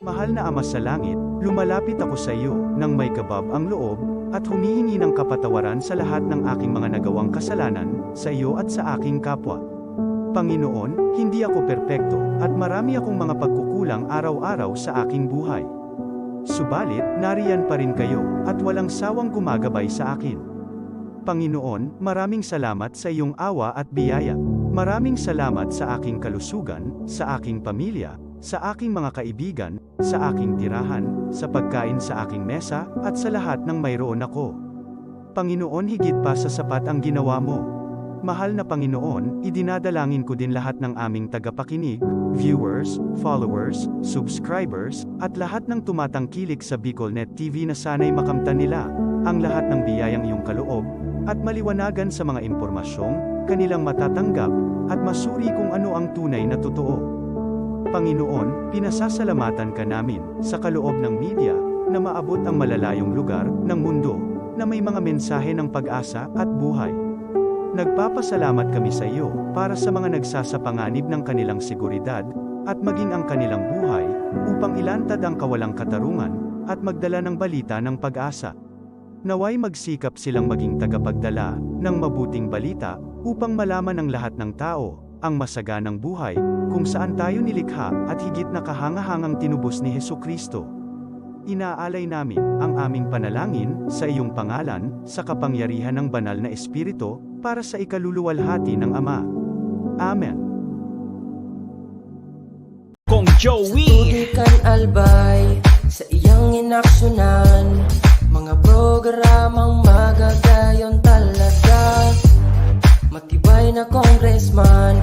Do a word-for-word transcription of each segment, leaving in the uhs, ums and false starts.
Mahal na Ama sa Langit, lumalapit ako sa iyo nang may kabab ang loob at humihingi ng kapatawaran sa lahat ng aking mga nagawang kasalanan sa iyo at sa aking kapwa. Panginoon, hindi ako perpekto at marami akong mga pagkukulang araw-araw sa aking buhay. Subalit, nariyan pa rin kayo at walang sawang gumagabay sa akin. Panginoon, maraming salamat sa iyong awa at biyaya. Maraming salamat sa aking kalusugan, sa aking pamilya, sa aking mga kaibigan, sa aking tirahan, sa pagkain sa aking mesa, at sa lahat ng mayroon ako. Panginoon, higit pa sa sapat ang ginawa mo. Mahal na Panginoon, idinadalangin ko din lahat ng aming tagapakinig, viewers, followers, subscribers, at lahat ng tumatangkilik sa BicolNet T V na sana'y makamtan nila ang lahat ng biyayang iyong kaloob at maliwanagan sa mga impormasyong kanilang matatanggap at masuri kung ano ang tunay na totoo. Panginoon, pinasasalamatan ka namin sa kaloob ng media na maabot ang malalayong lugar ng mundo na may mga mensahe ng pag-asa at buhay. Nagpapasalamat kami sa iyo para sa mga nagsasapanganib ng kanilang seguridad at maging ang kanilang buhay upang ilantad ang kawalang katarungan at magdala ng balita ng pag-asa. Naway magsikap silang maging tagapagdala ng mabuting balita upang malaman ng lahat ng tao ang masaganang buhay kung saan tayo nilikha at higit na kahangahangang tinubos ni Jesu-Cristo. Inaalay namin ang aming panalangin sa iyong pangalan, sa kapangyarihan ng Banal na Espiritu, para sa ikaluluwalhati ng Ama. Amen. Kong Joey. Tutukan Albay, sa iyang inaksyonan, mga programang magagayon talaga. Matibay na congressman,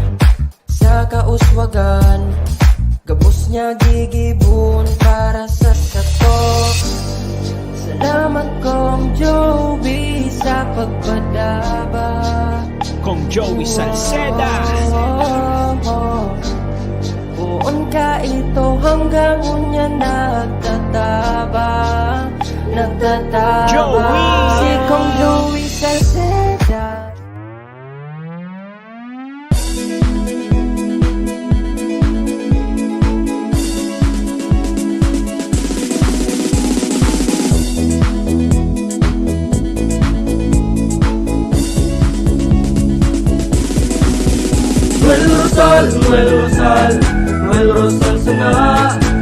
sa kauswagan, gabos niya gigibon para sa sato. Salamat, Kong Joey, sa pagpadaba. Kong Joey Salceda. Poon ka ito hanggang unya nagtatabang, nagtatabang. Joey! Si Kong Joey Salceda. Noel Rosal, Noel Rosal, Noel Rosal sana,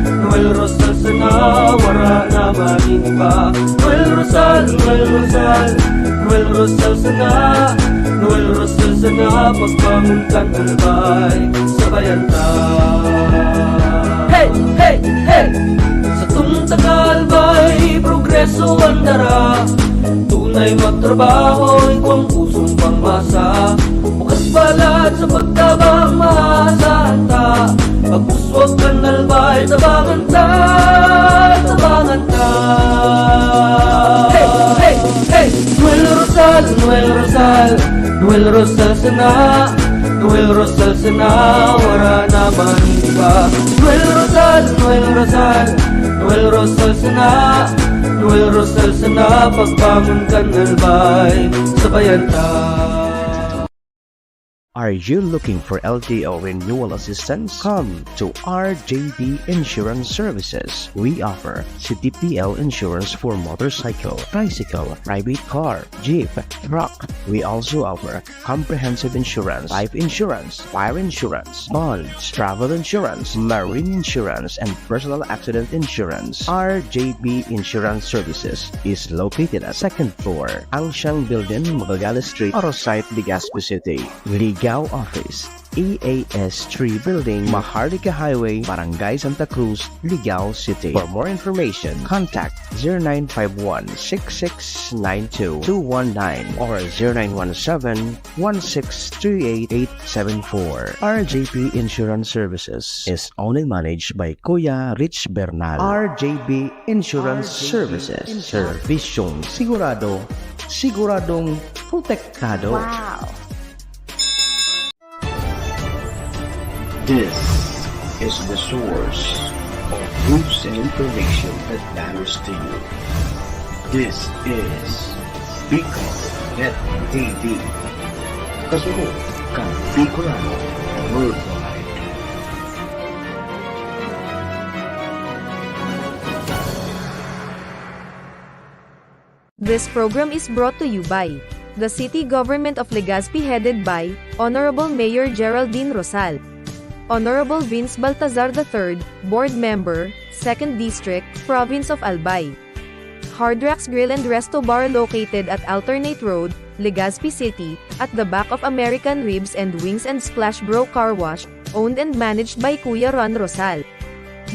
Noel Rosal sana, wara na magin iba. Noel Rosal, Noel Rosal, Noel Rosal sana, Noel Rosal sana, pagbangon kan Albay, sabayan ta. Hey, hey, hey! Sa tunta ka Albay, progreso ang dara. Tunay magtrabaho, igwang pusong pangmasa. Bukas palad sa pagtabang, maasahan ta. Pag-uswag kan Albay, tabangan ta, tabangan ta. Hey, hey, hey! Noel Rosal, Noel Rosal, Noel Rosal sana, Noel Rosal sana, wara na man iba. Noel Rosal, Noel Rosal, Noel Rosal sana, Noel Rosal sana, pagbangon kan Albay, sabayan ta. Are you looking for L T O renewal assistance? Come to R J B Insurance Services. We offer C D P L insurance for motorcycle, tricycle, private car, jeep, truck. We also offer comprehensive insurance, life insurance, fire insurance, bonds, travel insurance, marine insurance, and personal accident insurance. R J B Insurance Services is located at second floor, Angshang Building, Magallanes Street, Arosite, Legazpi City. Ligao Office, E A S three Building, Maharlika Highway, Barangay Santa Cruz, Ligao City. For more information, contact zero nine five one six six nine two two one nine or zero nine one seven one six three eight eight seven four. R J P Insurance Services is owned and managed by Kuya Rich Bernal. R J B Insurance Services. Servisyong sigurado, siguradong protektado. Wow! This is the source of news and information that matters to you. This is Bicol Net T V. Kasurog kan Bicolano Worldwide. This program is brought to you by the City Government of Legazpi, headed by Honorable Mayor Geraldine Rosal, Honorable Vince Baltazar the third, Board Member, Second District, Province of Albay. Hard Rocks Grill and Resto Bar, located at Alternate Road, Legazpi City, at the back of American Ribs and Wings and Splash Bro Car Wash, owned and managed by Kuya Ron Rosal.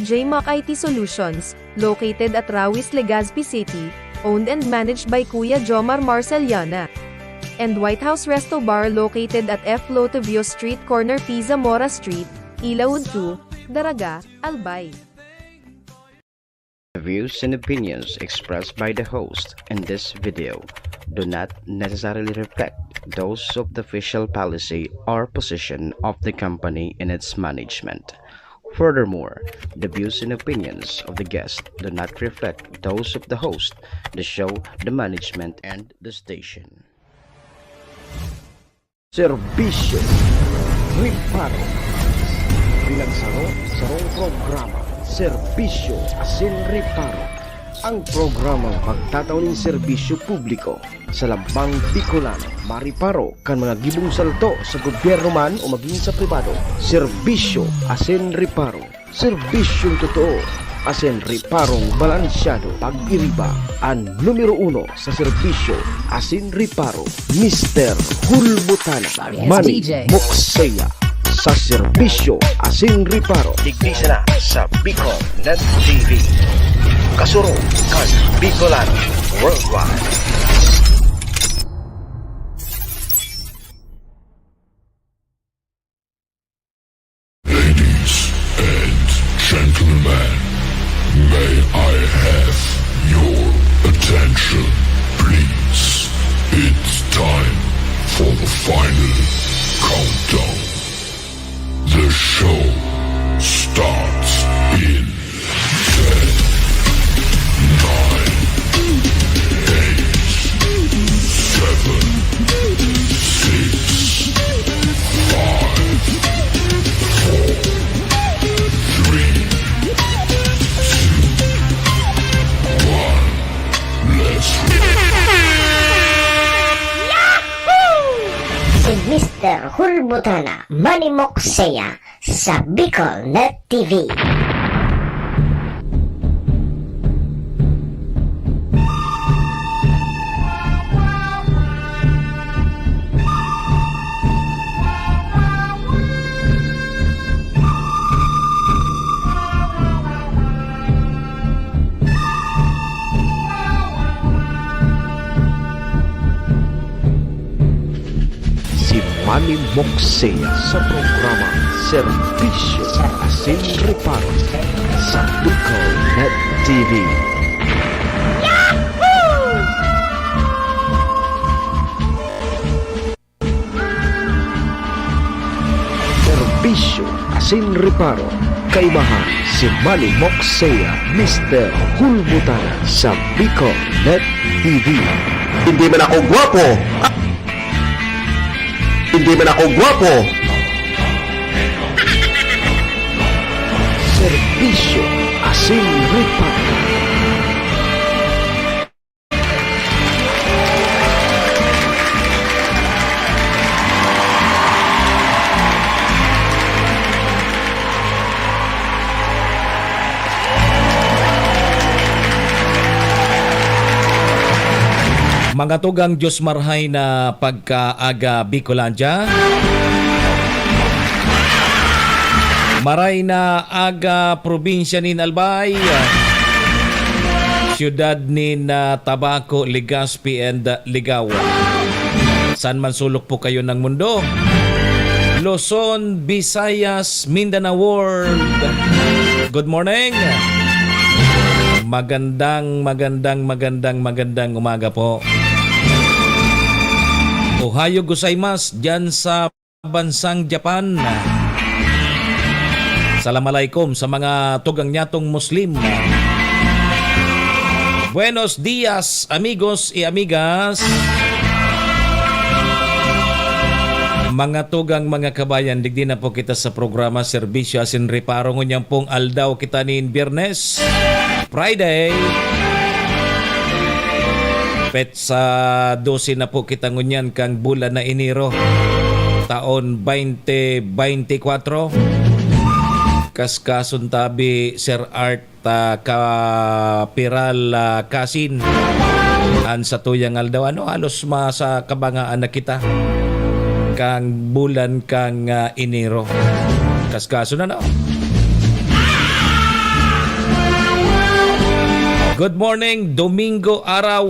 J Mac I T Solutions, located at Rawis, Legazpi City, owned and managed by Kuya Jomar Marceliana. And White House Resto Bar, located at F Lotovio Street, corner P Zamora Street, Ilaud two, Daraga, Albay. The views and opinions expressed by the host in this video do not necessarily reflect those of the official policy or position of the company and its management. Furthermore, the views and opinions of the guest do not reflect those of the host, the show, the management, and the station. Serbisyo Reparo. Pinagsaro-sarong programa, Serbisyo asin Reparo. Ang programang magtatao nin serbisyo publiko sa lambang Bicolano, mariparo kan mga gibong salto sa gobyerno man o magin sa pribado. Serbisyo asin Reparo. Serbisyong totoo asin reparong balansyado. Pag-iriba, an numero uno sa serbisyo asin reparo, Mister Hulbutana. Yes, Manny D J. Moksea sa serbisyo asin reparo. Digdi sana sa Bicol Net T V. Kasurog kan Bicolano Worldwide. Ladies and gentlemen, may I have your attention, please? It's time for the final countdown. The show starts in ten, nine, eight, seven, six, five, four, three, two, one. Let's roll. Si Mister Hulbutana, Manny Moksea, sa Bicol Net T V. Si Manny Moksea sa programa Serbisyo asin Reparo sa Bicol Net T V. Serbisyo asin reparo. Kaimahan si Manny Moksea, Mister Hulbutana sa Bicol Net T V. Hindi man ako gwapo. Hindi man ako gwapo. Serbisyo asin reparo. Mga tugang, Diyos marhay na pagkaaga, Bicolandia. Maray na aga, probinsya nin Albay, siyudad nin, ah, Tabaco, Legazpi, and, ah, Ligao. Saan man sulok po kayo ng mundo? Luzon, Visayas, Mindanao World. Good morning. Magandang, magandang, magandang, magandang umaga po. Ohayo gozaimasu diyan sa bansang Japan. Salam alaikum sa mga tugang nyatong Muslim. Buenos dias, amigos y amigas. Mga tugang, mga kabayan, digdi na po kita sa programa Serbisyo asin Reparo. Ngunyan pong aldaw kita nin Biyernes, Friday. Petsa dose na po kita ngunyan kan bulan na Enero, taon twenty twenty-four. Kaskason tabi, Sir Art, ah, Kapiral, ah, Kasin, an satuyang aldaw. Ano, halos masa kabangaan na kita kan bulan kan, ah, Enero. Kaskason na, no? Good morning, Domingo araw.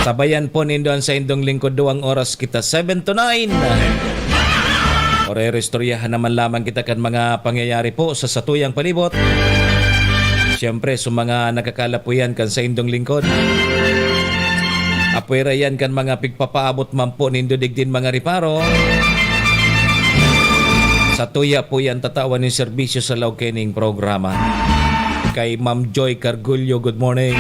Sabayan po nindo an saindong lingkod, duwang oras kita, seven to nine. Orerestoryahan naman lamang kita kan mga pangyayari po sa satuyang palibot. Siyempre, sa mga nakakalapuyan kan saindong lingkod. Apwera yan kan mga pigpapaabot man po nindo digdin mga reparo. Satuya po yan tatawan nin serbisyo sa laog kaining programa. Kay Ma'am Joy Cargullo, good morning.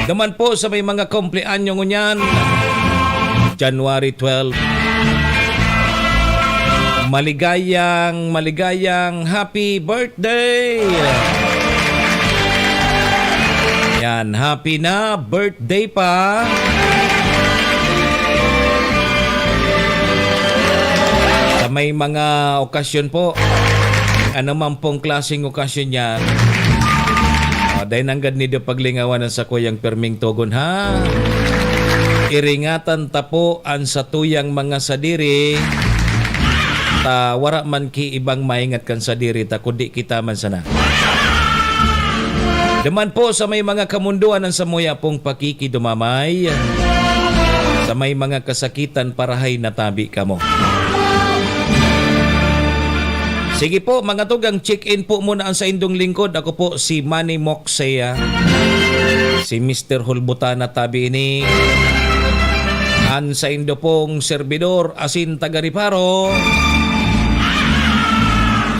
Duman po sa may mga kumpleanyo ngunyan, January twelve. Maligayang, maligayang happy birthday! Yan, happy na birthday pa. Sa may mga okasyon po, ano man pong klaseng okasyon yan, ah, dai nanggad nindo paglingawan an sakuyang pirming togon, ha? Iringatan ta po an satuyang mga sadiri, ta wara man ki ibang maingat kan sadiri ta, kundi kita man sana. Duman po sa may mga kamundoan an samuya pong pakikidumamay. Sa may mga kasakitan, parahay na tabi kamo. Sige po, mga tugang, check-in po muna an saindong lingkod. Ako po si Manny Moksea, si Mister Hulbutana tabi ini. An saindo pong serbidor asin taga-reparo.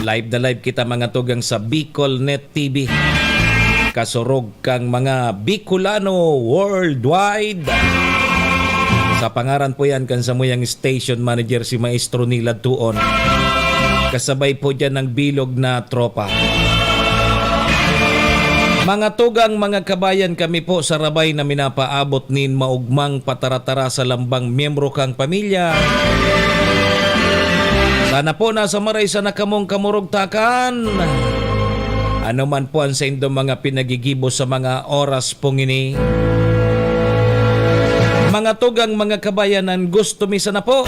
Live na live kita, mga tugang, sa Bicol Net T V. Kasurog kang mga Bicolano worldwide. Sa pangaran po yan kan samuyang station manager, si Maestro Nilad Tuon. Kasabay po dyan ng bilog na tropa. Mga tugang, mga kabayan, kami po sa rabay na minapaabot nin maugmang pataratara sa lambang miyembro kang pamilya. Sana po nasa maray sana kamong kamurugtakan. Ano man po ang saindong mga pinagigibo sa mga oras pong ini. Mga tugang, mga kabayanan, gusto mi sana po.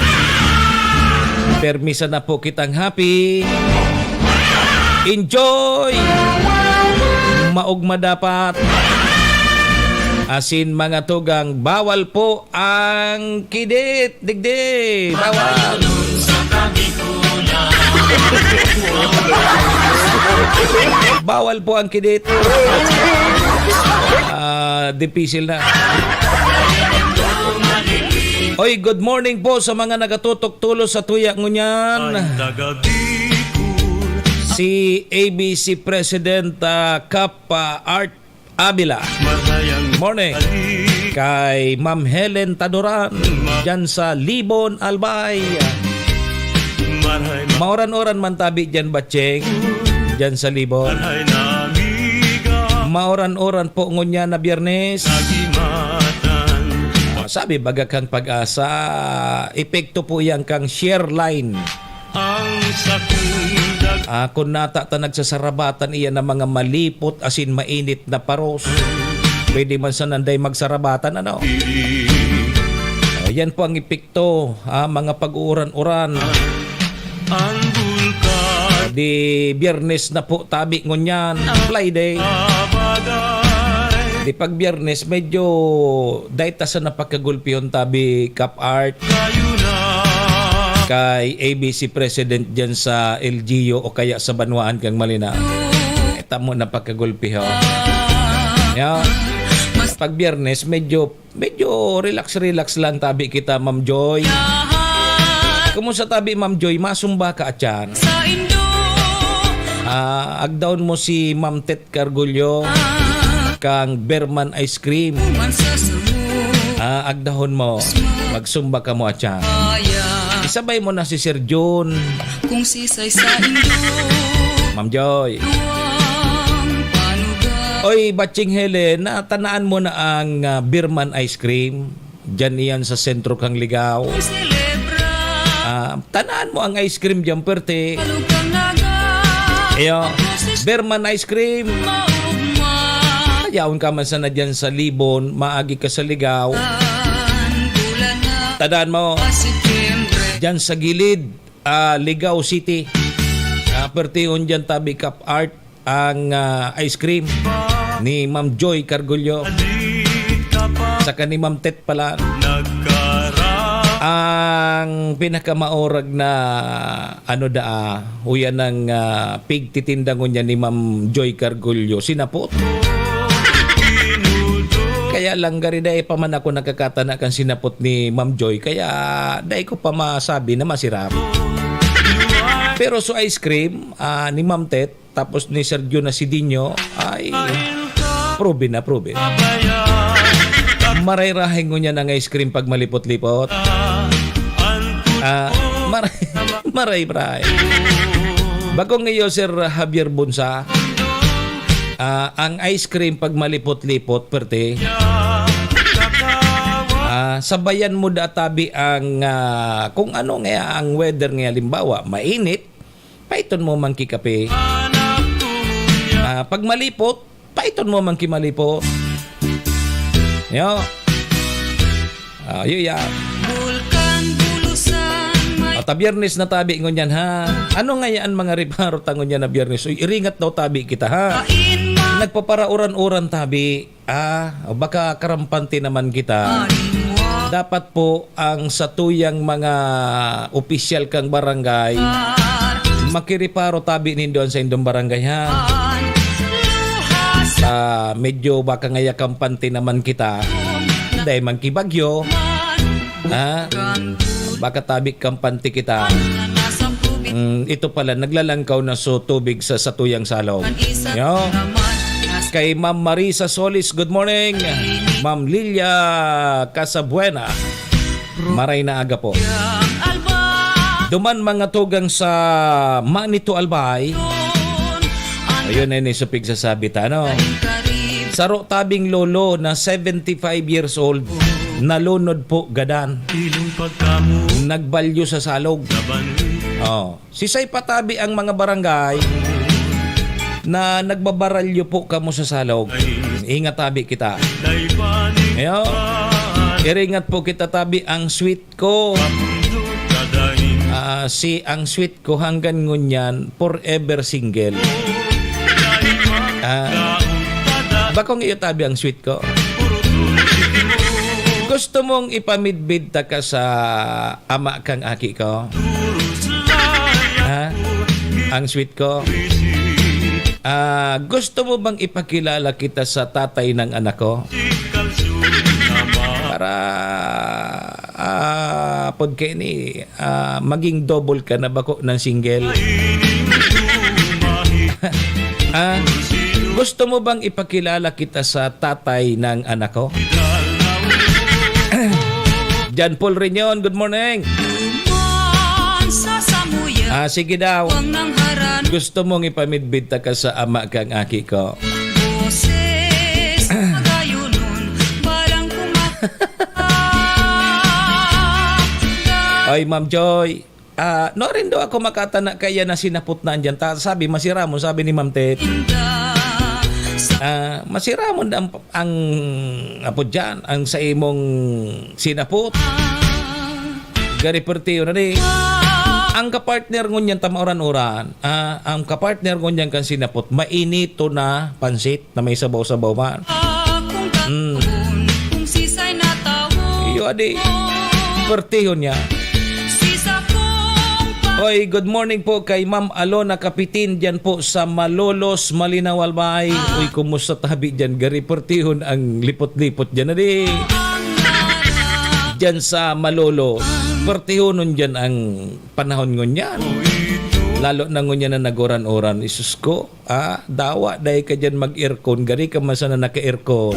Permi sana po kitang happy. Enjoy! Maugma dapat. Asin mga tugang, bawal po ang kidit, digdi. Bawal. Bawal po ang kidit. Ah, dipisil na. Oy, good morning po sa mga nagatutok tulos sa tuya ngunyan. Si A B C President, ah, Kap, ah, Art Avila. Morning. Kay Ma'am Helen Tadoran, dyan sa Libon, Albay. Mauran-uran man tabi dyan, Batcheng, dyan sa Libon. Mauran-uran po ngunyan na Biyernes. Ah, sabi baga kang Pag-asa, epekto po yan kang share line. Ang sakong dag- Ah, kung nata ta nagsasarabatan, iyan ang mga malipot asin mainit na paros. Pwede man sa nanday magsarabatan, ano? Oh, yan po ang epekto, ah, mga pag-uuran-uran. Ang bulkan. Di Biyernes na po, tabi ngunyan, Friday. Di pag Biyernes, medyo dahil ta sa napakagulpihon, tabi Kap Art. Kay A B C President dyan sa L G U o kaya sa banwaan kang Malinaw. Eh, tamo na pagkagulpi, ho. Yeah. Pag Biyernes, medyo, medyo relax-relax lang tabi kita, Ma'am Joy. Kumusta tabi, Ma'am Joy? Masumba ka atyan? Ah, agdaon mo si Ma'am Tet Cargullo kang Berman Ice Cream. Ah, agdahon mo. Magsumba kamo atyan. Isabay mo na si Sir Jun. Kung sisay sa indo. Ma'am Joy. Duwang paano Oy, Batching Helen, natanaan mo na ang, ah, Birman ice cream? Diyan iyan sa sentro kang Ligao. Ah, tanaan mo ang ice cream diyan, perte. Iyo, Birman ice cream. Yaon ka man sana diyan sa Libon, maagi ka sa Ligao. Tanaan mo, diyan sa gilid, ah, Ligao City. Ah, pertihon diyan tabi Cup Art ang, ah, ice cream ni Ma'am Joy Cargullo. Saka ni Ma'am Tet pala. Ang pinakamaorag na ano daa, uyan ng, ah, pigtitinda ngunyan ni Ma'am Joy Cargullo, sinapot. Kaya lang, gari dai pa man ako nakakatana kan sinapot ni Ma'am Joy, kaya dai ko pa masabi na masirap. Pero so ice cream, ah, ni Ma'am Tet, tapos ni Sergio na si Dinho, ay, proven na proven. Maray-rahay ngunyan ang ice cream pag malipot-lipot. Ah, maray, maray-rahay. Bakong iyo, Sir Javier Bunsa, ah, ang ice cream pag malipot-lipot, perte. Ah, sabayan mo databi ang, ah, kung ano nga ang weather nga, halimbawa, mainit, paiton mo man ki kape. Ah, pag malipot, paiton mo man ki malipot. Yo. Ah, yo ya. Bulkan, bulusan, may At, ah, Biyernes na tabi ngunyan, ha. Ano nga yan mga reparo ta ngunyan na Biyernes? Uy, iringat daw tabi kita, ha. Kain, ma- Nagpaparauran-uran tabi. Ah, o baka karampante naman kita. Dapat po ang satuyang mga opisyal kang barangay, makireparo tabi nindo an saindong barangay, ha? Ah, medyo baka ngaya kampante naman kita. Dahil man kibagyo, ha? Baka tabi kampante kita. Mm, ito pala, naglalangkaw na so tubig sa satuyang salog. Yo. Kay Ma'am Marisa Solis, good morning. Ma'am Lilia Casabuena, maray na aga po. Duman mga tugang sa Manito Albay. Ayun, ayun, yung supig sasabi ta, ano? Saro tabing lolo na seventy-five years old, nalunod po gadan. Nagbalyo sa salog. Oh. Sisay pa tabi ang mga barangay na nagbabaralyo po kamo sa salog. Ingat tabi kita. Ayo. Iringat po kita tabi ang sweet ko. Ah, si ang sweet ko hanggan ngunyan forever single. Ah, bakong iyo tabi ang sweet ko? Gusto mong ipamidbid ta ka sa ama kang aki ko? Ha? Ang sweet ko? Ah, gusto mo bang ipakilala kita sa tatay ng anak ko? Para, ah, pod kaini, ah, maging double ka na bako ng single. Ah, gusto mo bang ipakilala kita sa tatay ng anak ko? John Paul Reunion, good morning. Ah, sige daw. Gusto mong ipamidbid ta ka sa ama kang aki ko? Ay, Ma'am Joy. Ah, nuarin daw ako makatana kaya na sinapot na andyan. Ta-, sabi, masiramon, sabi ni Ma'am Tet. Ah, masiramon ang, ang apo dyan, ang sa imong sinapot. Gari pertiyo na di. Ang kapartner ngunyan tamaoran-oran, ah, ang kapartner ngunyan kan sinapot, mainito na pansit na may sabaw-sabaw man. Mm. Iyo, adi. Pertihon niya. Oy, good morning po kay Ma'am Alona Kapitin, diyan po sa Malolos, Malinaw, Albay. Uy, kumusta tabi diyan? Gari pertihon ang lipot-lipot diyan, adi. Diyan sa Malolos. Pertihonon diyan ang panahon ngunyan. Lalo na ngunyan na naguran-uran. Isus ko, ah, dawa, dai ka dyan mag-aircon. Gari ka man sana naka-aircon.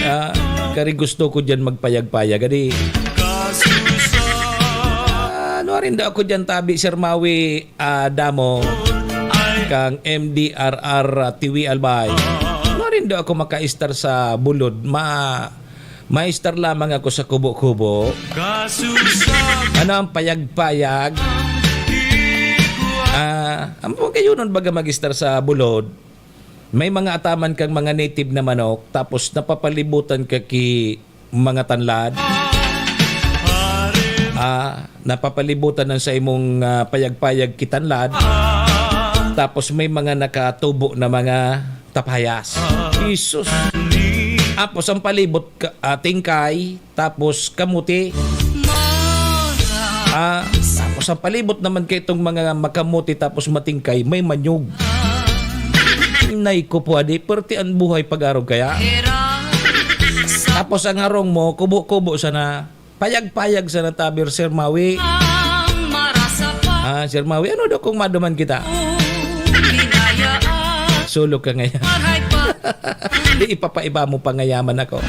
Ah, gari gusto ko dyan magpayag-payag. Gari. Ah, nuarin daw ako dyan, tabi, Sir Maui, ah, Damo. kang M D R R, ah, Tiwi Albay. Marin daw ako makaistar sa bulod. Ma-, maistar lamang ako sa kubo-kubo. Ano ang payag-payag? Ah, ang pagkayunon baga mag-istar sa bulod, may mga ataman kang mga native na manok, tapos napapalibutan ka ki mga tanlad. Ah, napapalibutan ng sa imong, ah, payag-payag ki tanlad. Tapos may mga nakatubo na mga tapayas. Jesus! Tapos ang palibot ka, ah, tingkay, tapos kamuti. Ah, tapos ang palibot naman kay itong mga makamuti tapos matingkay, may manyog. Nay ko po, adi, perti ang buhay pag-arog kaya. Tapos ang harong mo, kubo-kubo sana. Payag-payag sana tabi, Sir Mawi. Ah, Sir Mawi, ano daw kung maduman kita? Solo ka ngayon. Di ipapaiba mo pangayaman ako.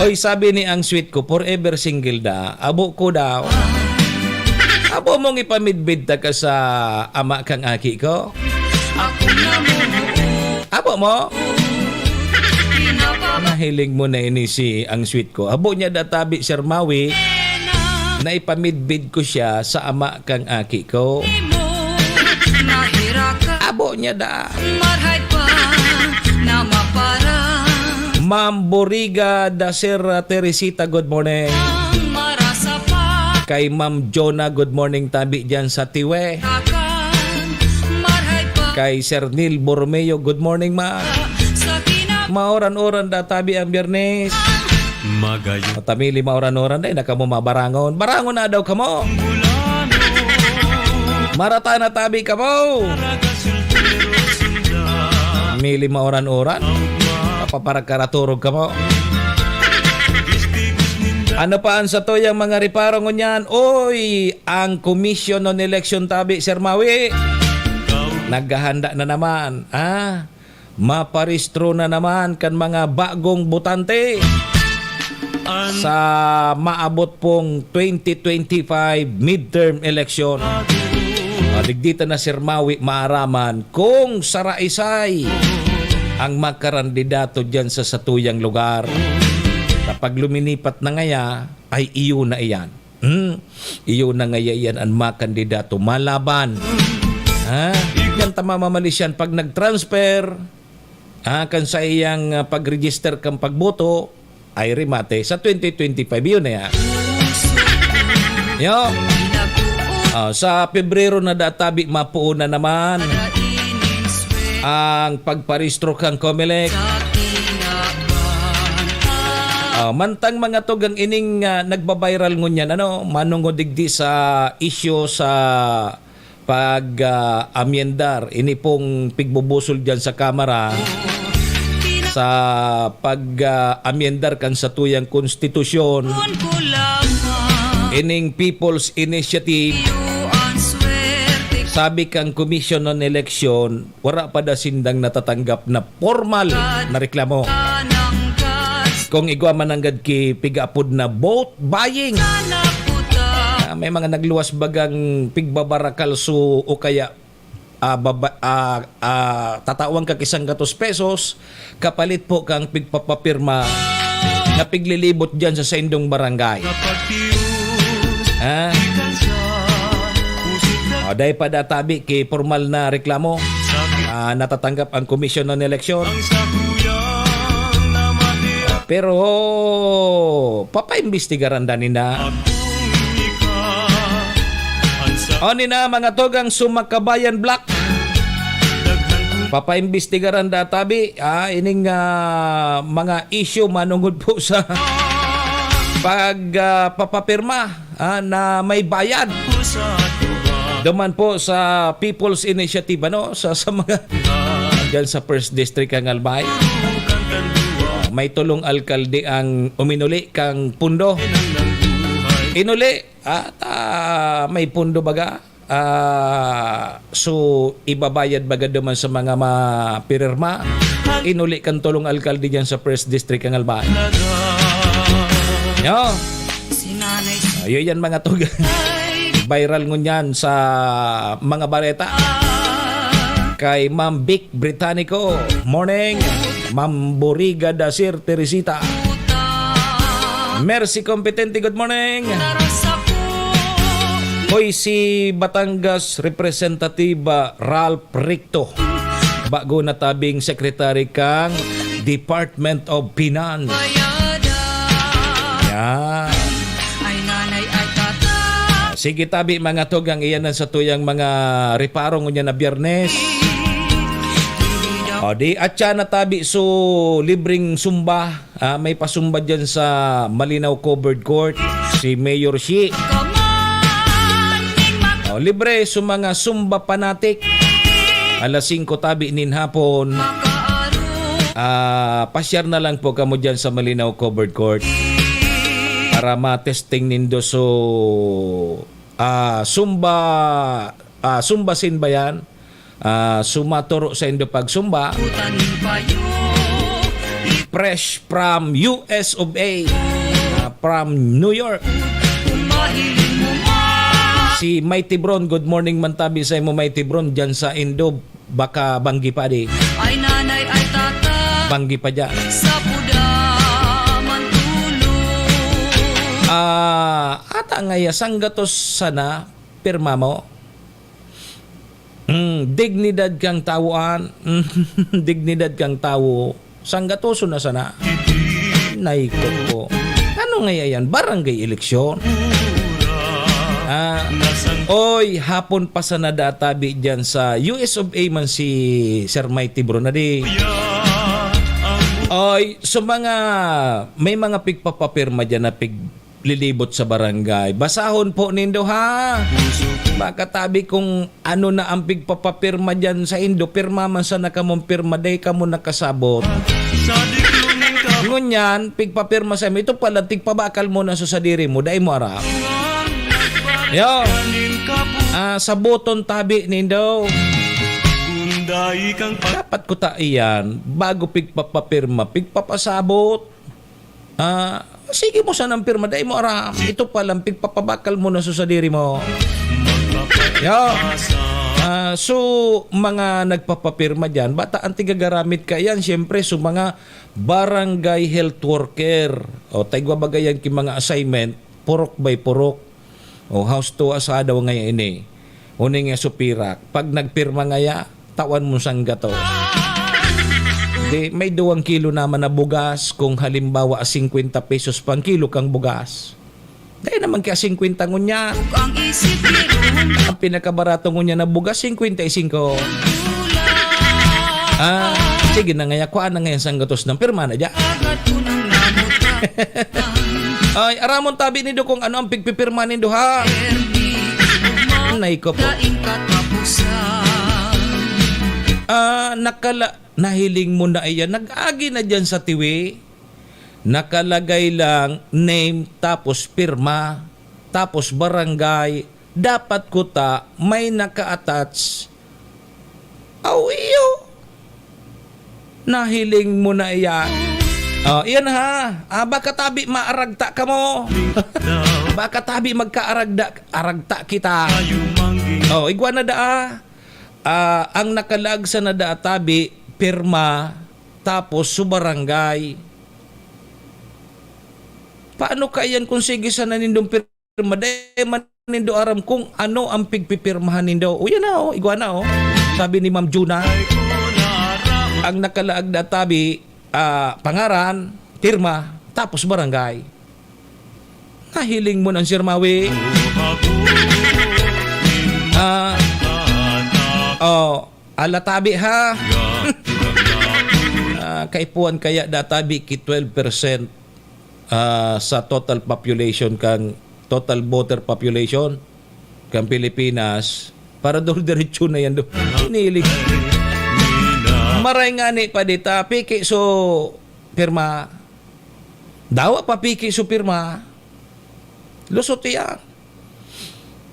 Oy, sabi ni ang sweet ko, forever single da. Abo ko daw. Abo mong ipamidbid ta ka sa ama kang aki ko? Abo mo? Nahiling mo na ini si ang sweet ko. Abo niya da tabi, Sir Mawi, na ipamidbid ko siya sa ama kang aki ko. Abo niya da. Ma'am Boriga da Sir Teresita, good morning. Kay Ma'am Jonah, good morning tabi diyan sa Tiwe. Kay Sir Neil Borromeo, good morning, ma. Maoran-oran da tabi ang Biyernes. Magayon. Matamili maoran-oran, day na kamo mabarangon. Barangon na daw kamo. Marata na tabi kamo. Mili maoran-oran. Papaparagkaraturog kamo. Ano pa ang satuyang mga reparo ngunyan? Oy, ang Commission on Election tabi, Sir Mawi. Naghahanda na naman, ah. Maparehistro na naman kan mga bagong botante sa maabot pong twenty twenty-five midterm election. Ah, digdi ta na, Sir Mawi, maaraman kung saraisay ang makarandidato diyan sa satuyang lugar. Kapag luminipat na ngaya, ay iyo na iyan. Hmm, iyo na ngaya iyan an makandidato malaban. Ha? Yan ta mamamali siyan pag nag-transfer, ha, kan saiyang, ah, pag-register kan pagboto, ay remate sa twenty twenty-five. Yun na yan. Yo. Ah, sa Pebrero na databi, mapuon na naman ang pagparehistro kan Comelec. Ah, mantang mga tugang ining, ah, nagba-viral ngunyan, ano, manungod digdi sa isyu sa pag, ah, amyendar, ini pong pigbubusol diyan sa Kamara, sa pag, ah, amyendar kan satuyang konstitusyon, ining People's Initiative, sabi kang Commission on Election, wara pa da sindang natatanggap na pormal na reklamo. Kung igwa man nanggad ki pigaapod na vote buying. Ah, may mga nagluwas bagang pigbabarakal so o kaya, ah, baba-, ah, ah, tatawan ka ki sanggatos pesos, kapalit po kang pigpapapirma na piglilibot diyan sa saindong barangay. Ha? O, dai pa databi ki pormal na reklamo, ah, natatanggap ang Komisyon ng Eleksyon. Pero, papaimbestigaran da ninda. O, nina, mga tugang Sumakabayan Block. Papaimbestigaran da tabi, ah, ining, ah, mga issue manungod po sa pag, ah, papapirma, ah, na may bayad. Duman po sa People's Initiative, ano, sa, sa mga diyan sa First District ang Albay. May tolong alkalde ang uminuli kang pundo. Inuli at, ah, may pundo baga. Ah, so, ibabayad baga duman sa mga mapirma. Inuli kan tolong alkalde diyan sa First District ang Albay. Yo. Ayo yan, mga tugang. viral ngunyan sa mga bareta. Kay Ma'am Vic Britannico, morning. Ma'am Boriga da Sir Teresita. Mercy Competente, good morning. Hoy, si Batangas Representative, ah, Ralph Ricto, bago natabing secretary kang Department of Finance. Yan. Sige, tabi, mga tugang, iyan ang satuyang mga reparo ngunyan na Biyernes. O, di, at siya natabi, so, libreng sumba. Ah, may pasumba dyan sa Malinaw Covered Court, si Mayor Shi. O, libre sa mga sumba fanatic. Alas singko tabi nin hapon. Ah, pasyar na lang po kamo dyan sa Malinaw Covered Court para matesting nindo so, ah, sumba, ah, sumba sin bayan. Ah, sumaturo sa indo pagsumba. Fresh from U S of A, ah, from New York. Si Mighty Bron, good morning man tabi sa imo, Mighty Bron, dyan sa indo, baka banggi pa di. Ay nanay, ay tata. Banggi pa dyan. Sa puda man tulog. Ah, ata nga ya, sanggatos sana, pirma mo. Mm, dignidad kang tawo, an. Dignidad kang tawo. Sanggatoso na sana. Naikot po. Ano nga yan? Barangay eleksyon? Ah, oy, hapon pa sana databi dyan sa U S of A man si Sir Mighty Bro na di. Oy, so mga, may mga pigpapapirma dyan na pig lilibot sa barangay. Basahon po nindo, ha? Makatabi kung ano na ang pigpapapirma dyan sa indo, pirma man sana kamong pirma, dai kamo nakasabot. Ngunyan, pigpapirma sa imo, ito pala, tigpabakal mo na sa sadiri mo, dai mo aram. Yo. Ah, saboton tabi nindo. Dapat ko ta iyan, bago pigpapapirma, pigpapasabot. Ah, sige mo sanang pirma, dai mo aram. Ito pa lang, pigpapabakal mo na sa sadiri mo. Yo. Ah, so, mga nagpapapirma dyan, bata ang tigagaramit ka yan, siyempre, so mga barangay health worker. O, taigwa bagayan ki mga assignment, purok by purok. O, house to house daw ngaya ini. Uning nga supirak. Pag nagpirma ngaya, tawan mo sanggatos. Di, may duwang kilo naman na bugas kung halimbawa, singkwenta pesos pang kilo kang bugas. Dai naman kaya singkwenta ngunyan. Ang isip ni Ron. Ang pinakabarato ngunyan na bugas, singkwenta y singko. Ah, sige na ngaya, kuha na ngayon sanggatos ng pirma na dyan. Agad ko nang namuta. Ay, aramon tabi nindo kung ano ang pigpipirma nindo, ha? Naiko po. Daing katapusan. Ah, nakala-, nahiling mo na iyan. Nag-agi na dyan sa tiwi. Nakalagay lang name, tapos pirma, tapos barangay. Dapat kuta, may naka-attach. Aw, iyo. Nahiling mo na iyan. Oh, iyan ha. Ah, baka tabi maaragta ka mo. Baka tabi magkaaragda, aragta kita. Oh, igwa na daa. Ah, ang nakalag sa nada tabi, pirma, tapos su barangay. Paano kaiyan kung sige sana nindong pirma? Dai man nindo aram kung ano ang pigpipirmahan nindo. O, yan na, oh, igwa na, oh. Sabi ni Ma'am Juna, ang nakalaag na tabi, ah, pangaran, pirma, tapos barangay. Nahiling mo ng Sir Mawi? Ah, oh, ala tabi, ha? Ah, kaipuhan kaya da tabi ki twelve percent, ah, sa total population kang, total voter population kang Pilipinas, para dor-, diretso na yan do. Hiniling. Maray nga ni pa dita, piki so pirma. Dawa pa piki so pirma. Lusot yan.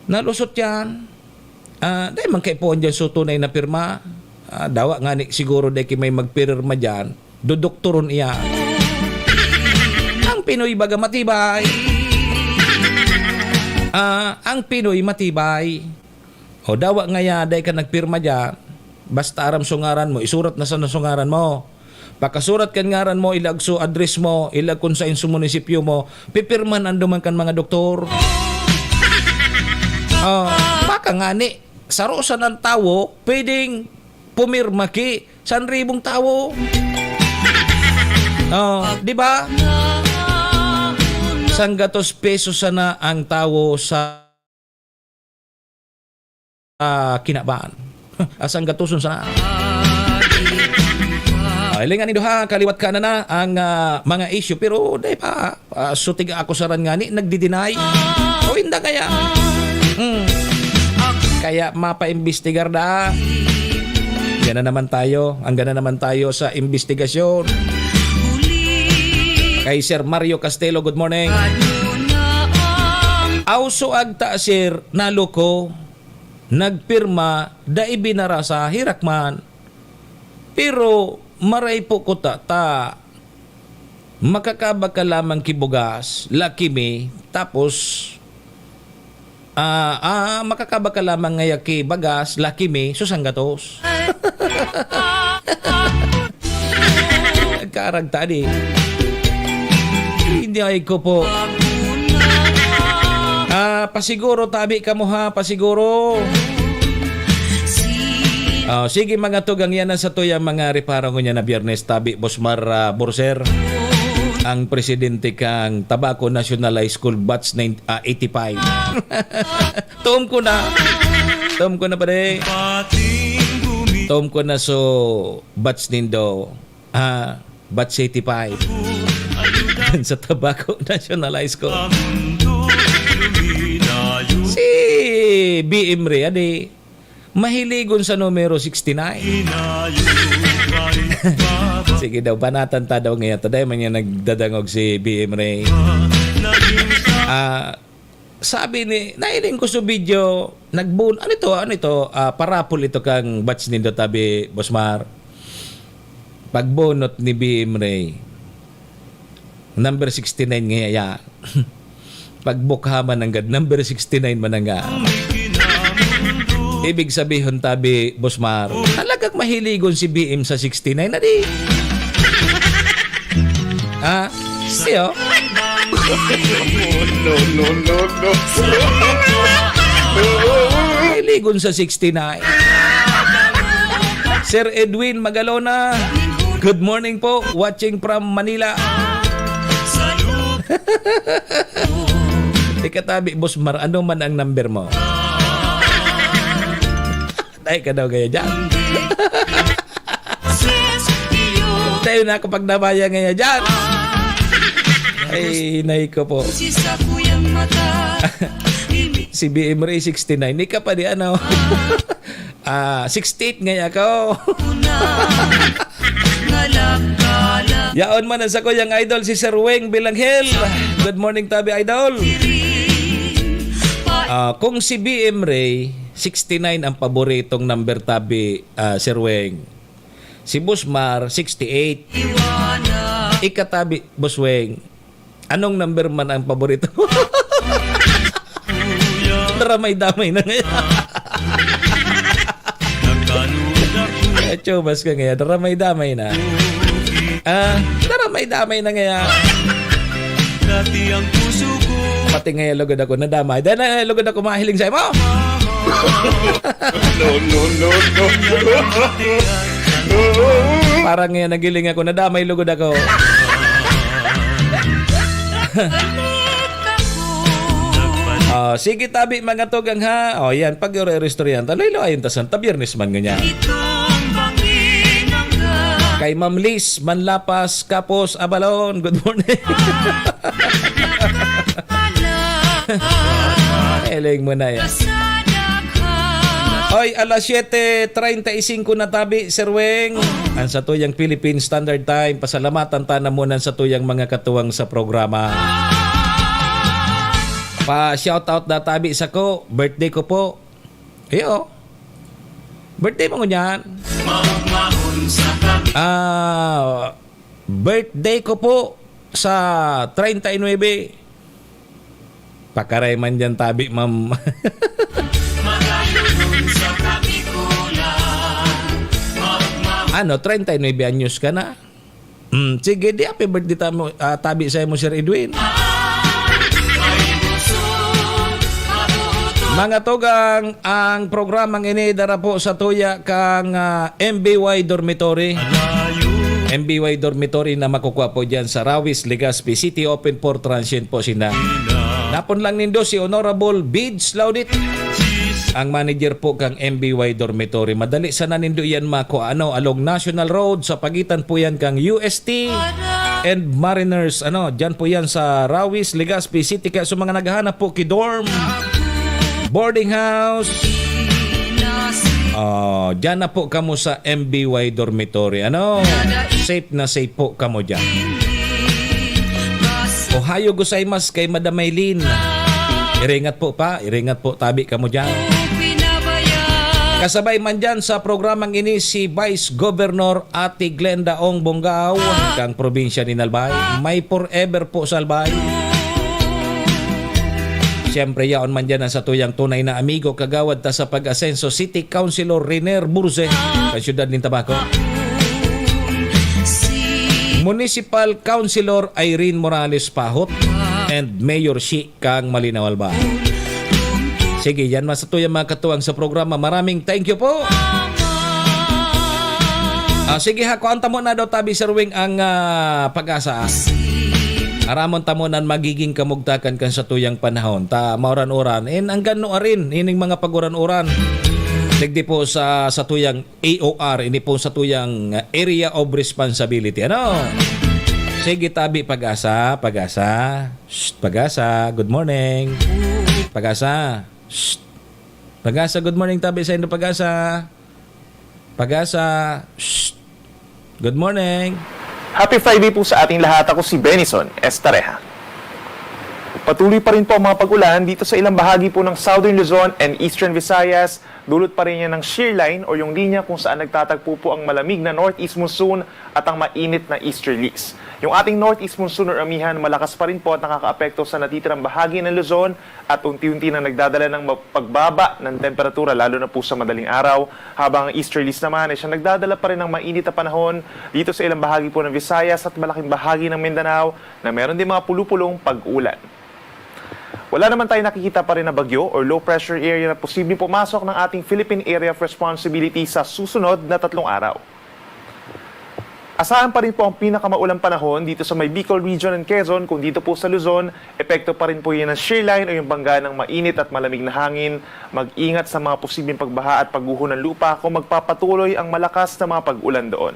Nalusot yan. Ah, dai man kaipuhan dyan so tunay na pirma. Ah, dawa nga ni siguro dai ki may magpirma dyan. Dodoktoron iya. Ang Pinoy baga matibay. Ah, ang Pinoy matibay. O dawa ngaya, dai ka nagpirma diyan. Basta aram so ngaran mo, isurat na sana so ngaran mo. Pakasurat kan ngaran mo, ilag so address mo, ilag kun saen so munisipyo mo, pipirmahan duman kan mga doktor. Oh, baka ngani, saro sanang tawo, pwedeng pumirma ki sanribong tawo. Oh, di ba? Sanggatos pesos sana ang tawo sa, ah, kinaban. Asang gatoson sana. Ah, hilingan nindo ha, kaliwat kanan na ang, ah, mga issue. Pero, di pa, ah, sutig ako saran ngani, nagdi-deny. O, inda kaya? Hmm. Kaya mapaimbestigar da. Gana naman tayo. Ang gana naman tayo sa imbestigasyon. Kay Sir Mario Castelo, good morning. Aw, so agta, sir, naloko, nagpirma, dai binara sa herakman. Pero maray po kuta ta, makakaba ka lamang ki bugas, laki mi, tapos, ah, ah, makakaba ka lamang ngaya ki bagas, laki mi, susang gatos. Karagtadi. Hindi ay ko po. Ah, pasiguro, tabi kamo ha, pasiguro. Ah, sige, mga tugang, yan ang satuyang mga reparo ngunyan na Biyernes, tabi, Bosmar, ah, Borser. Ang presidente kang Tabaco National High School batch nine, ah, eighty-five. Tuom ko na. Tuom ko na, pare. Tuom ko na so batch nindo. Ah, batch eighty-five. Sa Tabaco National High School. Si B M Ray, adi, mahiligon sa numero sixty-nine. Sige daw, banatan ta daw ngayon. Taday man niya nagdadangog si B M Ray. Ah, sabi ni, nahiling ko sa video, nagbun-, ano ito, ano ito, ah, parapol ito kang batch nindo, tabi, Bosmar. Pagbunot ni B M Ray, number sixty-nine ngaya. Pagbukha man nanggad, number sixty-nine man nanggad. Ibig sabihon, tabi, Bosmar, talagang mahiligon si B M sa sixty-nine, adi. Ha? Iyo? No, no, no, no. Mahiligon sa sixty-nine. Sir Edwin Magalona, good morning po. Watching from Manila. Ikatabi, Boss Mar, ano man ang number mo? Tayo ka daw kaya dyan. Tayo na ako pagdamaya ngayon dyan. Ay, hinay ko po. Si B M Ray sixty-nine. Ika pa di ano. Ah, sixty-eight ngayon ako. Yaon man ang sakuyang idol, si Sir Weng Bilanghel. Good morning, tabi, idol. Ah, kung si B M Ray, sixty-nine ang paboritong number, tabi, ah, Sir Weng. Si Boss Mar, sixty-eight. Ikatabi, Boss Weng. Anong number man ang paborito? Daramay-damay na ngayon. Chubas ka ngayon, daramay-damay na. Ah, daramay-damay na ngayon. Pati ngayon, lugod ako, nadamay. Dahil na, lugod ako, mahiling sa imo. No, no, no, no. Parang ngayon, nagiling ako, nadamay, lugod ako. Ah, sige, tabi, mga tugang, ha? O, yan, pag iro-iristoryahan ta, loy-loy, ayun ta, Santa Biyernes man, ngunyan. Kay Ma'am Liz Manlapas, Kapos, Abalon, good morning. Eling mo na yan. Oy, alas siyete treinta y cinco na, tabi, Sir Weng. Ang satuyang Philippine Standard Time. Pasalamatan ta na muna ang satuyang mga katuwang sa programa. Pa-shoutout na, tabi, sako. Birthday ko po. Iyo. Birthday mo ngunyan? Ah, birthday ko po sa treinta y nuebe. Pakaray man dyan, tabi, ma'am. Ano, treinta y nueve anyos ka na? Hmm, sige, di happy birthday tamo, ah, tabi sa imo, Sir Edwin. Mga tugang, ang programang ini dara po sa tuya kang, ah, M B Y Dormitory. M B Y Dormitory na makukuha po dyan sa Rawis, Legazpi City, open for transient po sinda. Napon lang nindo si Honorable Bids Laudit, ang manager po kang M B Y Dormitory. Madali sana nindo yan makuha, ano, along National Road, sa pagitan po yan kang U S T and Mariners. Ano, dyan po yan sa Rawis, Legazpi City. Kaya sa mga naghahanap po ki dorm, boarding house, oh, dyan na po kamo sa M B Y Dormitory. Ano? Safe na safe po kamo dyan. Ohayo gozaimasu kay Madam Maylin. Iringat po pa, iringat po, tabi kamo dyan. Kasabay man dyan sa programang ini si Vice Governor Ate Glenda Ong Bongao, kang probinsya ni Albay. May forever po sa Albay. Siyempre, yaon man dyan ang satuyang tunay na amigo, kagawad ta sa Pag-asenso, City Councilor Riner Burze, sa siyudad nin Tabaco. Municipal Councilor Irene Morales Pahot, and Mayor Shi kang Malinaw Albay. Sige, yan man satuyang mga katuwang sa programa. Maraming thank you po. Ah, sige ha, kuan ta muna daw, tabi, Sir Wing, ang, ah, Pag-asa. Aramon ta muna an magiging kamugtakan kan satuyang panahon. Ta mauran-uran. And hanggang no arin, ining mga pag-uran-uran. Digdi po sa satuyang A O R, ini po satuyang, ah, area of responsibility. Ano? Sige, tabi, Pag-asa, Pag-asa. Shh, Pag-asa, good morning. Pag-asa, shh. Pag-asa, good morning, tabi sa indo, Pag-asa. Pag-asa, shh. Good morning. Happy Friday po sa ating lahat. Ako si Benison Estareja. Patuloy pa rin po ang mga pag-ulan dito sa ilang bahagi po ng Southern Luzon and Eastern Visayas. Dulot pa rin yan ng shear line o yung linya kung saan nagtatagpo po ang malamig na northeast monsoon at ang mainit na easterlies. Yung ating northeast monsoon or amihan, malakas pa rin po at nakakaapekto sa natitirang bahagi ng Luzon at unti-unti na nagdadala ng ma-, pagbaba ng temperatura, lalo na po sa madaling araw, habang ang easterlies naman ay siya nagdadala pa rin ng mainit na panahon dito sa ilang bahagi po ng Visayas at malaking bahagi ng Mindanao na meron din mga pulupulong pag-ulan. Wala naman tayo nakikita pa rin na bagyo or low pressure area na posibleng pumasok ng ating Philippine Area of Responsibility sa susunod na tatlong araw. Asahan pa rin po ang pinakamaulang panahon dito sa may Bicol Region and Quezon, kung dito po sa Luzon, epekto pa rin po yan ng shear line o yung bangga ng mainit at malamig na hangin. Mag-ingat sa mga posibleng pagbaha at pagguho ng lupa kung magpapatuloy ang malakas na mga pag-ulan doon.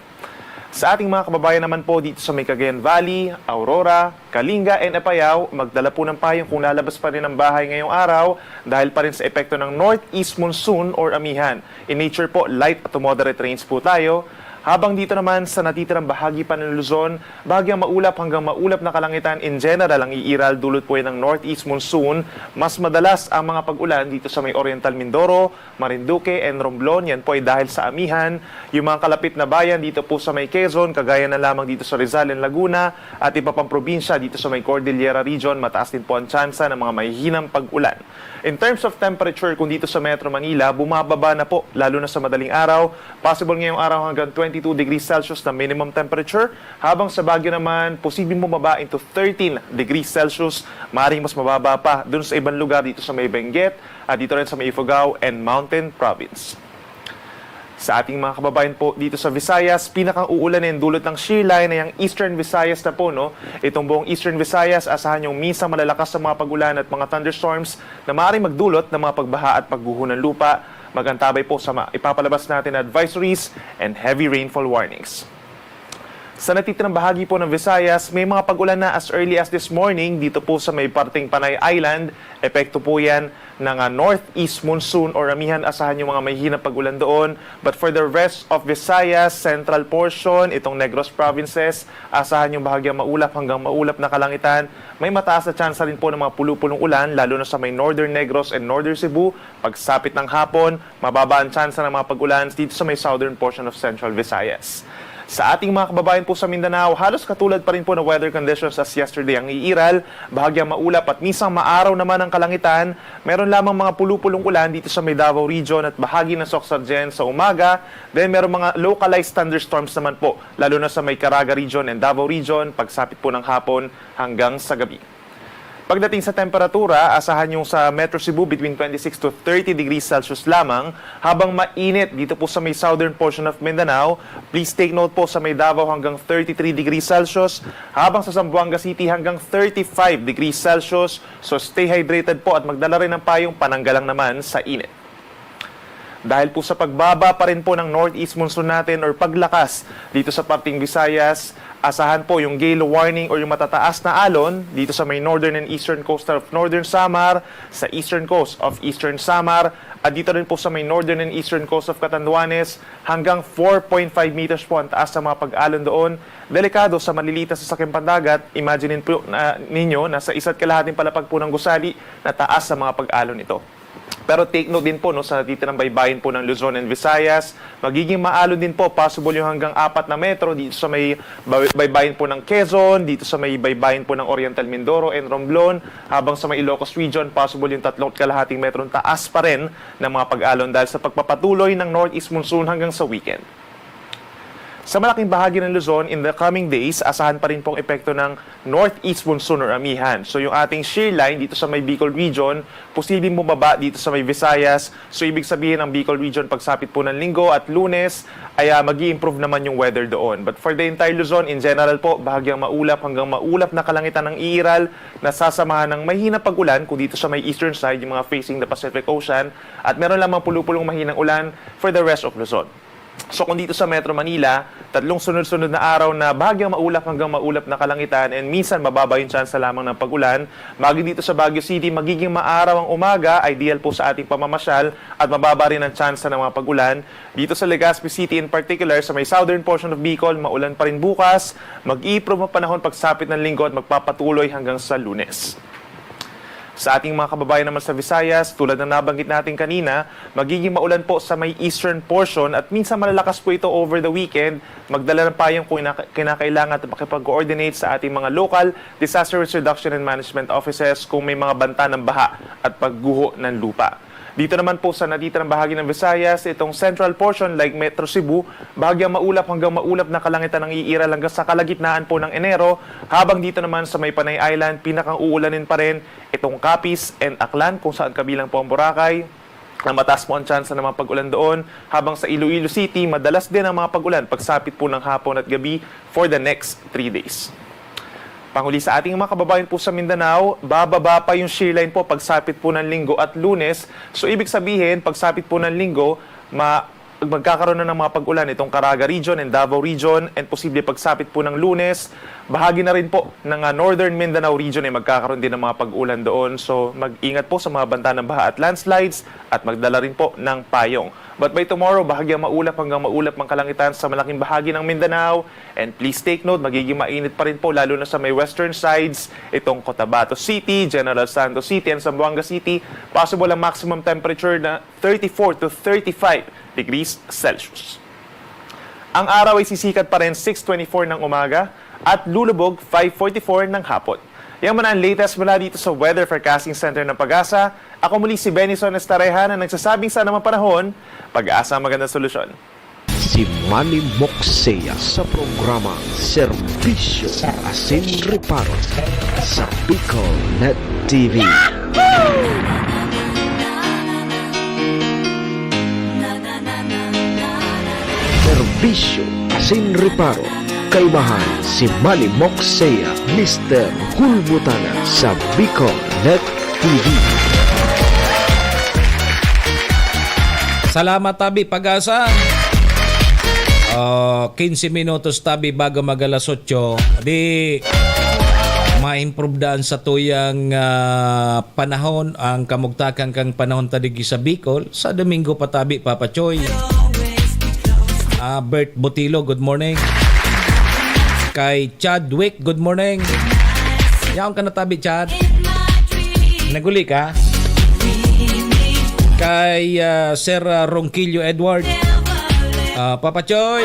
Sa ating mga kababayan naman po dito sa may Cagayan Valley, Aurora, Kalinga and Apayao, magdala po ng payong kung lalabas pa rin ang bahay ngayong araw dahil pa rin sa epekto ng northeast monsoon or amihan. In nature po, light to moderate rains po tayo. Habang dito naman sa natitirang bahagi pa ng Luzon, bahagyang maulap hanggang maulap na kalangitan in general ang iiral, dulot po yan ng northeast monsoon. Mas madalas ang mga pag-ulan dito sa may Oriental Mindoro, Marinduque and Romblon. Yan po ay dahil sa amihan. Yung mga kalapit na bayan dito po sa may Quezon, kagaya na lamang dito sa Rizal and Laguna at iba pang probinsya dito sa may Cordillera Region, mataas din po ang tsansa ng mga mahihinang pag-ulan. In terms of temperature, kung dito sa Metro Manila, bumababa na po, lalo na sa madaling araw. Possible ngayong araw hanggang twenty-two degrees Celsius na minimum temperature, habang sa Baguio naman, posibleng bumaba into thirteen degrees Celsius, maaaring mas mababa pa dun sa ibang lugar dito sa may Benguet at dito rin sa may Ifugao and Mountain Province. Sa ating mga kababayan po dito sa Visayas, pinakang uulan na yung dulot ng shear line na yung Eastern Visayas na po, no? Itong buong Eastern Visayas, asahan yung minsang malalakas sa mga pag-ulan at mga thunderstorms na maaaring magdulot ng mga pagbaha at pagguho ng lupa. Mag-antabay po sa ma-, ipapalabas natin na advisories and heavy rainfall warnings. Sa natitirang bahagi po ng Visayas, may mga pag-ulan na as early as this morning dito po sa may parteng Panay Island. Epekto po yan ng, ah, northeast monsoon or amihan, asahan yung mga mahihinang pag-ulan doon. But for the rest of Visayas, central portion, itong Negros provinces, asahan yung bahagyang maulap hanggang maulap na kalangitan. May mataas na tsansa rin po ng mga pulupulong ulan, lalo na sa may northern Negros and northern Cebu. Pagsapit ng hapon, mababa ang tsansa ng mga pag-ulan dito sa may southern portion of Central Visayas. Sa ating mga kababayan po sa Mindanao, halos katulad pa rin po ng weather conditions as yesterday ang iiral, bahagyang maulap at minsang maaraw naman ang kalangitan. Meron lamang mga pulupulong ulan dito sa may Davao Region at bahagi ng Soccsksargen sa umaga. Then meron mga localized thunderstorms naman po, lalo na sa may Caraga Region and Davao Region, pagsapit po ng hapon hanggang sa gabi. Pagdating sa temperatura, asahan yung sa Metro Cebu between twenty-six to thirty degrees Celsius lamang, habang mainit dito po sa may southern portion of Mindanao. Please take note po, sa may Davao hanggang thirty-three degrees Celsius, habang sa Zamboanga City hanggang thirty-five degrees Celsius. So stay hydrated po at magdala rin ng payong panangga lang naman sa init. Dahil po sa pagbaba pa rin po ng northeast monsoon natin or paglakas dito sa parteng Visayas, asahan po yung gale warning or yung matataas na alon dito sa may northern and eastern coast of northern Samar, sa eastern coast of eastern Samar, at dito rin po sa may northern and eastern coast of Catanduanes, hanggang four point five meters po ang taas sa mga pag-alon doon. Delikado sa maliliit na sasakyang pandagat. Imagine po na, ninyo na sa isa't kalahating palapag po ng gusali na taas sa mga pag-alon ito. Pero take note din po, no, sa natitirang baybayin po ng Luzon and Visayas, magiging maalon din po, possible yung hanggang apat na metro dito sa may bay-, baybayin po ng Quezon, dito sa may baybayin po ng Oriental Mindoro and Romblon, habang sa may Ilocos Region, possible yung tatlong at kalahating metrong taas pa rin ng mga pag-alon dahil sa pagpapatuloy ng northeast monsoon hanggang sa weekend. Sa malaking bahagi ng Luzon, in the coming days, asahan pa rin pong epekto ng northeast monsoon or amihan. So, yung ating shear line dito sa may Bicol Region, posibleng bumaba dito sa may Visayas. So, ibig sabihin, ang Bicol Region, pagsapit po ng Linggo at Lunes, ay, ah, mag-i-improve naman yung weather doon. But for the entire Luzon, in general po, bahagyang maulap hanggang maulap na kalangitan ang iiral, na sasamahan ng mahinang pag-ulan kung dito sa may eastern side, yung mga facing the Pacific Ocean, at meron lamang pulupulong mahinang ulan for the rest of Luzon. So, kung dito sa Metro Manila, tatlong sunod-sunod na araw na bahagyang maulap hanggang maulap na kalangitan and minsan mababa yung tsansa lamang ng pag-ulan. Maging dito sa Baguio City, magiging maaraw ang umaga, ideal po sa ating pamamasyal, at mababa rin ang tsansa ng mga pag-ulan. Dito sa Legazpi City in particular, sa may southern portion of Bicol, maulan pa rin bukas, mag-iimprove ang panahon pagsapit ng Linggo at magpapatuloy hanggang sa Lunes. Sa ating mga kababayan naman sa Visayas, tulad ng nabanggit natin kanina, magiging maulan po sa may eastern portion at minsan malalakas po ito over the weekend. Magdala ng payong kung ina-, kinakailangan at makipag-coordinate sa ating mga local disaster risk reduction and management offices kung may mga banta ng baha at pagguho ng lupa. Dito naman po sa natitirang bahagi ng Visayas, itong central portion like Metro Cebu, bahagyang maulap hanggang maulap na kalangitan ang iiral hanggang sa kalagitnaan po ng Enero, habang dito naman sa may Panay Island, pinakang uulanin pa rin itong Capiz and Aklan, kung saan kabilang po ang Boracay, na mataas po ang tsansa ng mga pag-ulan doon, habang sa Iloilo City, madalas din ang mga pag-ulan pagsapit po ng hapon at gabi for the next three days. Panghuli sa ating mga kababayan po sa Mindanao, bababa pa yung shear line po pagsapit po ng Linggo at Lunes. So, ibig sabihin, pagsapit po ng Linggo, ma-, magkakaroon na ng mga pag-ulan itong Caraga Region and Davao Region, and posible pagsapit po ng Lunes, bahagi na rin po ng, ah, Northern Mindanao Region ay magkakaroon din ng mga pag-ulan doon. So, mag-ingat po sa mga banta ng baha at landslides at magdala rin po ng payong. But by tomorrow, bahagyang maulap hanggang maulap ang kalangitan sa malaking bahagi ng Mindanao. And please take note, magiging mainit pa rin po, lalo na sa may western sides, itong Cotabato City, General Santos City, and Zamboanga City. Possible ang maximum temperature na thirty-four to thirty-five degrees Celsius. Ang araw ay sisikat pa rin six twenty-four ng umaga at lulubog five forty-four ng hapon. Yan muna ang latest mula dito sa Weather Forecasting Center ng PAGASA. Ako muli si Benison Estareja na nagsasabing sa anumang panahon, PAGASA ang magandang solusyon. Si Manny Moksea sa programa Serbisyo Asin Reparo sa Bicol Net T V. Serbisyo Asin Reparo, kaibahan si Manny Moksea, Mister Hulbutana sa Bicol Net T V. Salamat, tabi, PAGASA. Oh, quince minutos, tabi, bago mag alas otso. Di, ma-improve daan sa tuyang, ah, panahon ang kamugtakan kang panahon ta digdi sa Bicol. Sa Domingo pa, tabi, Papa Choy. Ah, Bert Butilo, good morning. Kay Chadwick, good morning. Yaon ka na, tabi, Chad. Naguli ka? Kay, ah, Sir, ah, Ronquillo Edward. Ah, Papa Choy.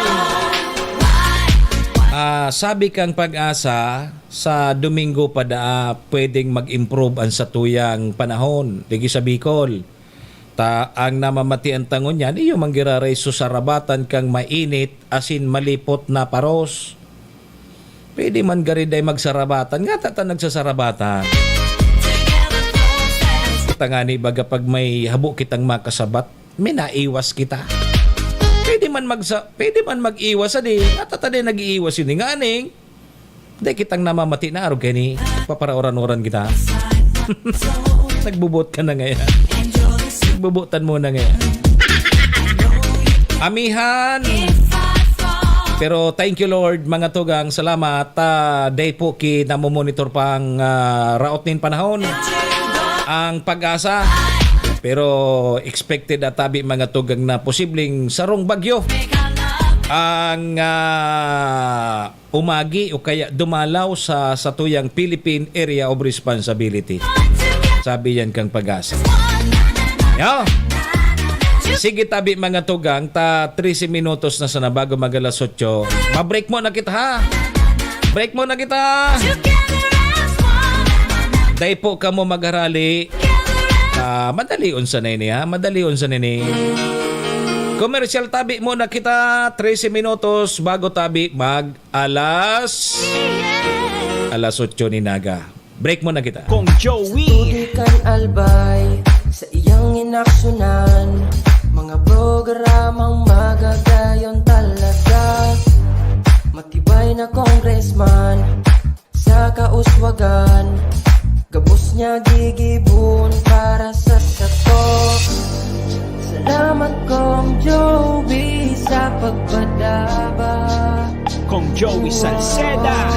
Ah, sabi kang Pag-asa, sa Domingo pa daa pwedeng mag-improve an satuyang panahon, digdi sa Bicol. Ta ang namamatian ta ngunyan, iyo man giraray susarabatan kang mainit asin malipot na paros. Pwede man gari day magsarabatan, ngata ta nagsasarabatan. Tangani baga pag may habo kitang makasabat, minaiwas kita. Pwede man magsa-, pwede man mag-iwas, adi. Ngata ta din nag-iiwas yun, eh. Nganing, di kitang namamati na arog kaini. Paparaoran-oran kita. Nagbubuot ka na ngayon. Nagbubuotan mo na ngayon. Amihan. Pero thank you, Lord, mga tugang. Salamat. Ah, day po ki namomonitor pang, ah, raot nin panahon. Ang Pag-asa. Pero expected at tabi, mga tugang, na posibleng sarong bagyo ang, ah, umagi o kaya dumalaw sa satuyang Philippine Area of Responsibility. Sabi yan kang Pag-asa. Yo! Sige, tabi, mga tugang, ta trese minutos na sana bago mag alas otso. Ma-break mo na kita, ha? Break mo na kita. Dai po kamo magharali. Ah, madalion sana ini, ha? Madalion sana ini. Commercial, tabi muna kita, trese minutos bago tabi mag alas, alas otso ni Naga. Break muna kita. Kong Joey. Tubig kan Albay sa iyang inaksyonan. Mga programang magagayon talaga. Matibay na congressman sa kauswagan. Gabos niya gigibon para sa sato. Salamat, Kong Joey, sa pagpadaba. Kong Joey Salceda.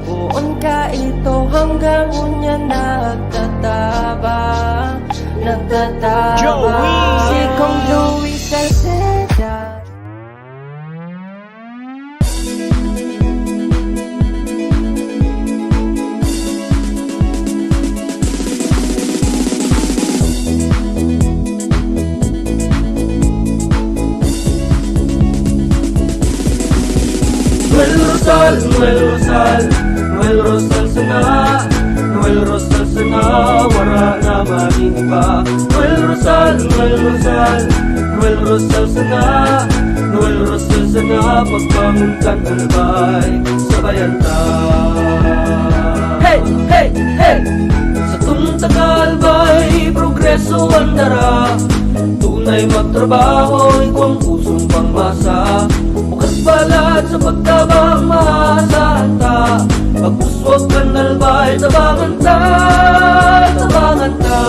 Poon ka ito hanggang unya nagtataba, nagtataba. Joey! Si Kong Joey Salceda. Noel Rosal, Noel Rosal, Noel Rosal sana, Noel Rosal sana, wara na man iba. Noel Rosal, Noel Rosal, Noel Rosal sana, Noel Rosal sana, pagbangon kan Albay, sabayan ta. Hey, hey, hey! Satong taga Albay, progreso an dara. Tunay magtrabaho, igwang pusong pangmasa. Bukas balat sa pagtabang, maasahan ta. Pag-uswag kan Albay, tabangan ta, tabangan ta.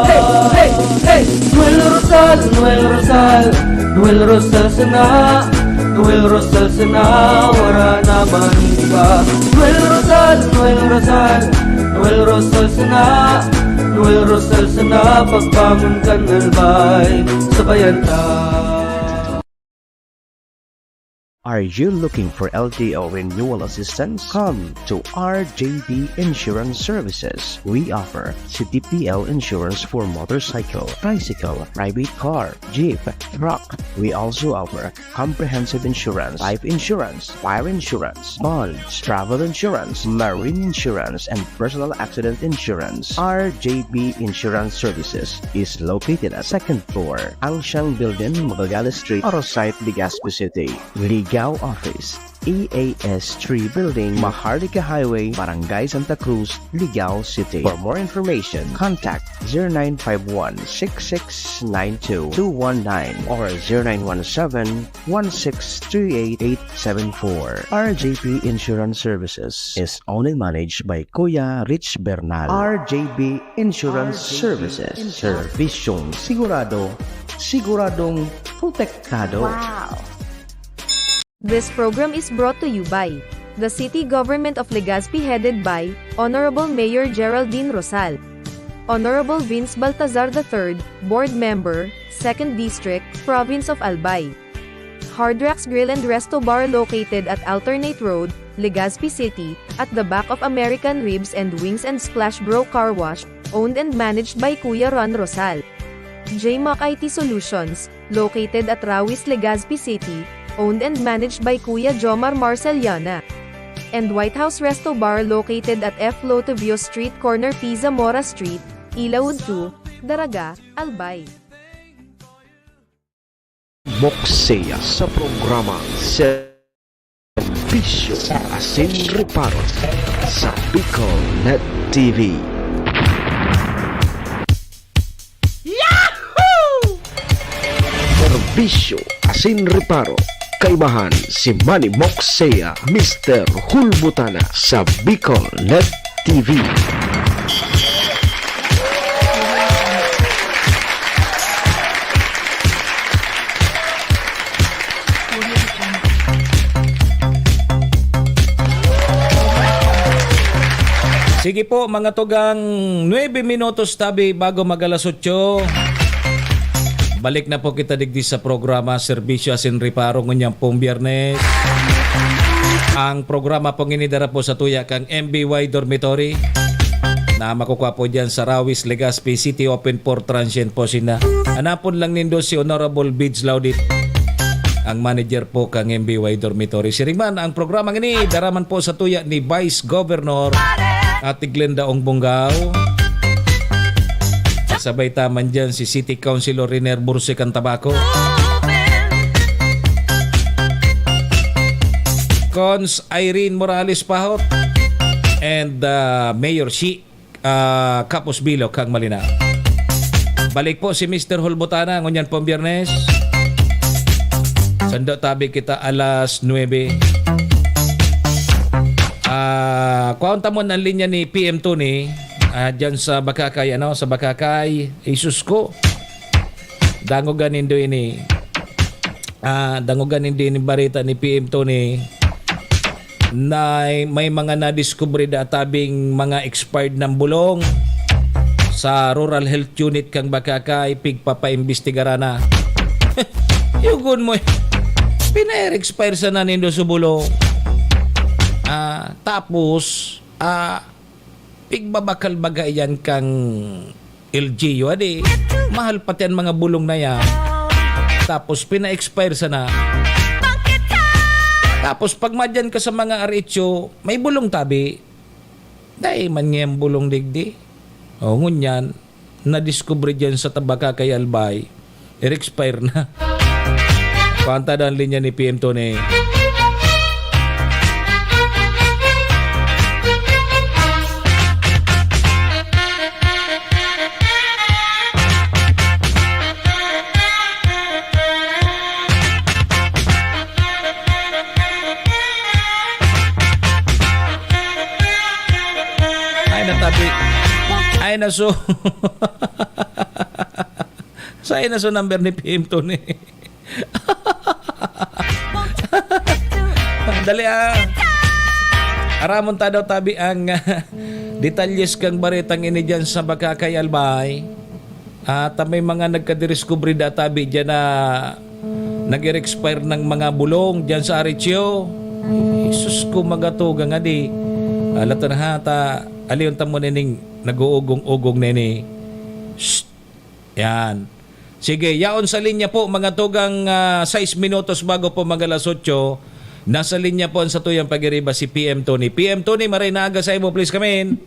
Hey, hey, hey! Noel Rosal, Noel Rosal, Noel Rosal sana, Noel Rosal sana, wara na man iba. Noel Rosal, Noel Rosal, Noel Rosal sana, Noel Rosal sana, pagbangon kan Albay, sabayan ta. Are you looking for L T O renewal assistance? Come to R J B Insurance Services. We offer C T P L insurance for motorcycle, tricycle, private car, jeep, truck. We also offer comprehensive insurance, life insurance, fire insurance, bonds, travel insurance, marine insurance, and personal accident insurance. R J B Insurance Services is located at second floor, Angsiang Building, Magallanes Street, Arosite, Legazpi City. Ligao Office, E A S three Building, Maharlika Highway, Barangay Santa Cruz, Ligao City. For more information, contact zero nine five one, six six nine two, two one nine or zero nine one seven, one six three eight, eight seven four. R J P Insurance Services is owned and managed by Kuya Rich Bernal. R J P Insurance Services. Servisyong sigurado, siguradong protektado. Wow! This program is brought to you by the City Government of Legazpi, headed by Honorable Mayor Geraldine Rosal, Honorable Vince Baltazar the third, Board Member, Second District, Province of Albay. Hard Rocks Grill and Resto Bar, located at Alternate Road, Legazpi City, at the back of American Ribs and Wings and Splash Bro Car Wash, owned and managed by Kuya Ron Rosal. J Mac I T Solutions, located at Rawis, Legazpi City, owned and managed by Kuya Jomar Marceliana. And White House Resto Bar, located at F Lotovio Street, corner P Zamora Street, Ilaud two, Daraga, Albay. Moksea sa programang Serbisyo asin Reparo sa Bicol Net T V. Yahoo! Serbisyo asin Reparo. Kaibahan si Manny Moksea, Mister Hulbutana sa Bicol Net T V. Sige po, mga tugang, nuebe minutos tabi bago mag-alas otso. Balik na po kita digdi sa programa, Serbisyo asin Reparo, ngunyan pong Biyernes. Ang programa pong ini dara po sa tuya kang M B Y Dormitory na makukuha po dyan sa Rawis, Legazpi City, open for transient po sina. Hanapon lang nindo si Honorable Bids Laudit, ang manager po kang M B Y Dormitory. Siring man, ang programang ini, dara man po sa tuya ni Vice Governor Ate Glenda Ong Bongao. Kasabay ta man dyan si City Councilor Riner Burse kang Tabaco. Cons Irene Morales Pahot. And, ah, Mayor Shi, ah, Kapos Bilo kang Malinao. Balik po si Mister Hulbutana, ngunyan pong Biyernes. Sando tabi kita alas nuebe. Ah, kuhaon ta mo ang linya ni P M Tony, ah, dyan sa Bakakay, ano, sa Bakakay. Jesus ko. Dangogan nindo ini. Ah, dangogan nindo ini bareta ni P M Tony na may mga nadiskubre da tabing mga expired ng bulong sa Rural Health Unit kang Bakakay, pigpapaimbestigaran na. Yugon mo eh. Pina-expire sana nindo sa bulong. Ah, tapos, ah, pigbabakal baga iyan kang L G U, adi, mahal pati ang mga bulong na yan. Tapos, pina-expire sana. Tapos, pag madyan ka sa mga R H U, may bulong tabi. Dai man ngayang bulong digdi. O, ngunyan, nadiskubre dyan sa Tabaka kay Albay, i-expire na. Pantad ang linya ni P M Tony. Ay, natabi. Ay, naso. Sa ina so number ni P M Tony. Dali, ah. Aramon ta daw tabi ang, ah, detalyes kang baretang ini diyan sa Bakakay, Albay. At, ah, may mga nagkadiriskubre da tabi diyan na nag-expire ng mga bulong diyan sa Arichio. Jesus ko, magatugang adi. Alatan ha, ta, aliyon ta mo nining nag-uugong-ugong nini. Shh! Yan. Sige, yaon sa linya po, mga tugang, ah, sais minutos bago po mag-alas otso. Nasa linya po ang satuyang pag-iriba, si P M Tony. P M Tony, maray na aga sa imo, please come in.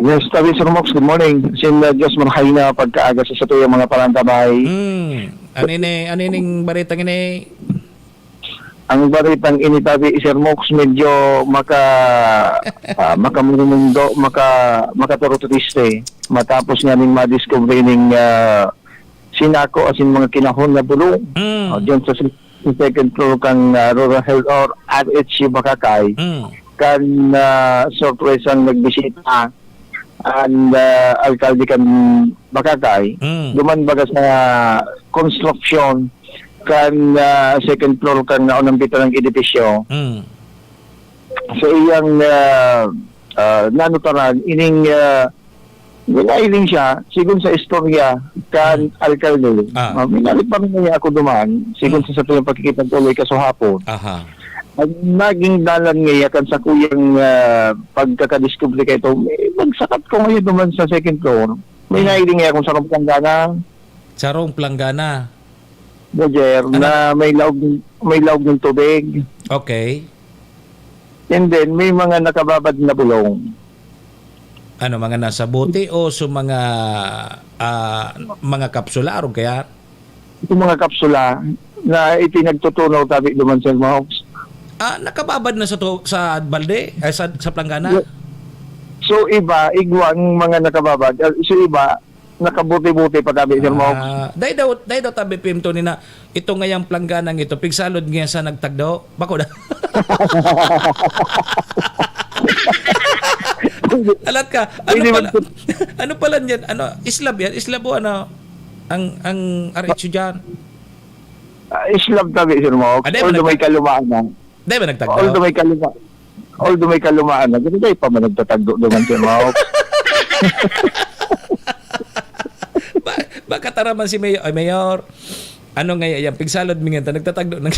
Yes, tabi, Sir Mox, good morning. Sin, uh, Diyos marhay na pagkaaga sa satuyang mga parantabay. Hmm. Anini, anining baretang ini? Ang baretang ini, tabi, Sir Mox, medyo maka-, ah, makamumundo, maka-, makaturutriste. Matapos nga ning madiscover ning, ah, sinako asin mga kinahon na bulong. Mm. Ah, diyan sa se-, sa second floor kan, ah, Rural Health or R H U Bakakay, Mm. kan, ah, sorpresang nagbisita ang, ah, alkalde kan Bakakay. Mm. Duman baga sa konstruksyon kan, ah, second floor kan naunang bitalang edipisyo. Mm. Sa iyang, ah, ah, nanutaran, ining, ah, minahiling siya, sigon sa istorya kan Mm. alkalde. Ah. Ah, minalit pa rin niya ako duman, sigon Mm. sa satuyang pakikipag-uloy kasuhapon. Aha. Ang naging dalan niya kan sakuyang, ah, pagkakadiskubre kaito, eh, nagsakat ko ngayon duman sa second floor. May Hmm. nailing akong sarong planggana, Sarong planggana. Roger, Ano? na may laog, may laog ng tubig. Okay. And then, may mga nakababad na bulong. Ano, mga nasa bote o sa mga, ah, mga kapsula, arog kaya? Itong mga kapsula na ipinagtutunaw tabi duman, Sir Mahox. Ah, nakababad na sa to, sa balde, ay, sa, sa planggana? Ye-, so, iba, igwa ang mga nakababad. Ah, so, iba, nakabuti-buti pa tabi, Sir Mahox. Ah, dai daw, dai daw tabi, P M Tony, na ito ngayang plangganang ito, pigsalod niya sa nagtagdo. Bako na. Alat ka, ano Hindi pala, man po. Ano pala niyan? Ano, islab yan? Islab o ano? Ang, ang R H U dyan? Ah, islab tabi, Sir Mahox. Ah, di ba Although may nagtag- kalumaan na. Di ba nagtagdo? Although may kaluma-, although may kalumaan na, ganun, dai pa man nagtatagdo naman, Sir Mahox. Ba-, baka taraman si Mayor, ay, Mayor, ano nga yan? Pigsalod mi nga, nagtatagdo na.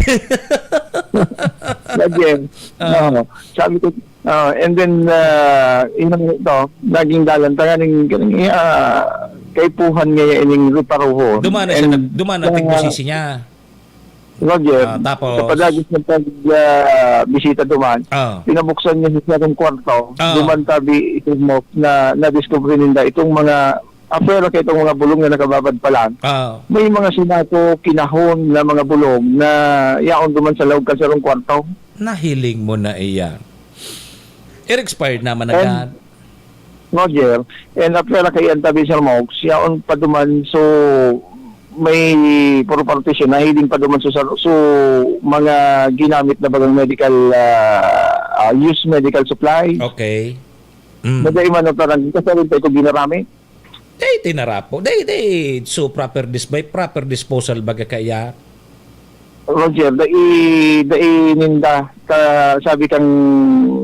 Lagi. Ah. Oo. Sabi ko, ah, and then, ah, yun ang ito, naging dalan, tanganing, ganing, ah, kaipuhan nga ining reparuhon. Dumana siya, And, nag-, dumana, ah, tigbusisi niya. Roger, Ah, tapos? sa padagos ng pag, ah, bisita duman, Ah. pinabuksan niya sa sarong kwarto, Ah. duman tabi itong mo na nadiskubre ninda itong mga, apwera ka itong mga bulong na nakababad pa lang. Ah. May mga sinato, kinahon na mga bulong na yaon duman sa laog kan sarong kwarto. Nahiling mo na iyan. It expired naman And agad. Roger, and apwera kaiyan tabi, Sir Mogs, yaon pa duman, so, may puro partition, nahiling pa duman, so, sa, so, mga ginamit na bagang medical, ah, ah, use medical supplies. Okay. Mm. Madai man ang parang, kasi rin tayo kung ginarami. Dai tinarapo. Dai, dai, so, proper dis-, by proper disposal baga kaya. Roger, dai, dai ninda ka, sabi kang,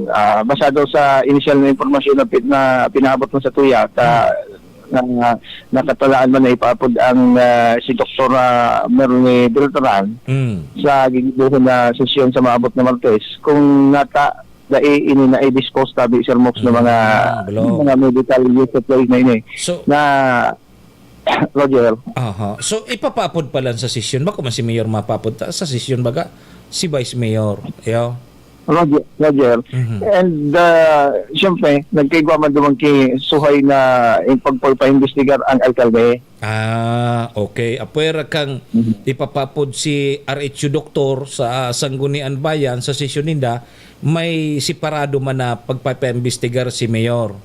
ah, basado sa inisyal na impormasyon na pi-, na pinaabot mo sa tuya, ka, Hmm. na nakatalaan man na ipaapod ang, ah, si Doktor, ah, Merly Beltran Hmm. sa gigibohon na sesyon sa maabot na Martes. Kung nata-, dai ini na i-dispose tabi, Sir Mox, ng mga, Hmm, belong. mga medical use supplies na ini. So, Na Roger. Aha. So, ipapaapod pa lang sa sesyon. Bako man si Mayor mapaapod ta, sa sesyon baga, si Vice Mayor. Yo. Roger, Roger. Mhm. And, ah, siyempre, nagkaigwa man duman ki suhay na yung pagpagpaimbestigar ang alkalde. Ah, okay. Apwera kang Mhm. ipapapod si R H U doktor sa Sangguniang Bayan sa sesyon ninda, may separado man na pagpapaimbestigar si Mayor.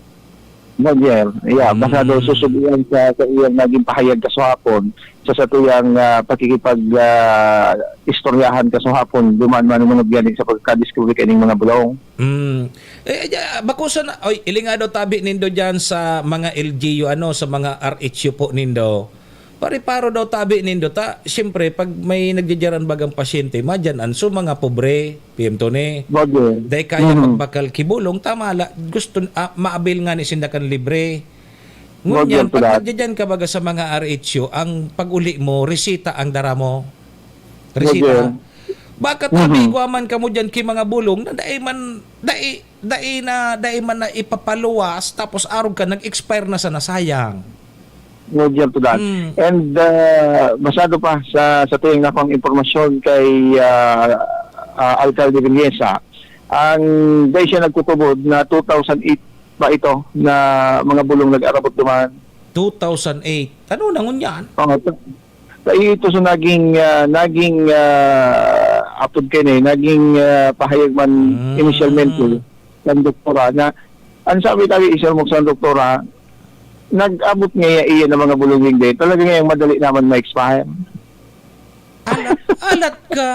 Roger, yeah, basta daw Mm. susubuan sa, sa iyang naging pahayag kasuhapon, sa satuyang, ah, pakikipag, ah, istoryahan kasuhapon, duman man ang mga biyani sa pagkadiskubre kaining mga bulong. Mm. Eh, eh, bako sana, oy, ilinga daw tabi nindo diyan sa mga L G U, ano, sa mga R H U po nindo. Pareparo daw tabi nindo ta, siyempre, pag may nagdidiyaran bagang pasyente, madyan an so mga pobre, P M Tony. Roger. Dai kaya Mhm. magbakal ki bulong, tama la, gusto, ah, maabil nga ni sinda kan libre. Roger, Ngunyan, pag tuda. Nagdidiyan ka baga sa mga R H U, ang pag-uli mo, resita ang dara mo. Resita. Roger. Baka Mhm. tabi, igwa man kamo diyan ki mga bulong na dai man, dai, dai na, dai man na ipapaluwas, tapos arog ka, nag-expire na sana, sayang. Roger to that. Mm. And, ah, basado pa sa, sa tuyang nakong impormasyon kay, ah, ah, Alcalde Villesa, ang dai siya nagtutubod na two thousand eight pa ito na mga bulong nag-arabot duman. Two thousand eight? Ano na ngunyan? Oo, ta-, ta-, ito sa naging, ah, naging, ah, apod kayo na eh, naging, ah, pahayag man Mm. initialmente. Kan doktora na, ang sabi tabi, Sir Mok, sa doktora, nag-abot nga iya, iya ng mga bulong din. Talaga nga yung madali naman ma-expire. Alat, alat ka.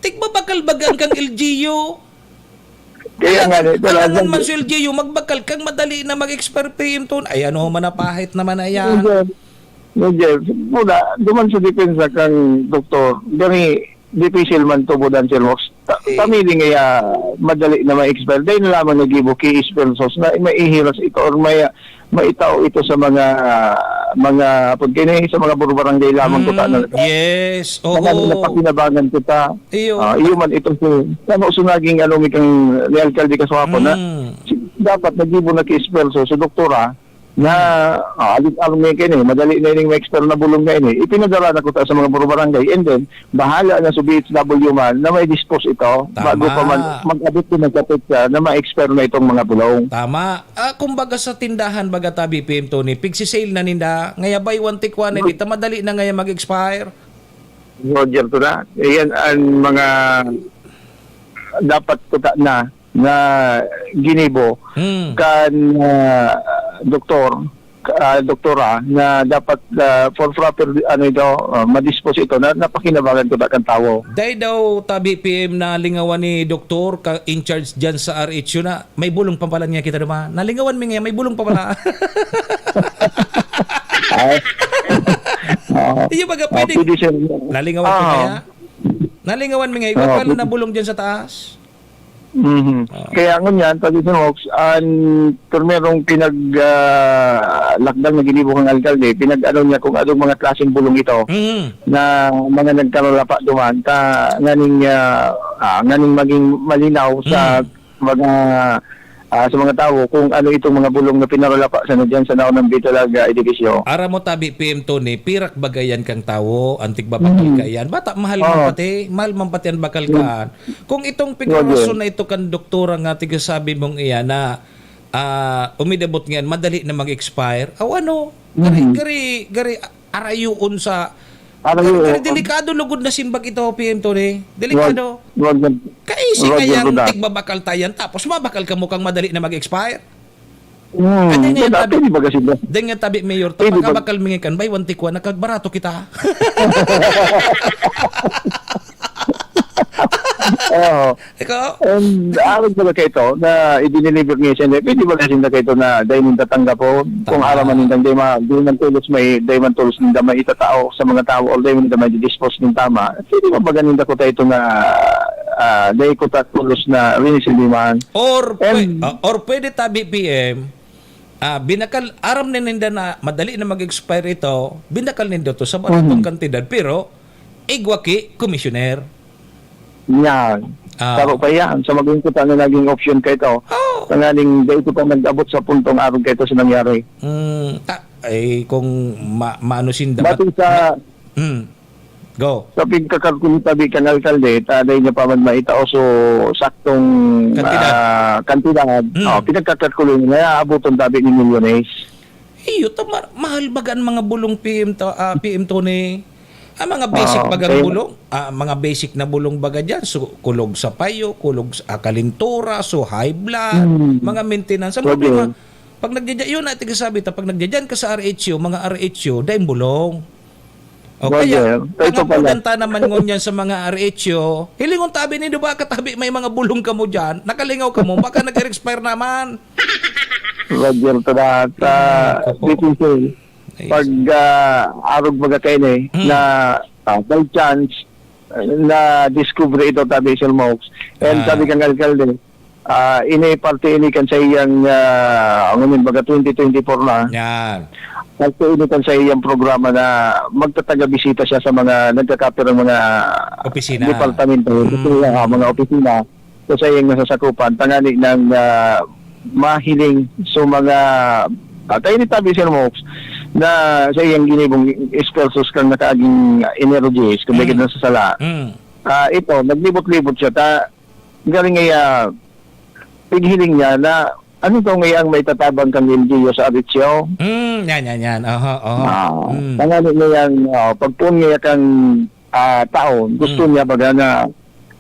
Tigbabakal bagang kang L G U. Kaya nga, Alangan, eh, talaga alangan man nga. Si L G U, magbakal kang madali na mag-expire P M Tony. Ay, ano, manapahit naman na yan. Hindi, hindi. Muna, duman sa depensa kang doktor, gani, difícil man tubudan, Sir Mox. Ta-, Eh. Pamili nga, ah, madali na ma-expire. Dahil na lamang nagibo ki Esperanzos na maihiras ito or may, maitao ito sa mga, mga, pag kini, sa mga burbarangay lamang ko Mm, sana. Yes, Mga oo. napakinabangan ko ta. Iyo. Ah, iyo man ito si, ano, so naging, ano, may kang, ni Alcalde Kasuhapo na, Mm. si-, dapat nagibo na ki Esperanzos, si doktora, na, ah, aling-aling kayo ni, madali na ining ma-expire na bulong na ini. Ipinadala na kuta sa mga puro barangay. And then, bahala na sa D S W D S W man na may dispose ito bago pa man mag-abot din ng kapit na ma-expire na itong mga bulong. Tama. Ah, kumbaga sa tindahan, baga tabi, P M Tony, pigsi-sale na ninda, ngaya buy one, take one, na dito, madali na ngaya mag-expire. Roger, to na. Iyan ang mga dapat kuta na, na ginibo Hmm. kan, ah, doktor, ah, doktora, na dapat, ah, for proper, ano ito, ah, madispose ito, na napakinabangan kuta kan tawo. Dai daw tabi P M na lingawan ni doktor ka in charge diyan sa R H U na may bulong pa pala niya kita naman. Nalingawan mi ngayon, may bulong pa pala. Ay. Oo. Iyo baga, Ah, pwede, pwede siya. Nalingawan ka Ah. kaya? Nalingawan mi ngayon, Oo, wala pwede. na bulong diyan sa taas. Mhm. Ah. Kaya ngunyan, pati sa Mox, ang primerong pinag, ah, lakdang na ginibo ng alkalde, pinag-ano niya kung anong mga klaseng bulong ito Mhm. na mga nagkaralapa duman, ta nganing, ah, ah, nganing maging malinaw sa Mm. mga, ah, sa mga tawo kung ano itong mga bulong na pinaralapa sa nadyan sa naunang Bitalaga edifisyo. Aram mo, tabi, P M Tony, pirak bagayan kang tawo, ang tigbabakal Mm. ka iyan. Bata, mahal man Oo. pati, mahal man pati ang bakal Mm. kaan. Kung itong Roger. pigrarason na ito kan doktora nga tigasabi mong iyan na, ah, umidabot ngayon, madali na mag-expire, aw ano, gari, Mm. gari, gari, arayoon sa, Arayoon. gari, delikado lugod na simbag ito, P M Tony. Delikado. Wag, wag yan. Kaisi Wag kaya yan, ang Roda. tigbabakal tayan, tapos mabakal ka mo kang madali na mag-expire? Hmm, Ay, di nga wala, tabi, pwede ba kasi ba? di nga tabi, Mayor, ta Pwede ba? pagkabakal mingi kan, buy one, take one, nakagbarato kita. Oo. Ikaw? And arog ba kayo ito na i-deliver niya siya? Pwede ba kasi na kayo ito na dahil yung tatanggapon? Kung Tama. araman nindang di ma-, di man tulos may, di man tulos ninda may itatao sa mga tao or di man ninda may dispose ng tama, pwede ba ba ganin ako tayo ito na, ah, di ko ta tulos na rin hindi man? Or pwe-, And ah, or pwede tabi, P M, ah, binakal, aram na ninda na madali na mag-expire ito, binakal ninda to sa baratong Mhm. kantidad, pero igwa ki, Commissioner. Yan. Ah. Saro pa yan. Sa maging kuta na naging option ka ito. Oh. Tanganing dahil ko pa nag-abot sa puntong arog ka ito sa nangyari. Mm, ta-, ay, kung ma-, maano sinda, Batay mat-, sa ma-, mm. Go. Sa pagkakalkuli tabi kan alkalde, ta dahil niya pa man maitao so saktong, Kantidad. ah, kantidad. Mm. Oh, pinagkakalkuli niya, abuton tabi ni milyones. Iyo, ta ma-, mahal baga ang mga bulong P M ta-, ah, P M Tony. Ang mga basic Oo, bagang kaya bulong, ah, mga basic na bulong baga dyan. So, kulog sa payo, kulog sa, ah, kalintura, so high blood, Hmm. mga maintenance. Ang Pwede. problema, pag nagdya-, yun na, tigasabi ta, pag nagdyan ka sa R H U, mga R H U, dahil bulong. O Pwede. kaya, Kaya ito pala. tangamudan ta naman ngunyan sa mga R H U, hilingon tabi nindo ba, katabi may mga bulong kamo dyan, nakalingaw kamo, baka nag-expire naman. Roger, to that, Ay, ah, nako po. B T C. Ay, Pag, ah, arog baga kayo na eh, Hmm. na, ah, by chance, ah, na-discover ito, tabi, Sir Mox. And Ah. sabi kang alkalde, ah, ini parte ini kan sa iyang, ah, ano yun, baga twenty twenty-four na. Yan. Parte ini kan sa iyang programa na magtataga-bisita siya sa mga nagkakapirang mga Opisina. departamento, Hmm. ah, mga opisina. So, sa iyang nasasakupan, tangani ng, ah, mahiling sa mga, ah, tayo ni Tabi Sir Mox, na sa iyang ginibong expertos kang nakaaging energies, kung may Mm. na sa sala. Mm. Ah, ito, naglibot-libot siya. Ta, galing nga, pighiling niya na, ano daw nga ang maitatabang kang L G U sa Aritio? Mm, yan, yan, yan. Aha, aha. Ah, Mm. tangani niya yan, ah, pagpuon niya kang, ah, taon, gusto Mm. niya baga na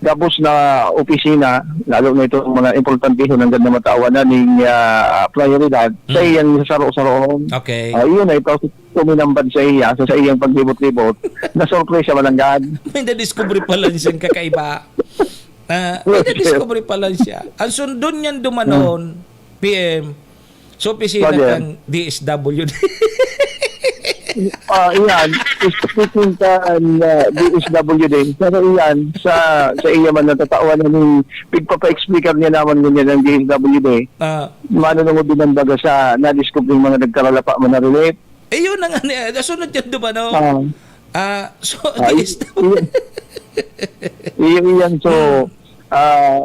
gabos na opisina, lalo na itong mga importantehon nanggad na matawan na ning, ah, prioridad, sa Mm. iyang saro-saroon. Okay. Ah, yun na ito, kuminambad sa iya, sa, sa iyang paglibot-libot, na-surprise siya mananggad. May na-discover pala siyang kakaiba. Ah, may Okay. na-discover pala siya. Ang sundon niyan dumanon, Hmm. P M, sa opisina Roger. kang D S W D. Ah, iyan. Speaking kan, ah, D S W D. Pero iyan, sa, sa iya man natatawan na ning pigpapa-explicar niya naman ngunyan ang D S W D. Ah. Manunungod din ang baga sa nadiskubre ng mga nagkaralapa man na relief. Eh, yun na nga niya. Kasunod yan, di ba, no? Ah. Ah, so, Ah, D S W D. iyan. Iyan, iyan. So, Hmm. ah,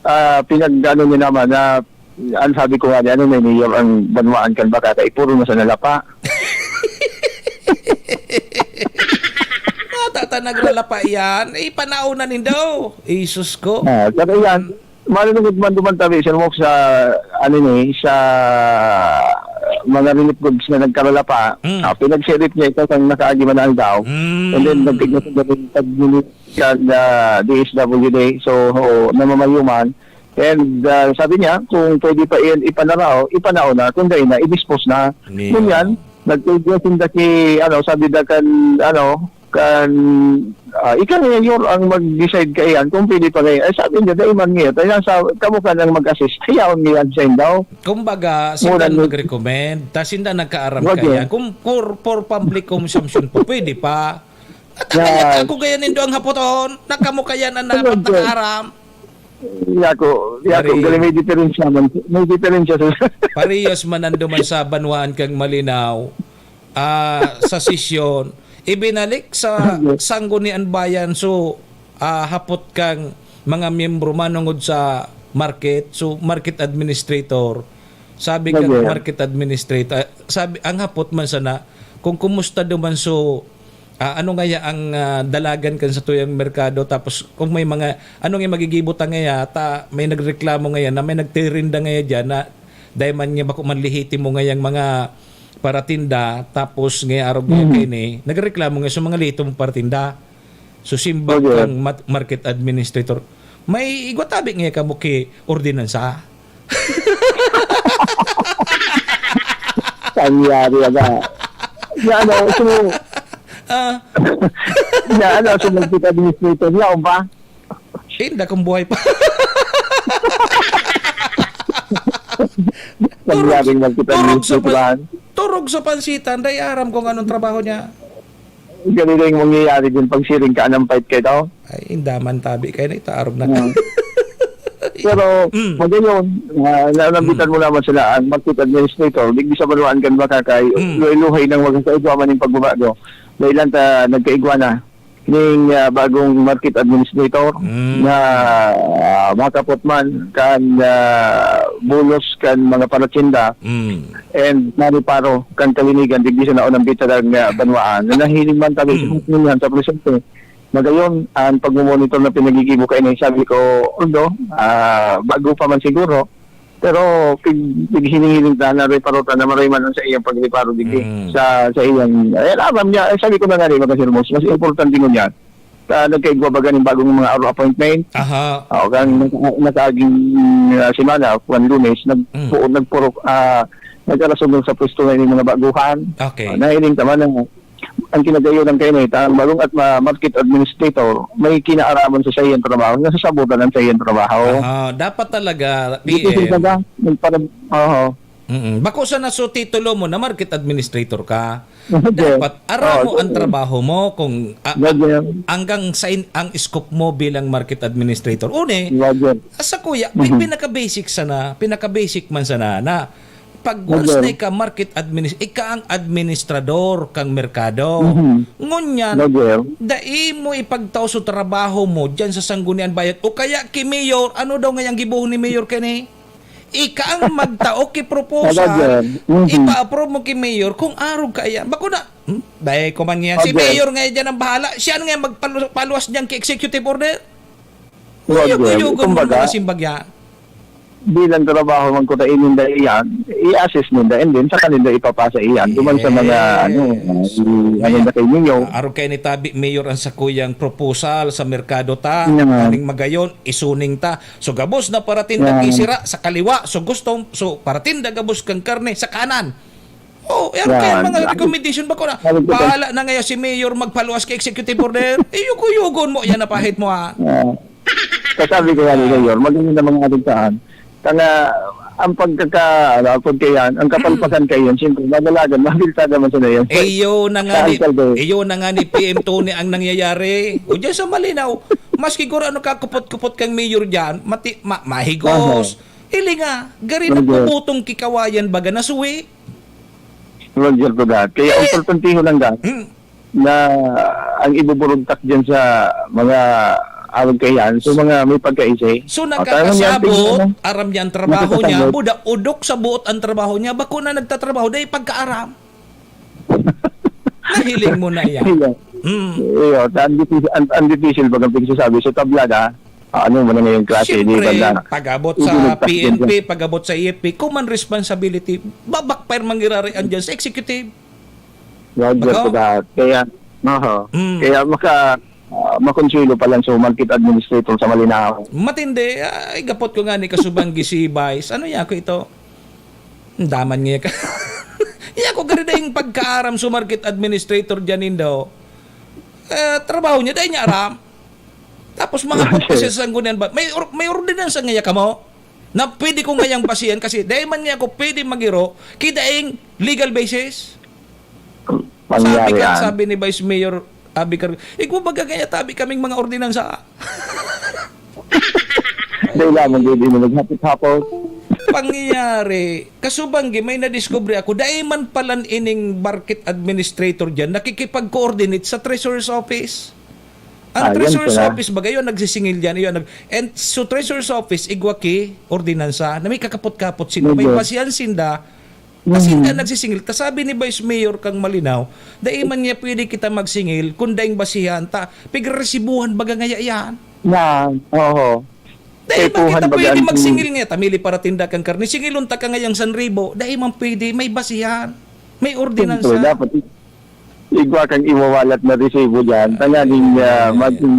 ah, pinag-ano niya naman na Ang sabi ko nga, ano na, mayor ang banwaan kan baka, kay puro na sa nalapa. Nata ta nagralapa yan. Eh, panahon na nindo. Isus ko. Ah, pero yan, malulungod man duman tabi, Sir Mok, sa, ano ni, sa mga relief goods na nagkaralapa. Mm. Ah, pinagsirip niya ito sa nakaagi man na aldaw. Mm. And then, nagtignan sa pag-, sa, ah, D S W D. So, oo, namamayuman. And, ah, sabi niya, kung pwede pa iyan ipanarao, ipanao na, kung dai na, i-dispose na. Yeah. Ngunyan, nagtugyan sinda ki, ano, sabi da kan, ano, kan, ah, ika na, Mayor, ang mag-decide kaiyan kung pwede pa ngayon. Ay, sabi niya, dai man ngayon. Kaya sa, kamo ka nang mag-assist. Hayaon ngayon sa indaw. Kumbaga, sinda Muna ni nag-recommend, ta sinda nagkaaram Roger. Kaya. Kung for, for public consumption po, pwede pa. At Yan. Ako gaya nindo ang hapoton, na kamo kaya na dapat Roger. Nakaaram. Yako, yako, Pare. Gali may diferensya man. May diferensya sa Parehas man ang duman sa banwaan kang Malinaw, ah, sa sesyon. Ibinalik sa Yes. Sanggunian Bayan. So, ah, hapot kang mga miyembro manungod sa market. So, market administrator. Sabi kang Yes. Market administrator, sabi, ang hapot man sana, kung kumusta duman so, ah, ano ngaya ang, ah, dalagan kan satuyang merkado, tapos kung may mga, ano nga magigibo ta ngaya, ta may nagreklamo ngaya na may nagtirinda ngaya diyan na dai man nga bako man lehitimo ngayang mga paratinda, tapos ngaya arog ngaya Mm. kaini, nagreklamo ngaya sa mga lehitimo paratinda. So, simbag Okay. kang mat-, market administrator, may igwa tabi ngaya kamo ki ordinansa? Pangyari na ba? Na ano, so, Ah. na ano, so magkita administrator niya, o ba? Inda kung buhay pa. Pagyaring magkita turog sa administrator pan-, yan. Turog sa pansitan, dai aram kung anong trabaho niya. Ganito yung mangyayari din pag siring ka ng fight kayo tao? Ay, inda man tabi kayo na ito, arog na. Hmm. Pero, Mm. magayon, ah, nalambitan Mm. mo naman sila, ang market administrator, digdi sa banwaan kan baka kay Mm. luhay-luhay nang wag sa igwa man yung pagbabago. Dahil lang ta nagkaigwa na ning, ah, bagong market administrator Mm. na, ah, makapot man kan, ah, bulos kan mga paratsinda Mm. and mariparo kan kalinigan digdi sa naunang bitadang, ah, banwaan. Na nahiling man tabi Mm. sa presente. Magayon, ang pagmumonitor na pinagigibo kayo na sabi ko, although, ah, bago pa man siguro, pero pig-, pighiling-hiling ta na reparo ta na maray man ang sa iyang pagreparo digdi Mm. sa, sa iyang, eh, aram niya, eh, sabi ko na nga rin, mga sir, mas, mas importante ngunyan, sa nagkaigwa ba ganing bagong mga aro appointment? Aha. Oo, kan naka-, nakaaging, ah, semana, kwan Lunes, nag-, Mm. nagpurok, ah, nagkarasugol sa pwesto na yung mga baguhan. Okay. Ah, nahiling ta man ang ang kinagayonan kayo na ito, ang bagong at ma-, market administrator, may kinaaraman sa saiyang trabaho, nasasabutan ang saiyang trabaho. Aha, dapat talaga, Dito P M. Sa baga, nagpara-, oho. Mm-mm. Bako sana so titulo mo na market administrator ka. Roger. Dapat aram Oh, mo ang sige. Trabaho mo kung a-, a-, Roger. Hanggang sa in-, ang scope mo bilang market administrator. Uni, Roger. Sa kuya, pi-, Mhm. pinaka-basic sana, pinaka-basic man sana na pag once Roger. Na ika market adminis-, ika ang administrador kang merkado. Mhm. Ngunyan, Roger. Dai mo ipagtao sa trabaho mo diyan sa Sanggunian Bayan o kaya ki Mayor, ano daw ngayang gibohon ni Mayor kani? Ika ang magtao ki proposal, Roger. Mhm. Ipa-approve mo ki Mayor kung arog ka iyan. Bako na, hmm? Dai ko man yan. Si Roger. Mayor nga diyan ang bahala. Siya nga magpalu-, paluwas diyan ki executive order. Roger, Uyog-uyogon mo kumbaga, mga simbag yan. Bilang trabaho man ko na ininda iyan, i-assess ninda and then saka ninda ipapasa iyan. Duman sa mga, ano, Yes. i-, ano Maya, na kay ninyo. Arog kayo ni Tabi, Mayor, ang sakuyang proposal sa merkado ta. Yan. Aning magayon, isuning ta. So, gabos na paratinda Yan. Isira sa kaliwa. So, gusto, so, paratinda gabos kang karne sa kanan. Oh, eh, ano kaya Yan. Mga recommendation ba ko na? Sabi ko, bahala na ngayon si Mayor magpaluwas kay executive order. Eh, yugo-yugon mo yan, napahit mo, ha? Ah. Kasabi ko nga ni Ah. Mayor, magayon na mga ating saan. Kaya, ang pagkaka-, ano, ang pagkayan, ang kapalpakan kayo, siyempre, madalagan, mabilta naman sa yan. Eh, yun na nga Sa ni, alkalde. Eh, yun na nga ni P M Tony ang nangyayari. O dyan sa Malinaw, maski kung ano kakupot-kupot kang mayor dyan, mati-, ma-, mahigos. Aha. Ili nga, gari Ano dyan? Nagbubutong kikawayan baga na suwi. Roger to that. Kaya ang Eh. Importante ho lang, Dan, Hmm. na ang ibuburugtak dyan sa mga Arog kaiyan. So, mga may pagkaisi. So, O, talagang yan, nakakasabot, tingnan mo. Aram niya ang trabaho niya, Nakakasabot. buda, odok sa buot ang trabaho niya, bako na nagtatrabaho, dahil pagkaaram. Nahiling mo na yan. Iyo. Mm. Iyo, ang difícil, ang, ang difícil bagang pagsasabi sa tabla na, ah, ano mo na ngayong klase, di ba Siyempre, na? pag-abot Hindi sa nagpas-, P N P, pag-abot sa E F P, common responsibility, babakpire mangyayari andyan sa executive. Roger Bako? for that. Kaya, aha. Mm. Kaya maka-, ah, makonsuelo pa lang sa market administrator sa Malinao. Matindi. Ay, gapot ko nga ni kasubanggi si Vice. Ano niya ako ito? Daman niya ka. Iya ko gari daing pagkaaram sa market administrator dyan, Indo. Eh, trabaho niya, dahil niya aram. Tapos mga Okay. purposes ang gunyan ba? May or-, may ordinansa nga iya kamo? Na pwede ko ngayang basihan kasi dahil man niya ako pwede magiro, kidaing legal basis. Pangyari Sabi ka, yan. sabi ni Vice Mayor Abicar, "Igwa baga kaya tabi kaming mga ordinansa." Dahil lamang, di, di mo naghapit-hapot. Pangyayari, kasubanggi, may nadiskubre ako, dai man palan ining market administrator dyan, nakikipag-coordinate sa treasurer's office. Ang Ah, yan treasurer's pala. office, baga, yun, nagsisingil dyan, yun, nag-, and so treasurer's office, igwa ki, ordinansa, na may kakapot-kapot sinda, may Medyo. basihan sinda, ta sinda Mhm. nagsisingil. Ta sabi ni Vice Mayor kang Malinao, "Dai man niya pwede kita magsingil, kung daing basihan, ta, pigresibuhan baga ngaya yan." Yan, oo. Dai Kay man kita Puhan baga pwede ang magsingil niya, ta, mili para tinda kang karne, singilon ta ka ngayang san ribo, dai man pwede, may basihan, may Siyempre, ordinansa. dapat i-, igwa kang iwawalat na resibo dyan, tanganing, ah, Ay. maging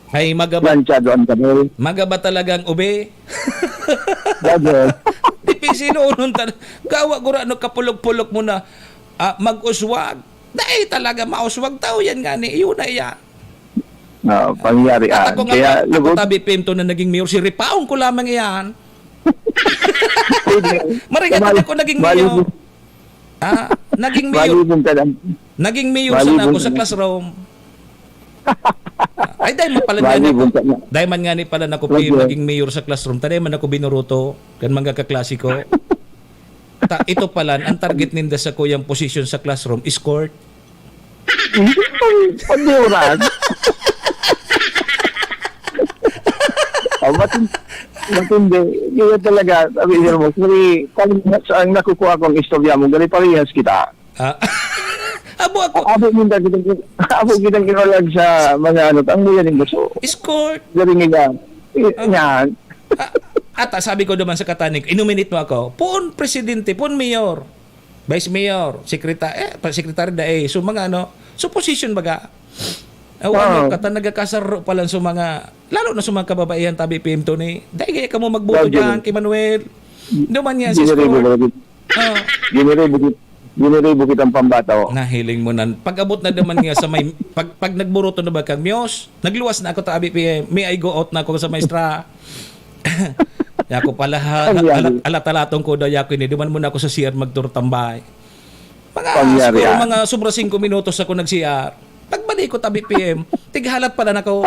Ay, magaba-, planchado ang kabel. magaba talagang ube. Bagay. Dipisilonon tal-, gawa gurano kapulok-pulok mo na, ah, mag-uswag. Dai talaga mauswag tao yan nga ni, yun na yan. Ah, pangyari, At ah, ako nga, kaya ako lugod. tabi, Pim, to na naging mayor, si Ripaong ko lamang iyan. Pwede. Marigat Bali-, ako naging bali-, mayor. Ah, naging mayor. Balibong ka lang. Naging mayor sana Balibong ako sa ka lang. classroom. Ay, dahil man pala Balibong niyan ako. ka na. Dahil man nga ni pala na ako, Pim, Roger. naging mayor sa classroom. Taday man ako binuruto, kan mga kaklase ko. Ta, ito pala, ang target ninda sa kuyang position sa classroom, escort. Hindi, pag, pag-, Ah, matin-, matindi. Kaya talaga, sabi niya mo, "Sorry, kung saan nakukuha kong istorya mo, gani parehas kita." Ah, abo ako. Abo, minda kitang, abo kitang kinalag sa mga ano, tang mga linggo. So, Escort. galing nila. Eh, Ah. yan. Ah, ata, sabi ko naman sa katanig, "Inuminit mo ako." Pon presidente, pon mayor. Vice Mayor, sekreta-, eh, pa-, secretary da, eh. So, mga ano, so, position baga. Ah, Oo. ano, kata nagkakasaro pa lang sa mga, lalo na sa mga kababaihan, tabi, P M Tony. Dahil kaya ka mo magboto Lagi. dyan, kay Manuel. Duman yan, si Giniribo Score. ko lagi. Ah. Giniribo ki-, giniribo kitang pambato. Nahiling mo nan. Pag-abot na naman nga sa may, pag, pag nagburoto na ba kang Miyos, nagluwas na ako, tabi, P M. May I go out na ako sa maestra. Kaya ako pala, ha, Ang yari. alat-, alat-alatong ko daw, yako ini, duman muna ako sa C R magturtambay. Mga Pangyari siguro yan. mga sobra singko minutos ako nag-C R. Pagbalik ko, tabi P M, tighalat pala na ako.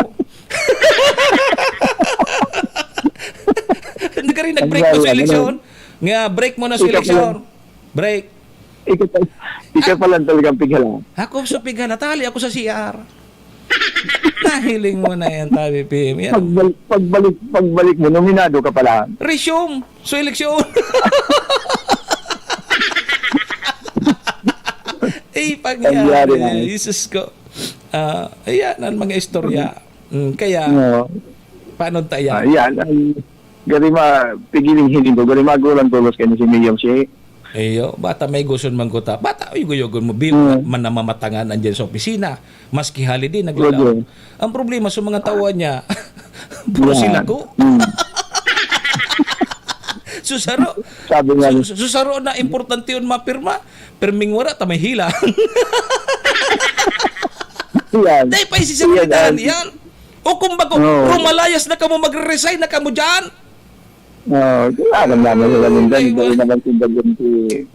Hindi ka rin nag-break mo Pangyari sa yan, eleksyon. ano? Nga, break mo na sa Ikaw eleksyon. pala. Break. Ikaw pala, ikaw Ah. pala talagang pighala. Ako sa pighala, tali ako sa C R. Nahiling mo na yan, tabi P M. Yan. Pagbal-, pagbalik, pagbalik mo, nominado ka pala. Resume. So, eleksyon. Eh, pangyari. Pangyari na. Jesus ko. Ah, ayan ang mga istorya. Mm, kaya, Oo. paano tayo? Ah, yan. Ang gari ma-, pigiling hiling ko. Gari magulang tulos kayo si Mayor si Iyo, bata may gusto man kuta. Bata, uy, guyogon mo, biyo Mm. man namamatangan andyan sa opisina. Maski holiday, naglalaw. Roger. Ang problema sa mga tao niya, puro Yan. sila ko. Mm. Susaro. Sabi nga Su-, ni su-, susaro na importante yun mapirma. Pirming wala, ta may hila. Yan. Dahil pa Yan, isisirmitan yan. yan. O kung bago, Oo. rumalayas na kamo, magre-resign na kamo dyan. Oo, kailangan naman nila minsan. Ay, Dahil wa- naman si Bagyong si,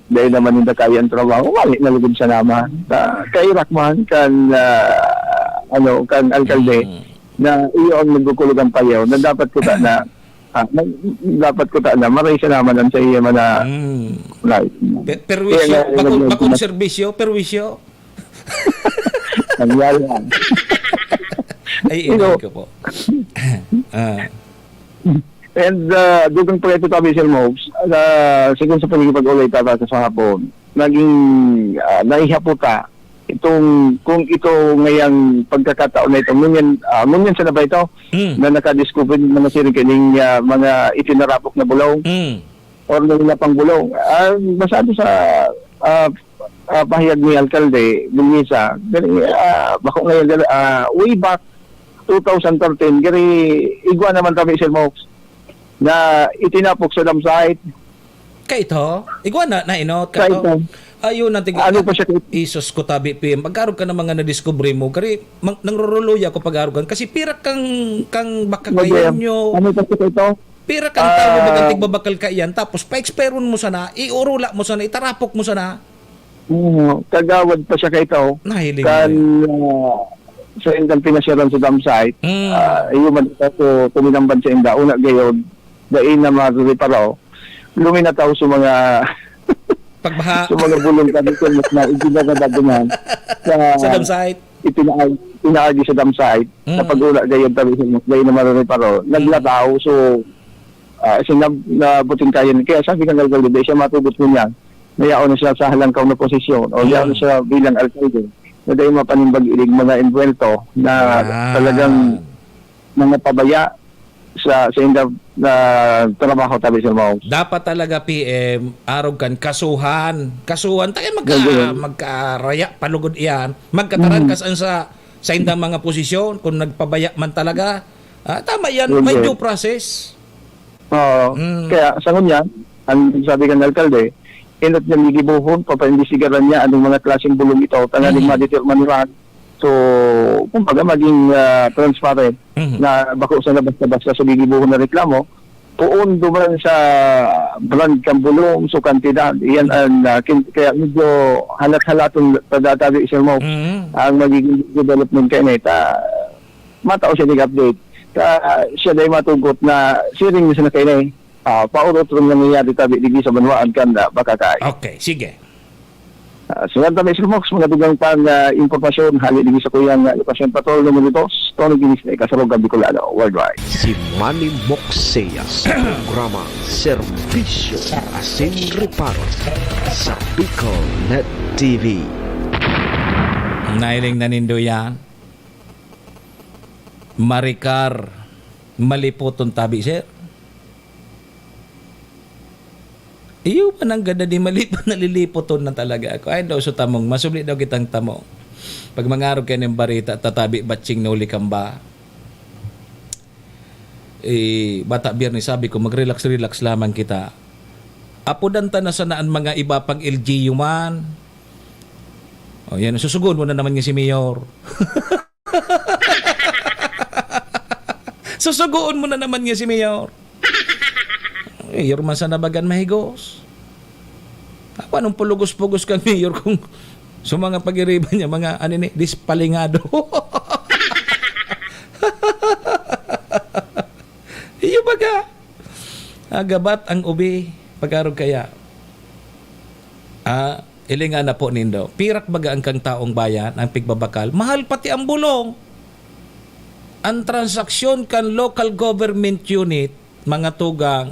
dahil naman yung dakay ang trabaho, wali na lugod siya naman. Sa kairak man, kan, ah, ano, kan alkalde, Mm. na iyo ang nagkukulog ang payaw, na dapat ko ta na, ah, na, dapat ko ta na, maray siya naman ang sa iya man na Mm. life. Pe-, perwisyo, Kaya nga, bakong, yun, bakong yun, serbisyo, perwisyo. Nangyari yan. Ay, You know, inay ko po. Ah. And, ah, dugang pa ito, tabi, Sir Mobs, ah, sigon sa panigipag-ulay tata sa hapon, naging, ah, naihaputa itong, kung ito ngayang pagkakataon na ito, ngunyan, ah, ngunyan sana ba ito, Mm. na nakadiscover ng mga siring kining, ah, mga itinarapok na bulong Mm. or nangina pang bulong. Ah, basado sa, ah, ah, pahayag ni Alkalde Bullisa, gani, ah, bako ngayon, ah, way back two thousand thirteen, gani, igwa naman kami, Sir Mox, na itinapok sa dump site. Kaito? Igwa na, nainot, Kaito. kaito? Ayun, ang tig-, Ano pa siya, Kaito? Isos ko, tabi, P M. Pag-arog ka ng mga nadiskubre mo, gari, mang-, nangroroloya ko pag-arog kan. Kasi pira kang, kang baka Ano ba kayo yan? nyo. Ano pa siya, Kaito? Pira kang Ah. tawo bagang tigbabakal ka iyan, tapos pa-expiron mo sana, iurula mo sana, itarapok mo sana. Oo, kagawad pa siya, Kaito. Nahiling Kan, mo. ah, sa indang pinasyaran sa dump site, Mm. ah, iyo man ito, so, tuminamban sa inda. Una, gayod, dai na marereparo. Luminataw sa mga, Pagbaha. sa mga bulong kami, kung mas na, hindi na nadadungan. Sa Sa dump site. ipinaag-, pinaagi sa dump site, Mm. na pag-ula, gayod, tabi sa mas, dai na marereparo. Mm. Naglataw, so, ah, sinab-, nabuting kayan. Kaya sabi ng alkalde, dai siya matugot ngunyan. Nayaon na siya sa halangkaw na posisyon, o yaon na Mm. siya bilang alkalde, na dai mapanimbag inig mga envuelto na Ah. talagang mga pabaya sa, sa inda na trabaho, tabi sa mga Dapat talaga, P M, arog kan kasuhan. Kasuhan, tayo magka-, Ganun. magkaraya, palugod iyan. Magkataran Mm. kas-, an sa, sa indang mga posisyon, kung nagpabaya man talaga. Ah, tama yan, may Ganun. due process. Oo. Mm. Kaya, sa ngunyan, ang sabi kan alkalde, inot niya gigibohon, papaimbestigaran niya anong mga klaseng bulong ito, tanganing Mm. madeterminahan. So, kumbaga, maging, ah, transparent Mm. na bako sana basta-basta sa gigibohon na reklamo, poon duman sa brand kan bulong, so kantidad, iyan ang, ah, kin-, kaya medyo halat-halaton pagkatabi, Sir Mo, Mm. ang magiging development kainita. Matao siya nig update. Ka, siya dai matugot na siring na siya na kainay. Ah, paurot-urot nangyayari tabi digdi sa banwaan kan, ah, Bacacay. Okay, sige. Ah, sunod tabi, Sir Mox, mga dugang pang, ah, impormasyon, hali digdi sa kuyang, ah, Lokasyon Patrol numero dos, Tony Ginis na ikasarog ang Bicolano Worldwide. Si Manny Moxea sa programa Serbisyo asin Reparo sa Bicol Net T V. Nailing na nindo yan. Maricar, malipoton tabi, sir. Iyo pa nang gada di malipot, nalilipoton na talaga ako. Ay, daw, so tamong, masubli daw kitang tamo. Pag mangarog kayo ng barita, tatabi, batsing, nuli kamba. Eh, Bata Biyernes, sabi ko, mag-relax-relax lamang kita. Apodan ta na sana an mga iba pang L G U man. O, yan, susugoon mo na naman nga si Mayor. Susugoon mo na naman nga si Mayor. Mayor man sana bagan mahigos. Ako, anong pulugos-pugos kang Mayor kung sa mga pag-iriba niya, mga, ano ni, dispalingado? Iyo baga. Ah, gabat ang ubi, pag-arog kaya. Ah, ilingan na po nindo. Pirak baga ang kang taong bayan, ang pigbabakal? Mahal pati ang bulong. Ang transaksyon kan local government unit, mga tugang,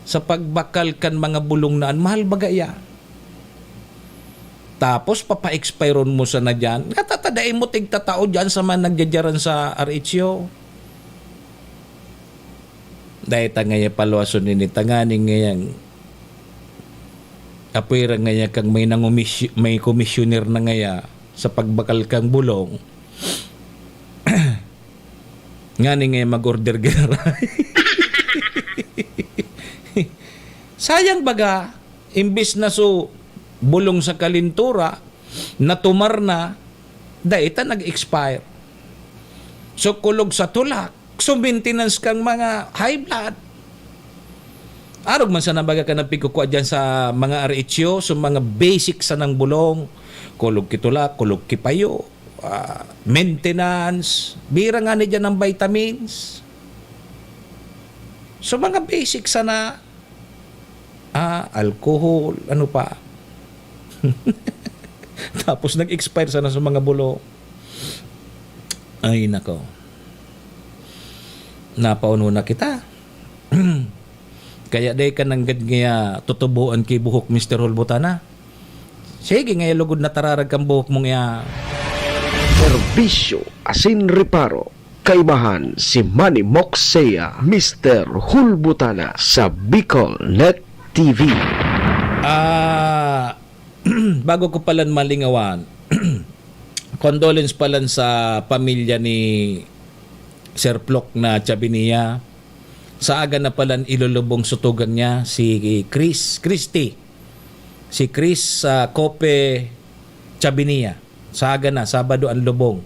sa pagbakal kan mga bulong na an mahal baga iya. Tapos, papa-expiron mo sana diyan. Natatadain mo, tigtatao diyan sa mga nagdadyaran sa R H U. Dai ta ngaya paluwason ini, tanganing ngayang apwera ngaya kang may nangumisyu-, may komisyoner na ngaya sa pagbakal kang bulong. Ngani ngaya mag-order giraray. Sayang baga, imbis na so bulong sa kalintura, natumar na, dai ta nag-expire. So, kulog sa tulak, so maintenance kang mga high blood. Arog man sana baga ka nagpigkukwa dyan sa mga R H U, so mga basic sanang bulong, kulog ki tulak, kulog ki payo, ah, maintenance, bira nga ni dyan ang vitamins. So, mga basic sana, ah, alcohol, ano pa. Tapos nag-expire sana sa mga bulong. Ay, nako. Napaununa kita. Kaya dai ka nanggad ngaya tutuboan ki buhok, Mister Hulbutana. Sige, ngaya lugod na tararag kan buhok mong iya. Serbisyo asin reparo, kaibahan si Manny Moxea, Mister Hulbutana sa Bicol Net T V. Ah, bago ko palan malingawan, condolence palan sa pamilya ni Sir Plok na Chabinia. Sa aga na palan ilolobong sutugan niya si Chris, Christy. Si Chris, ah, Cope Chabinia. Sa aga na, Sabado ang lubong.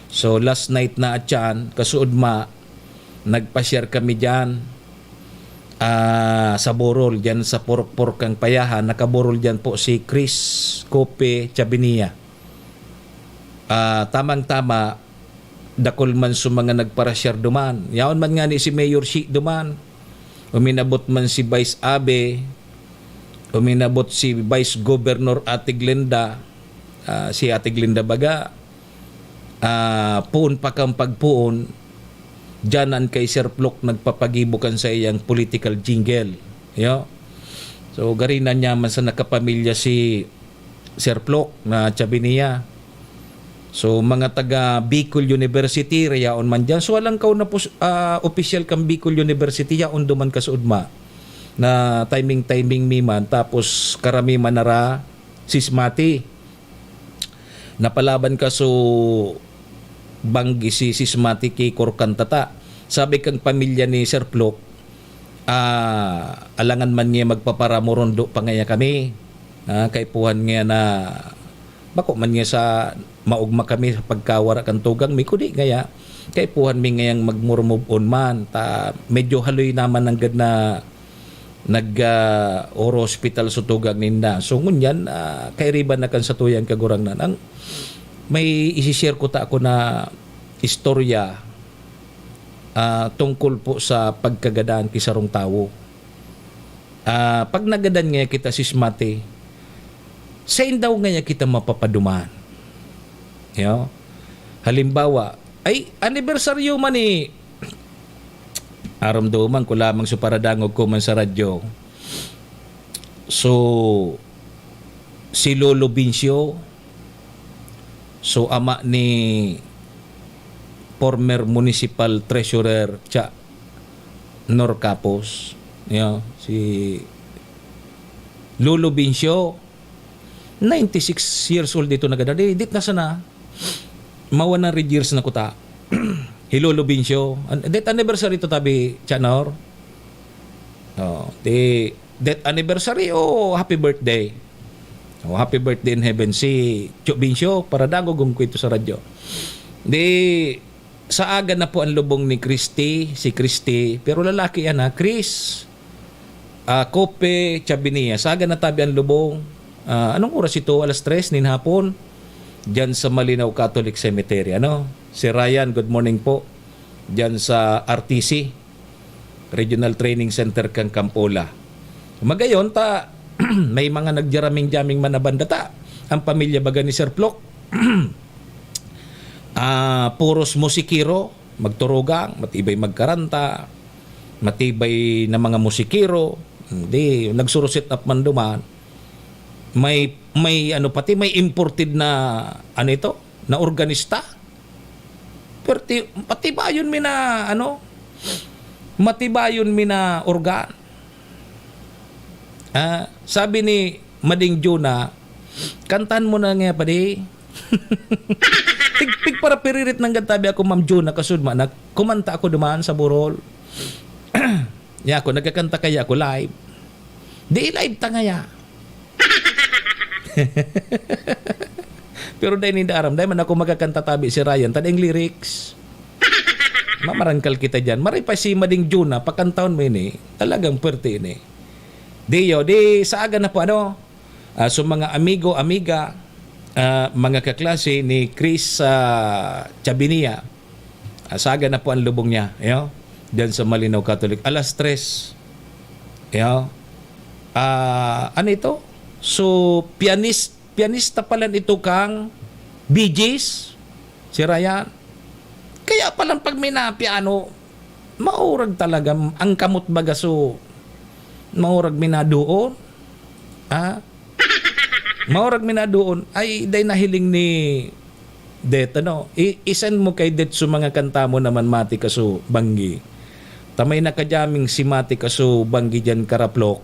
So, last night na at yan, kasuodma, nagpasyar kami dyan, ah, sa Borol, dyan sa Purok-Purok kang Payahan. Nakaborol dyan po si Chris Cope Chabinia. Ah, tamang-tama, dakul man sa mga nagparasyar duman. Yaon man ngani si Mayor Shi duman. Uminabot man si Vice Abe, uminabot si Vice Governor Ate Glenda, ah, si Ate Glenda baga, ah, poon pa kan pagpoon, diyan an kay Sir Plok nagpapagibo kan saiyang political jingle. Yo. So, gari na niya man sa nakapamilya si Sir Plok na Chabinia. So, mga taga Bicol University, rayaon man diyan. So, walang kauna pos-, ah, opisyal kan Bicol University, yaon duman kasuodma na timing-timing mi man, tapos karami man nara sismati. Napalaban ka so banggi si sismati ki Korkan tata. Sabi kang pamilya ni Sir Plok, ah, alangan man niya magpaparamurondo pa ngaya kami. Ah, kaipuhan ngaya na bako man ngaya sa maogma kami sa pagkawara kan tugang mi, kudi ngaya kaipuhan mi ngayang magmurmove on man. Ta medyo haloy naman nanggad na nag, ah, oro hospital sa tugang ninda. So, ngunyan, ah, kairiba na kan satuyang Kagurangnan. Ang may isi-share ko ta ako na istorya, ah, tungkol po sa pagkagadan ki sarong tawo. Ah, pag nagadan ngaya kita sismati, sain daw ngaya kita mapapaduman? Yo? Halimbawa, ay, anibersaryo man ni, aram duman ko lamang so paradangog ko man sa radyo. So, si Lolo Bincio, so ama ni former municipal treasurer Cha Nor Capos, yo, si Lolo Bincio, ninety-six years old dito nagadan. Di, dit na sana, ma one hundred years na kuta. Hi Lolo Bincio, an-, death anniversary to tabi, Cha Nor. Oh, di, death anniversary o happy birthday? Oh, happy birthday in heaven si Cho Bincio, paradangog ko ito sa radyo. Di, sa aga na po ang lubong ni Christy, si Christy, pero lalaki yan ha, Chris, ah, Cope Chabinia. Sa aga na tabi ang lubong. Ah, anong oras ito? Alas tres nin hapon. Diyan sa Malinaw Catholic Cemetery, ano? Si Ryan, good morning po. Diyan sa R T C, Regional Training Center kan Campola. Magayon ta, may mga nagjaraming-jaming man na banda ta. Ang pamilya baga ni Sir Plok, ah, puros musikero, magturugang, matibay magkaranta, matibay na mga musikero. Hindi, nagsuro-set up man duman. May, may ano, pati may imported na, ano ito, na organista. Perti, patibayon mi na, ano, matibayon mi na organ. Ah, sabi ni Mading Juna, "Kantahan mo na nga, padi." Pig-, pigparapiririt nanggad tabi ako, Ma'am Juna, kasud man, nag-, kumanta ako duman sa Bohol. Ya ako, nagkakanta kaya ako live. Di live ta ngaya. Pero dai ninda aram, dai man ako magkakanta tabi si Ryan, ta daing lyrics. Mamarangkal kita diyan. Maray pa si Mading Juna, pakantahon mo ini. Talagang puwerte ini. Diyo, di sa aga na po, ano, ah, so mga amigo, amiga, ah, mga kaklase ni Chris, ah, Chabinia, ah, sa aga na po ang lubong niya, yo, diyan sa Malinaw Catholic. Alas tres, yo. Ah, ano ito? So, pianis-, pianista pala nito kang Bee Gees, si Ryan. Kaya palang pag may napiano, Maurag talaga, ang kamot baga so, maurag minadoon. Ah? Maurag minadoon. Ay, day nahiling ni Det, ano? I-, i-send mo kay Det so mga kanta mo naman, Mati Kaso Banggi. Tamay na kadyaming si Mati Kaso Banggi dyan, Karaplok.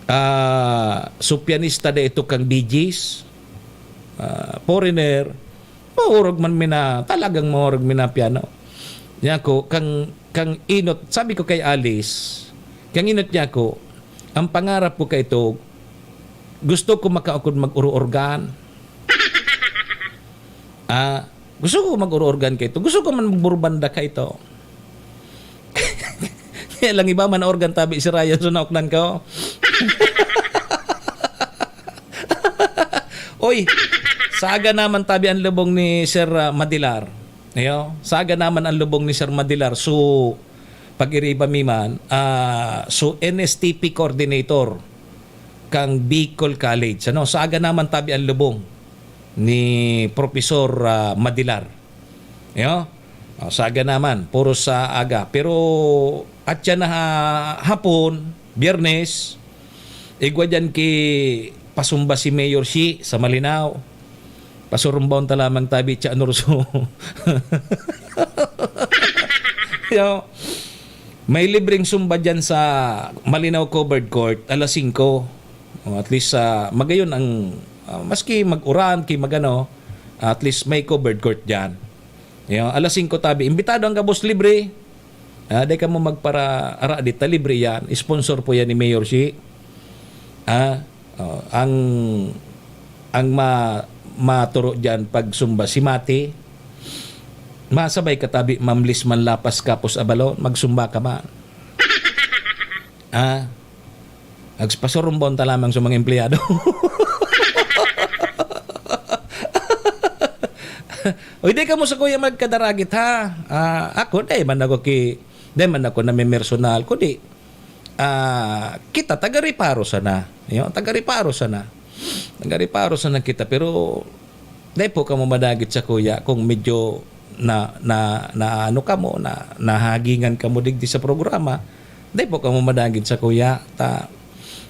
Ah, so pianista da ito kang Bee Gees. Ah, foreigner. Maurog man mina, talagang maurog mina piano. Niya ko, kang, kang inot, sabi ko kay Alice, kang inot niya ko, ang pangarap ko kay ito, gusto ko makaukod mag-uro-organ. Ah, gusto ko mag-uro-organ kay ito. Gusto ko man magburbanda kay ito. Kaya lang iba man organ tabi si Ryan sa naoknan ko. Oy, saga naman tabi ang lubong ni Sir, ah, Madilar. Ayo, saga naman ang lubong ni Sir Madilar. So, pag-iriba mi man, ah, so N S T P coordinator kang Bicol College. Ano, saga naman tabi ang lubong ni Professor, ah, Madilar. Yo? O, saga naman, puro sa aga. Pero, at siya na ha-, hapon, Biyernes, igwa dyan ki pasumba si Mayor Shi sa Malinao. Pasurumbaon ta lamang tabi siya, ano, Ruso? Yo, may libreng sumba dyan sa Malinao Covered Court, alas singko. O, at least, ah, magayon ang, ah, maski mag-uran, ki magano, at least may covered court dyan. Yo, alas singko tabi. Imbitado ang gabos, libre. Ah, di ka mo magpara-, ara dita, libre yan. Sponsor po yan ni Mayor Shi. Ah, oh, ang, ang ma-, maturo dyan pag sumba si Mati, masabay ka tabi, Ma'am Liz Manlapas Kapos Abalon, magsumba ka man. Ah, nagpasurumbon ta lamang sa mga empleyado. Uy, di ka mo sa kuya magkadaragit, ha? Ah, ako, di man ako ki-, di man ako namimersonal, kundi, ah, kita, taga-reparo sana. Yo, taga-reparo sana. Taga-reparo sana kita, pero di po kamo madagit sa kuya kung medyo na, na, na ano kamo, na, nahagingan kamo digdi sa programa. Di po kamo madagit sa kuya. Ta,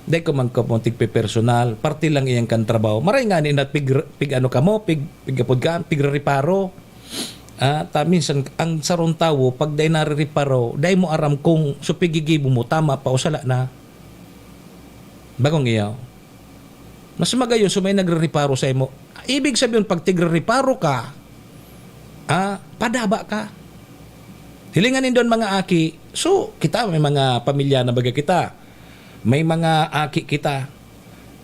di ko man kamo tigpe-personal. Parte lang iyang kan trabaho. Maray nga ni na pig, pig ano kamo, pig, pig apod ka, pig reparo. Ah, ta minsan, ang sarong tawo, pag dai narireparo, dai mo aram kung so pigigibo mo, tama pa o sala na. Bagong iyaw. Mas magayon so may nagrereparo sa imo. Ibig sabihin, pag tigrereparo ka, ah, padaba ka. Hilingan nindo an mga aki. So, kita, may mga pamilya na baga kita. May mga aki kita.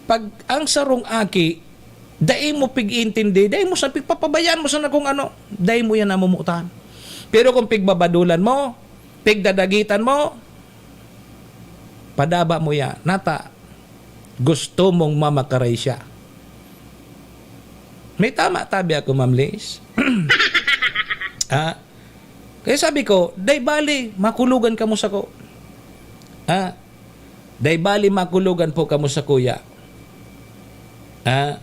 Pag ang sarong aki, dai mo pig-intindi, dai mo sa pigpapabayaan mo sana kung ano, dai mo yan namumutan. Pero kung pigbabadulan mo, pigdadagitan mo, padaba mo yan. Nata, gusto mong mamakaray siya. May tama tabi ako, Ma'am Liz. Ah, kaya sabi ko, "Dai bali, makulogan kamo sako." Ah, "Dai bali, makulogan po kamo sa kuya." Ah,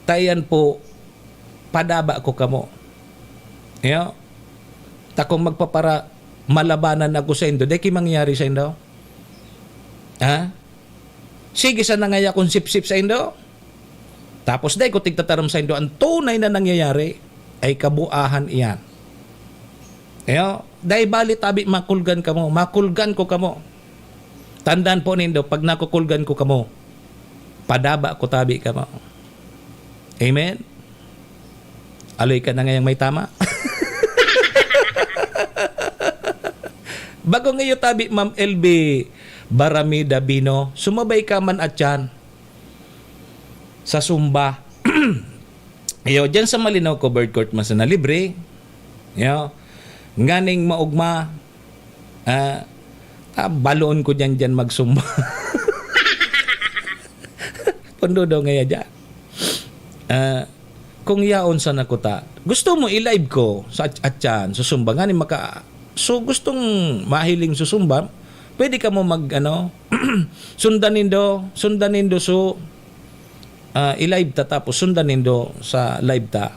tayan po, padaba ko kamo. Yo? Ta kung magpapara-, malabanan ako saindo, dai ki mangyayari saindo? Ha? Sige sana ngaya kung sipsip saindo. Tapos dai ko tigtataram saindo, ang tunay na nangyayari ay kabuahan iyan. Yo, dai bali tabi makulgan kamo, makulgan ko kamo. Tandaan po nindo, pag nakukulgan ko kamo, padaba ko tabi kamo. Amen? Aloy ka na ngayang may tama. Bagong iyo tabi, Ma'am L B Baramida Bino, sumabay ka man atyan sa Zumba. Iyo, dyan sa Malinao Covered Court, mas na libre. Iyo, nganing maugma, ah, ah, baloon ko dyan, dyan mag-Zumba. Pundo daw ngaya dyan. Ah, kung yaon sa nakuta, gusto mo i-live ko sa at-, atyan, sa Zumba, ngani maka-, so gustong mahiling sa Zumba, pwede ka mo mag, ano, sundan nindo, sundan nindo, so, ah, i-live ta, tapos sundan nindo sa live ta.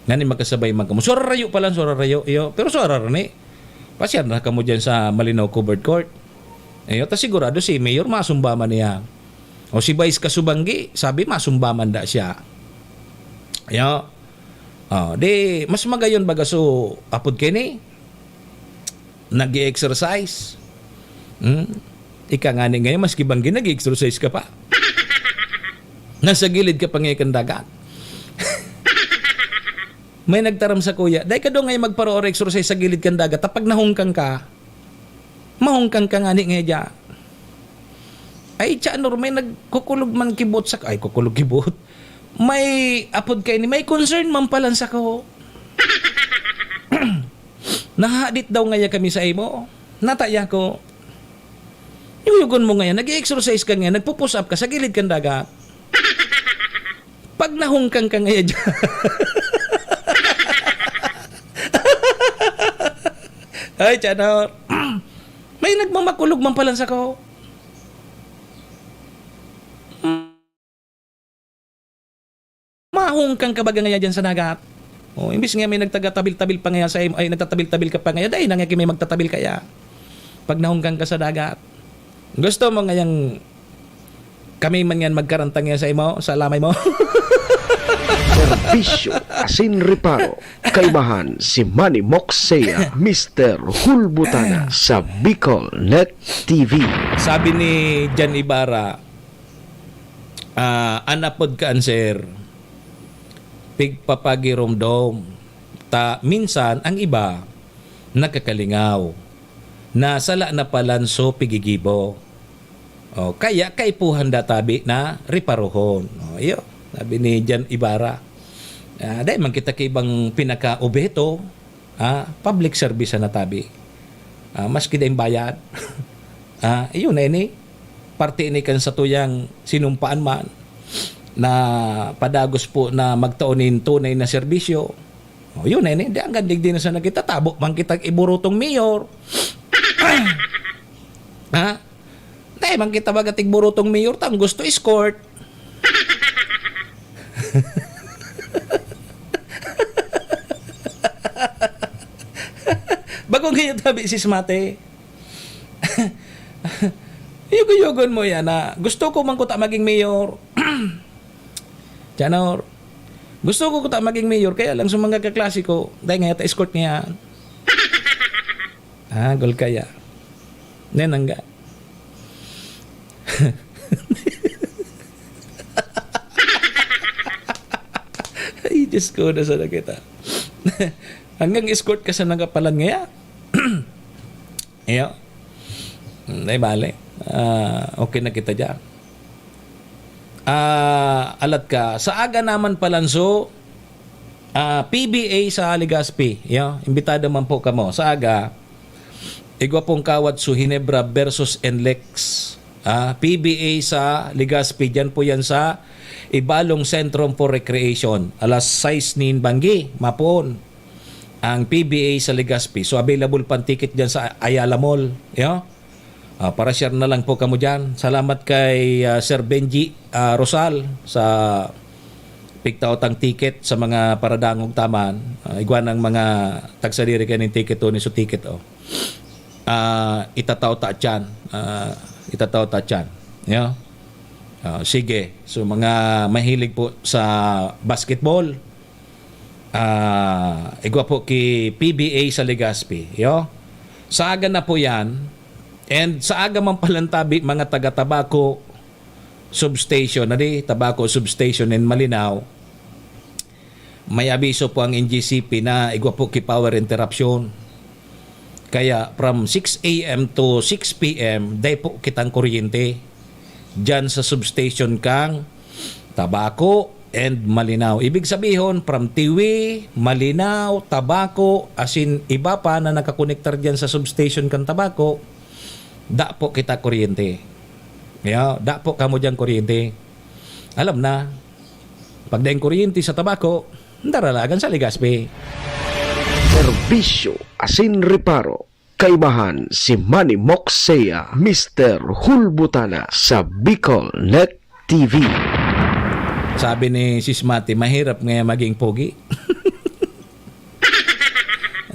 Ngani makasabay man kamo. Surarayo pa lang, surarayo, iyo. Pero surarani. Pasyar na kamo dyan sa Malinao Covered Court. Ayo, ta sigurado si Mayor masumba man niya. O si Vice Kasubanggi, sabi masumba man da siya. Ayo. Oh, di, mas magayon baga so, apod kini, nag-i-exercise. Hmm? Ika nga ni ngayon, maski banggi, nag-i-exercise ka pa. Nasa gilid ka pa ngayon kan dagat. May nagtaram sa kuya, "Dai ka daw ngayon magparo-exercise sa gilid kan dagat, ta pag nahungkang ka, mahungkang ka ngani ngayon dyan." Ay, Chanor, may nagkukulog man kibot sa, ay, kukulog kibot. May apod kaini, may concern man palan sako. Nahadit daw ngaya kami sa imo. Nataya ko. Yuyogon mo ngaya, nag-i-exercise ka ngaya, nagpo-push up ka sa gilid kan dagat. Pag nahungkang ka ngaya dyan. Ay, Chanor. May nagmamakulog man palan sako. Mahungkang ka baga ngaya dyan sa dagat. O, imbis nga may nagtagatabil-tabil pa ngaya sa im-, ay, nagtatabil-tabil ka pa ngaya, dai na nga ki may magtatabil kaya. Pag nahungkang ka sa dagat. Gusto mo ngayang kami man yan magkarantang yan sa imo, sa lamay mo? Serbisyo asin reparo. Kaibahan si Manny Moxea, Mister Hulbutana sa Bicol Net T V. Sabi ni Jan Ibarra, ah, an apod kan, sir, pigpapagiromdom. Ta, minsan, ang iba, nakakalingaw na sala na palan so pigigibo. O, kaya kaipuhan da tabi na reparohon. O, iyo, sabi ni Jan Ibarra. Ah, dai man kita kaibang pinaka-obheto, ah, public service na tabi. Ah, maski daing bayad. Ah, iyo na ini. Parte ini kan satuyang sinumpaan man na padagos po na magtao nin tunay na serbisyo. O, yun na ini. Di ang gandig din na sa nagkita. Tabo man kita iburutong mayor. Ha? Dai man kita baga tigburutong mayor, ta ang gusto escort. Bago ngayon tabi si Smate. Yugo-yugon mo yan na gusto ko man kuta maging mayor. Chanor, gusto ko kuta maging mayor, kaya lang sa mga kaklase ko, dahil nga yata escort niya. Ah, gol kaya. Nenangga. Ay, Diyos ko, nasa na kita. Hanggang escort ka sa nagapalan ngaya. Iyo. Hmm, dai bale. Ah, okay na kita dyan. Ah, alat ka. Sa aga naman palanso, ah, P B A sa Legazpi. Iyo, imbitado man po kamo. Sa aga, igwa pong kawat su Ginebra versus N L E X. Ah, P B A sa Legazpi. Dyan po yan sa Ibalong Centrum for Recreation. Alas sais nin banggi, mapon. Ang P B A sa Legazpi. So, available pang ticket dyan sa Ayala Mall. Yo? Ah, para share na lang po kamo dyan. Salamat kay, ah, Sir Benji, ah, Rosal sa pigtaotang ticket sa mga paradangog taman. Ah, igwa ng mga tagsadiri kayo ng ticket, Tony, so ticket, oh. Ah, itatao ta dyan. Ah, itatao ta dyan. Yo? Ah, sige. So, mga mahilig po sa basketball, ah, igwa po ki P B A sa Legazpi, yo? Sa aga na po yan, and sa aga man palang tabi, mga taga Tabaco Substation, na di, Tabaco Substation in Malinao, may abiso po ang N G C P na igwa po ki power interruption. Kaya from six A M to six P M, dai po kitang kuryente dyan sa substation kang Tabaco and Malinao. Ibig sabihon, from Tiwi, Malinao, Tabaco, asin iba pa na nakakonektar dyan sa substation kan Tabaco, da po kita kuryente. Ya, da po kamo dyan kuryente. Alam na, pag daing kuryente sa Tabaco, daralagan sa Legazpi. Serbisyo asin reparo. Kaibahan si Manny Moxea, Mister Hulbutana sa Bicol Net T V. Sabi ni Sis Mati, mahirap nga maging pogi.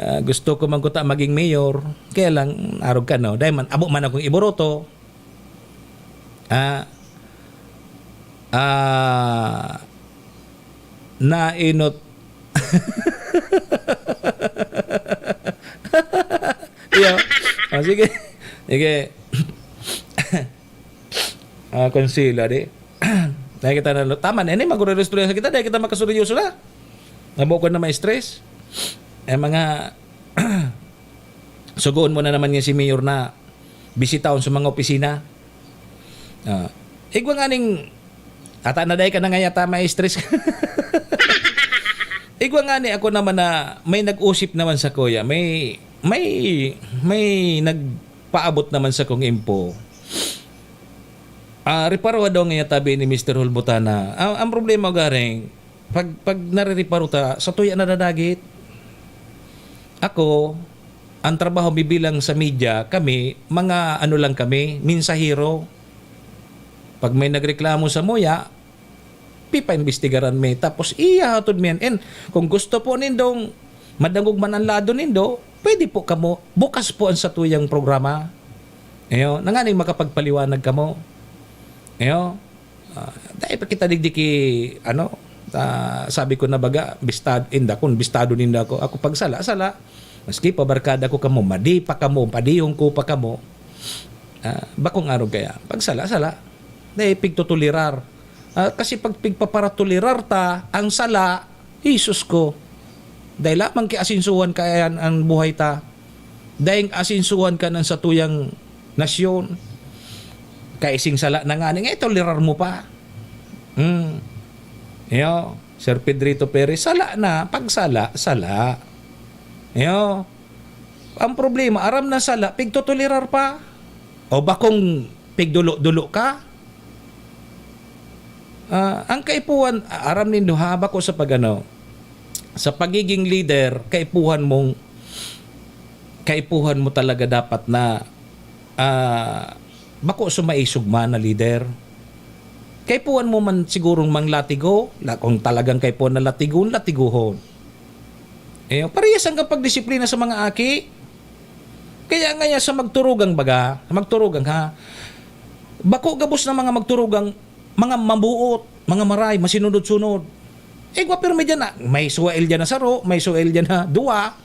Ah, gusto ko man kuta maging mayor. Kaya lang, arog ka, no? Dahil man, abo man akong iburoto. Ah, ah, nainot. Iyo. Oh, sige. Sige. Ah, konsila, di. Dahil kita na, tama na, ini, magre-restorya sa kita, dahil kita makaseryoso na. Nabo ko na ma-stress. Eh, mga, sugoon mo na naman nga si Mayor na bisitahon sa mga opisina. Ah, igwa nga ning, ata na dahil ka na nga yata ma-stress ka. Igwa nga ni ako naman na may nag-usip naman sa kuya, may, may, may nagpaabot naman sa kong info. Ah, reparoha daw nga tabi ni Mister Hulbutana. Ang, ang problema garing, pag, pag narireparo ta, sa tuya nadadagit. Ako, ang trabaho mi bilang sa media, kami, mga ano lang kami, mensahero. Pag may nagreklamo sa muya, pipaimbestigaran mi. Tapos, ihahatod mi yan. And kung gusto po nindong madangog man ang lado nindo, pwede po kamo, bukas po ang satuyang programa. Ayo, nanganing makapagpaliwanag kamo. Ayo, ah, dahil pa kita digdi ki, ano, ah, sabi ko na baga, bistad, inda, kung bistado ninda ako, ako pagsala, sala. Maski pabarkada ko kamo, madi pa kamo, padihon ko pa kamo. Ah, bakong arog kaya, pagsala, sala. Dahil pigtutulirar. Ah, kasi pag pigpaparatulirar ta, ang sala, Jesus ko. Dahil lamang ki asinsuhan kaya an buhay ta. Dahil asinsuhan ka ng satuyang nasyon. Kaising sala na nga, nga itolerar mo pa. Hmm. Yo, Sir Pedrito Perez, sala na. Pagsala, sala. Yo. Ang problema, aram na sala, pigtotolerar pa. O bakong pigdulo-dulo ka? Ah, ang kaipuhan, aram nindo ha, bako sa pagano, sa pagiging leader, kaipuhan mong, kaipuhan mo talaga dapat na, ah, bako sa maisog man na leader. Kaipuhan mo man sigurong manglatigo, la-, kung talagang kaipuhan na latigon, latiguhon. Eh, parehas ang pagdisiplina sa mga aki. Kaya nga yan sa magturugang baga, magturugang ha, bako gabos na mga magturugang, mga mabuot, mga maray, masinunod-sunod. Eh, gwa pirmi dyan na, may suwail dyan na saro, may suwail dyan na duwa.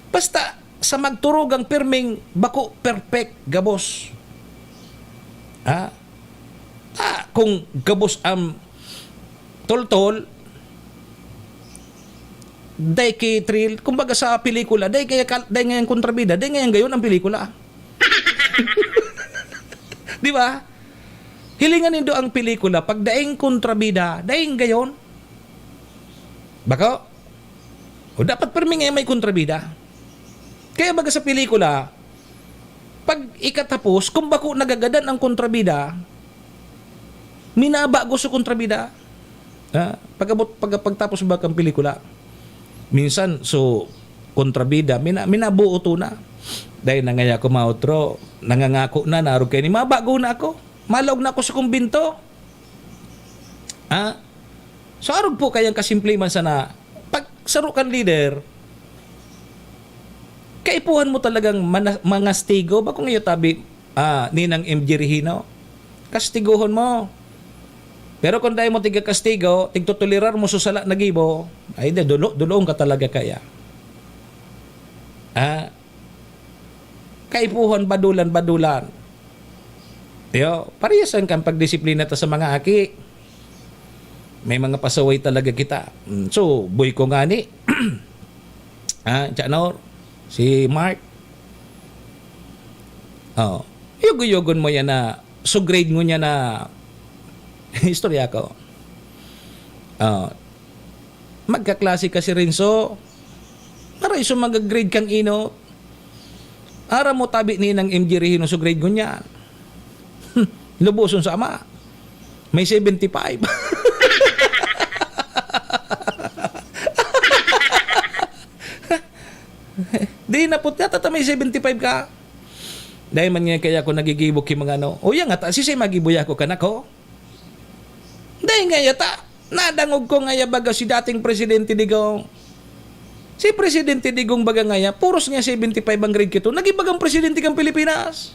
Basta, sa magturugang pirming bako perfect gabos. Ha? Ah, kung gabos ang toltol, dai ki thrill, kumbaga sa pelikula, dai kaya kal-, dai ngayon kontrabida, dai ngayon gayon ang pelikula. Di ba? Hilingan nindo ang pelikula, pag daing kontrabida, daing gayon. Bako? O dapat permi nga may kontrabida. Kaya baga sa pelikula, pag ikatapos, kung bako nagagadan ang kontrabida, minabago sa kontrabida. Ah, pag-abot, pag, pagtapos ba kang pelikula? Minsan, so, kontrabida, mina-, minabuo to na. Dahil nangaya ko mautro, nangangako na, narog kayo ni, mabago na ako. Malaog na ako sa kumbinto. Ah, so, arog po kayang kasimple man sana, pag saro kan leader, kaipuhan mo talagang mana-, mangastigo, bakong iyo tabi, ah, Ninang M J Regino. Kastiguhon mo. Pero kung dai mo tigkakastigo, tigtutulirar mo sa sala na gibo, ay, di, dulo-, duloon ka talaga kaya. Ah, kaipuhan, badulan, badulan. Yo, parehas ang kan pagdisiplina ta sa mga aki. May mga pasaway talaga kita. Mm, so, boy ko ngani. Ah, Chanor, si Mark. Oh, yugo-yugon mo yan na, so grade mo niya na, istorya ko. Oh, magkaklase ka si Renzo. Maray so mga grade kang ino. Aram mo tabi ni nang M J Regino so grade ngunyan. Lubuson sa ama. May seventy-five. Di na putya, tata may seventy-five ka. Dahil man nga kaya ako nagigibo ki mga ano. O yan nga, ta, sisay magibo ya ako, kanak ko? Dahil nga yata, nadangog ko nga ya baga si dating Presidente Digong. Si Presidente Digong baga ngaya, puros nga seventy five ang grade kito, naging bagang presidente kan Pilipinas.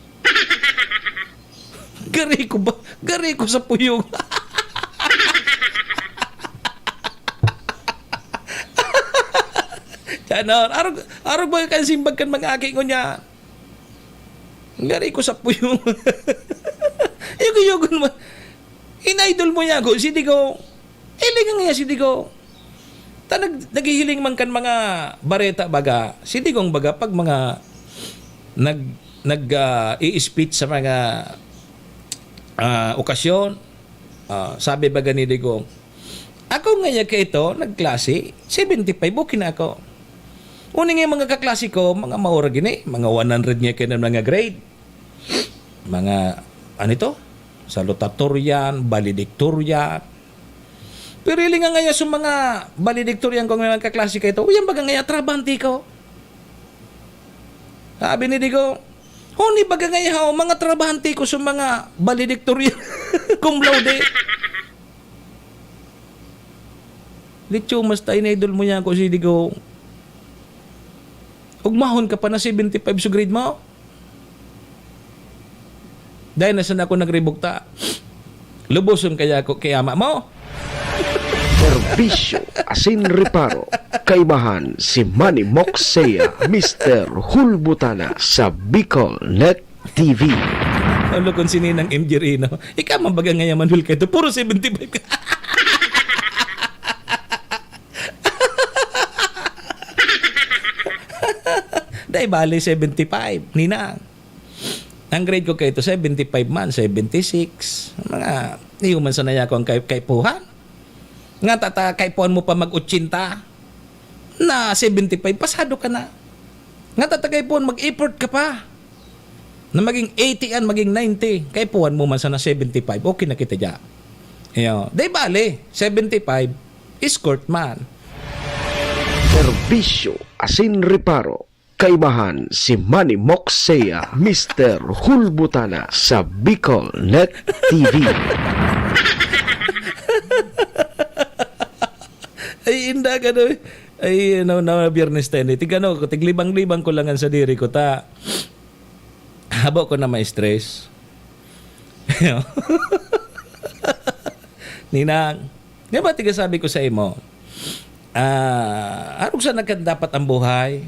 Gari ko ba? Gari ko sa puyong. Tiyan, arog, arog ba kan simbag kan mga aki ko niya? Gari ko sa puyong. Yugo-yugon mo. In-idol mo niya ako, si Digong. Hiling nga si Digong. Ta nag-, naghihiling man kan mga bareta baga, si Digong baga pag mga nag-, nag, ah, i-speech sa mga, ah, okasyon, ah, sabi baga ni Digong, "Ako nga ya kaito, nagklase, seventy five, okay na ako." Uni nga mga kaklase ko, mga maura gini, mga one hundred nga kayo na mga grade. Mga, ano ito? Salutatorian, valedictorian. Pero hiling nga ngaya sa mga valedictorian kong mga kaklase kaito, "Uyan baga ngaya, trabahante ko." Sabi ni Digong, "Huni baga ngaya, ho, mga trabahante ko sa mga valedictorian, cum laude." Litsumas ta, in-idol mo yan, kung si Digong. Ugmahon ka pa na seventy five sa grade mo? Dahil na sana ako nagribukta. Lubuson kaya ako kay ama mo? Serbisyo asin reparo. Kaibahan si Manny Moxea, Mister Hulbutana sa Bicol Net T V. Alo kung sininang M J Rino. Ikaw man baga ngaya, Manuel, kayo. Puro seventy five ka. Dai bali, seventy five. Ninang. Ang grade ko kayo, seventy five man, seventy six. Mga, iyo man sana ako ang kay, kaipuhan. Nga tata, kaipuhan mo pa mag ochenta na seventy five, pasado ka na. Nga tata, kaipuhan, mag-effort ka pa. Na maging eighty an maging ninety, kaipuhan mo man sana seventy five, okay na kita dya. Iyo, dai bali, seventy five, escort man. Serbisyo asin reparo. Kaibahan si Manny Moxea, Mister Hulbutana sa Bicol Net T V. Ay, inda ka daw. Ay, ano, na, Biyernes tayo. Tig ano ko, tiglibang-libang ko lang ang sadiri ko, ta. Habo ko na ma-stress. Ninang, di ba tiga sabi ko sa imo, ah, arog sa nagkan dapat ang buhay?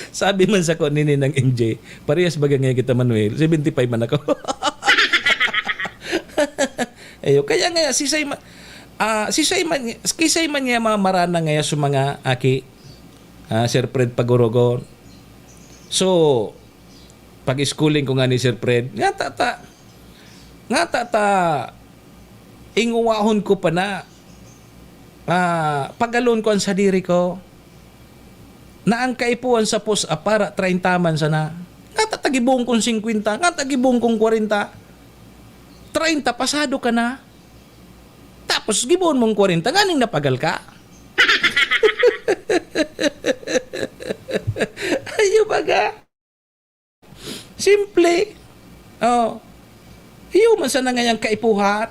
Sabi man sa ko ni Ninang M J, "Parehas baga ngayon kita, Manuel, seventy five man ako." Ayo, kaya nga, si Simon, ah, si Simon, kisay man niya mga marana ngaya sa mga aki, ah, Sir Fred Pagurogon. So, pag-schooling ko nga ni Sir Fred, nga tata, nga tata, inguwahon ko pa na, ah, pagalon ko ang sadiri ko, na ang kaipuhan sa pus-, ah, para treinta man sana. Nga tata, gibohon kong singkwenta, nga tata, gibohon kong kwarenta. Treinta, pasado ka na. Tapos, gibohon mong kwarenta, nganing napagal ka. Ayo baga. Simple. Oh. Iyo man sana ngayang kaipuhan.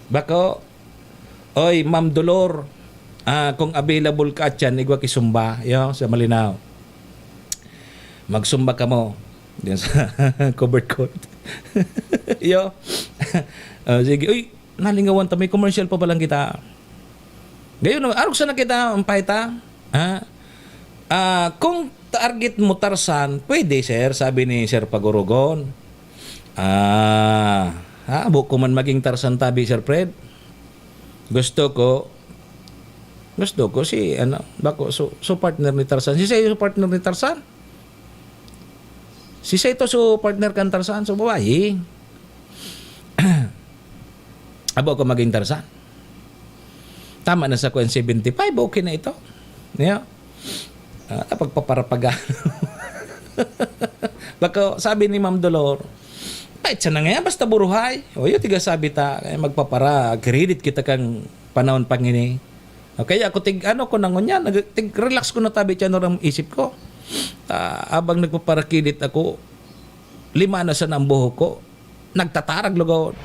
Bako, oy, Ma'am Dolor, ah, kung available ka dyan, igwa ki sumba, yo, sa Malinao. Magsumba ka mo. Diyan sa covered court. Yo. Ah, sige. Uy, nalingawan ta, may commercial pa balang kita. Gayon, arog sa nakita ang paita. Ha? Ah, kung target mo Tarzan, pwede, sir, sabi ni Sir Pagurugon. Ah, ha, buko man maging Tarzan tabi, Sir Fred. Gusto ko, gusto ko si, ano, bako, so, so partner ni Tarzan. Si sa'yo, so partner ni Tarzan? Si Saito, so partner kan Tarzan, so babae. Abo ako maging Tarzan. Tama na sa kwan, seventy five, okay na ito. Yeah. Ah, pagpaparapaga. Bako, sabi ni Ma'am Dolor, "Pait siya na ngayon, basta buruhay." O, yun, tiga sabi ta, "Ay, magpapara, credit kita kang panahon pangini." O, kaya ako, tig, ano ko na ngunyan, nag, tig, relax ko na tabi siya, norang isip ko. Ah, abang nagpaparakidit ako, lima na sa nang buhok ko. Nagtatarag lugod.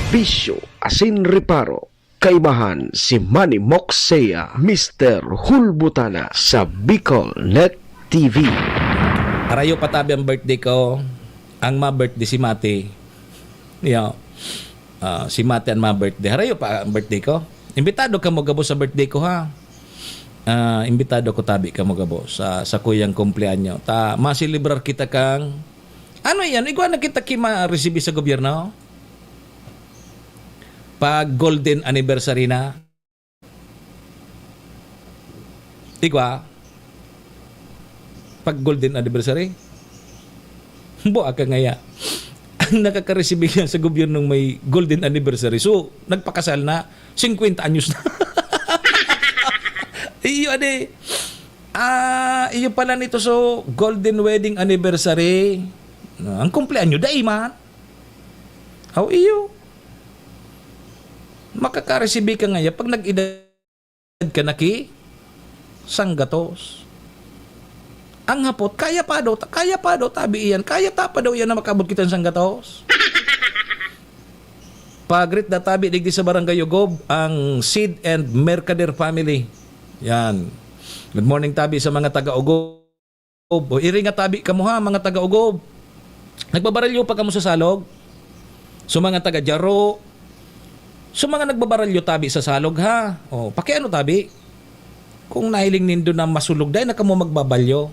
Bisyo asin reparo, kaibahan si Manny Moksea, Mister Hulbutana sa Bicol Net T V. Harayo pa tabi ang birthday ko. Ang ma-birthday si Mati. Yo. Ah, si Mati ang ma-birthday. Harayo pa ang birthday ko. Imbitado kamo gabos sa birthday ko, ha. Ah, imbitado ko tabi kamo gabos sa, sa kuyang kumpleanyo. Ta, maselebrar kita kang, ano yan? Igwa na kita ki ma-receive sa gobyerno? Pag golden anniversary na? Igwa? Pag golden anniversary? Bua ka ngaya. Ang nakaka-receive niya sa gobyernong may golden anniversary. So, nagpakasal na, singkwenta anyos na. Iyo, ade. Ah, iyo pala nito, so, golden wedding anniversary. Ah, ang kumpleanyo, dai man. Aw, iyo. Makaka-receive ka ngaya pag nag-edad ka na ki sanggatos. Ang hapot, kaya pa daw, kaya pa daw, tabi iyan, kaya ta pa daw iyan na makaabot kita sa sanggatos. Pagrit da tabi digdi sa Barangay Ugob, ang Sid and Mercader family. Yan. Good morning, tabi, sa mga taga Ugob. O, iri nga tabi kamo, ha, mga taga Ugob. Nagbabaralyo pa kamo sa salog? So, mga taga Jaro, so, mga nagbabaralyo tabi sa salog, ha? O, pakiano tabi? Kung nahiling nindo na masulog, dai na kamo magbabalyo.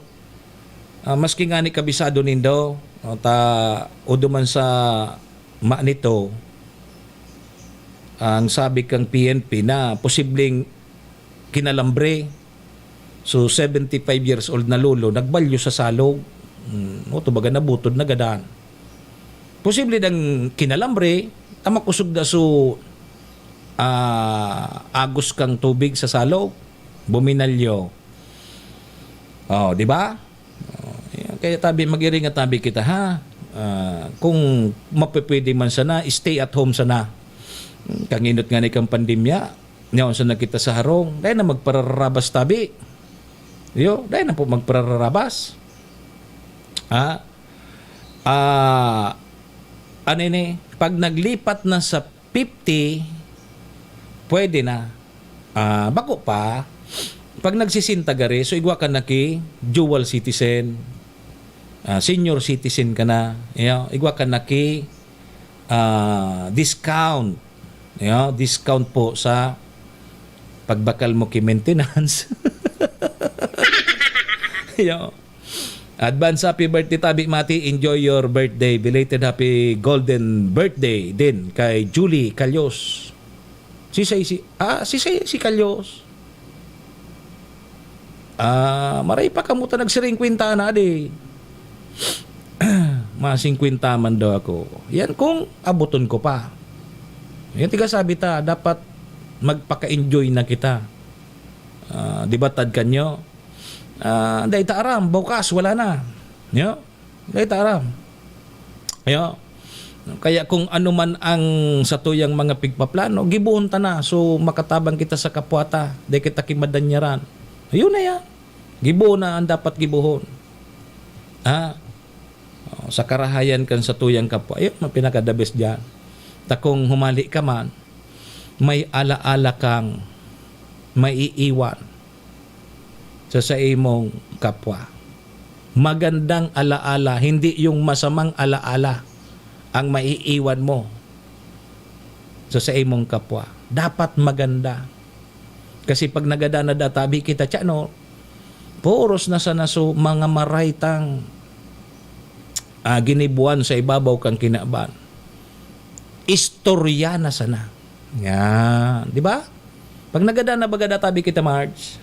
Ah, maski ngani kabisado nindo, o, ta, o duman sa ma nito, ang sabi kang P N P na posibleng kinalambre. So, seventy-five years old na lolo, nagbalyo sa salog. Hmm, o, tubaga nabutod na gadan. Posible dang kinalambre, ta makusog na so, ah, agos kang tubig sa salog. Buminalyo. Oh, di ba? Oh, yan. Kaya tabi, mag-iri nga tabi kita, ha? Ah, kung mapipwede man sana, stay at home sana. Kanginot nga ni kang pandemya, yaon sana kita sa harong. Dai na magpararabas tabi. Yo, dai na po magpararabas. Ha? Ah, ano ini? Pag naglipat na sa fifty, pwede na. Ah, bako pa, pag nagsisinta gari, so igwa ka na ki dual citizen, ah, senior citizen ka na, you know, igwa ka na ki, ah, discount, you know, discount po sa pagbakal mo ki maintenance. You know, advance happy birthday, tabi, Mati. Enjoy your birthday. Belated happy golden birthday din kay Julie Calyos. Si Say, si, ah, si Say, si Calyos. Ah, maray pa kamo ta nagsirengkwenta na, di. Mga singkwenta man daw ako. Yan kung abuton ko pa. Yan, tiga sabi ta, dapat magpaka-enjoy na kita. Ah, di ba, tad kanyo? Ah, dai ta aram, bukas, wala na. Yo? Dai ta aram. Yo? Kaya kung ano man ang satuyang mga pigpaplano, gibohon ta na. So, makatabang kita sa kapwa ta. Dai kita kimadanyaran. Ayun na yan. Gibohon na ang dapat gibohon. Ha? Oh, sa karahayan kan satuyang kapwa. Ayun ang pinaka-the best dyan. Ta kung humali ka man, may alaala kang maiiwan sa saimong kapwa. Magandang alaala, hindi yung masamang alaala ang maiiwan mo sa saimong kapwa. Dapat maganda. Kasi pag nagadan na databi kita, tiyan, no, puros na sana so mga maray tang, ah, ginibuan sa ibabaw kan kinaban. Istorya na sana. Yan, di ba? Pag nagadan na baga databi kita, Marge,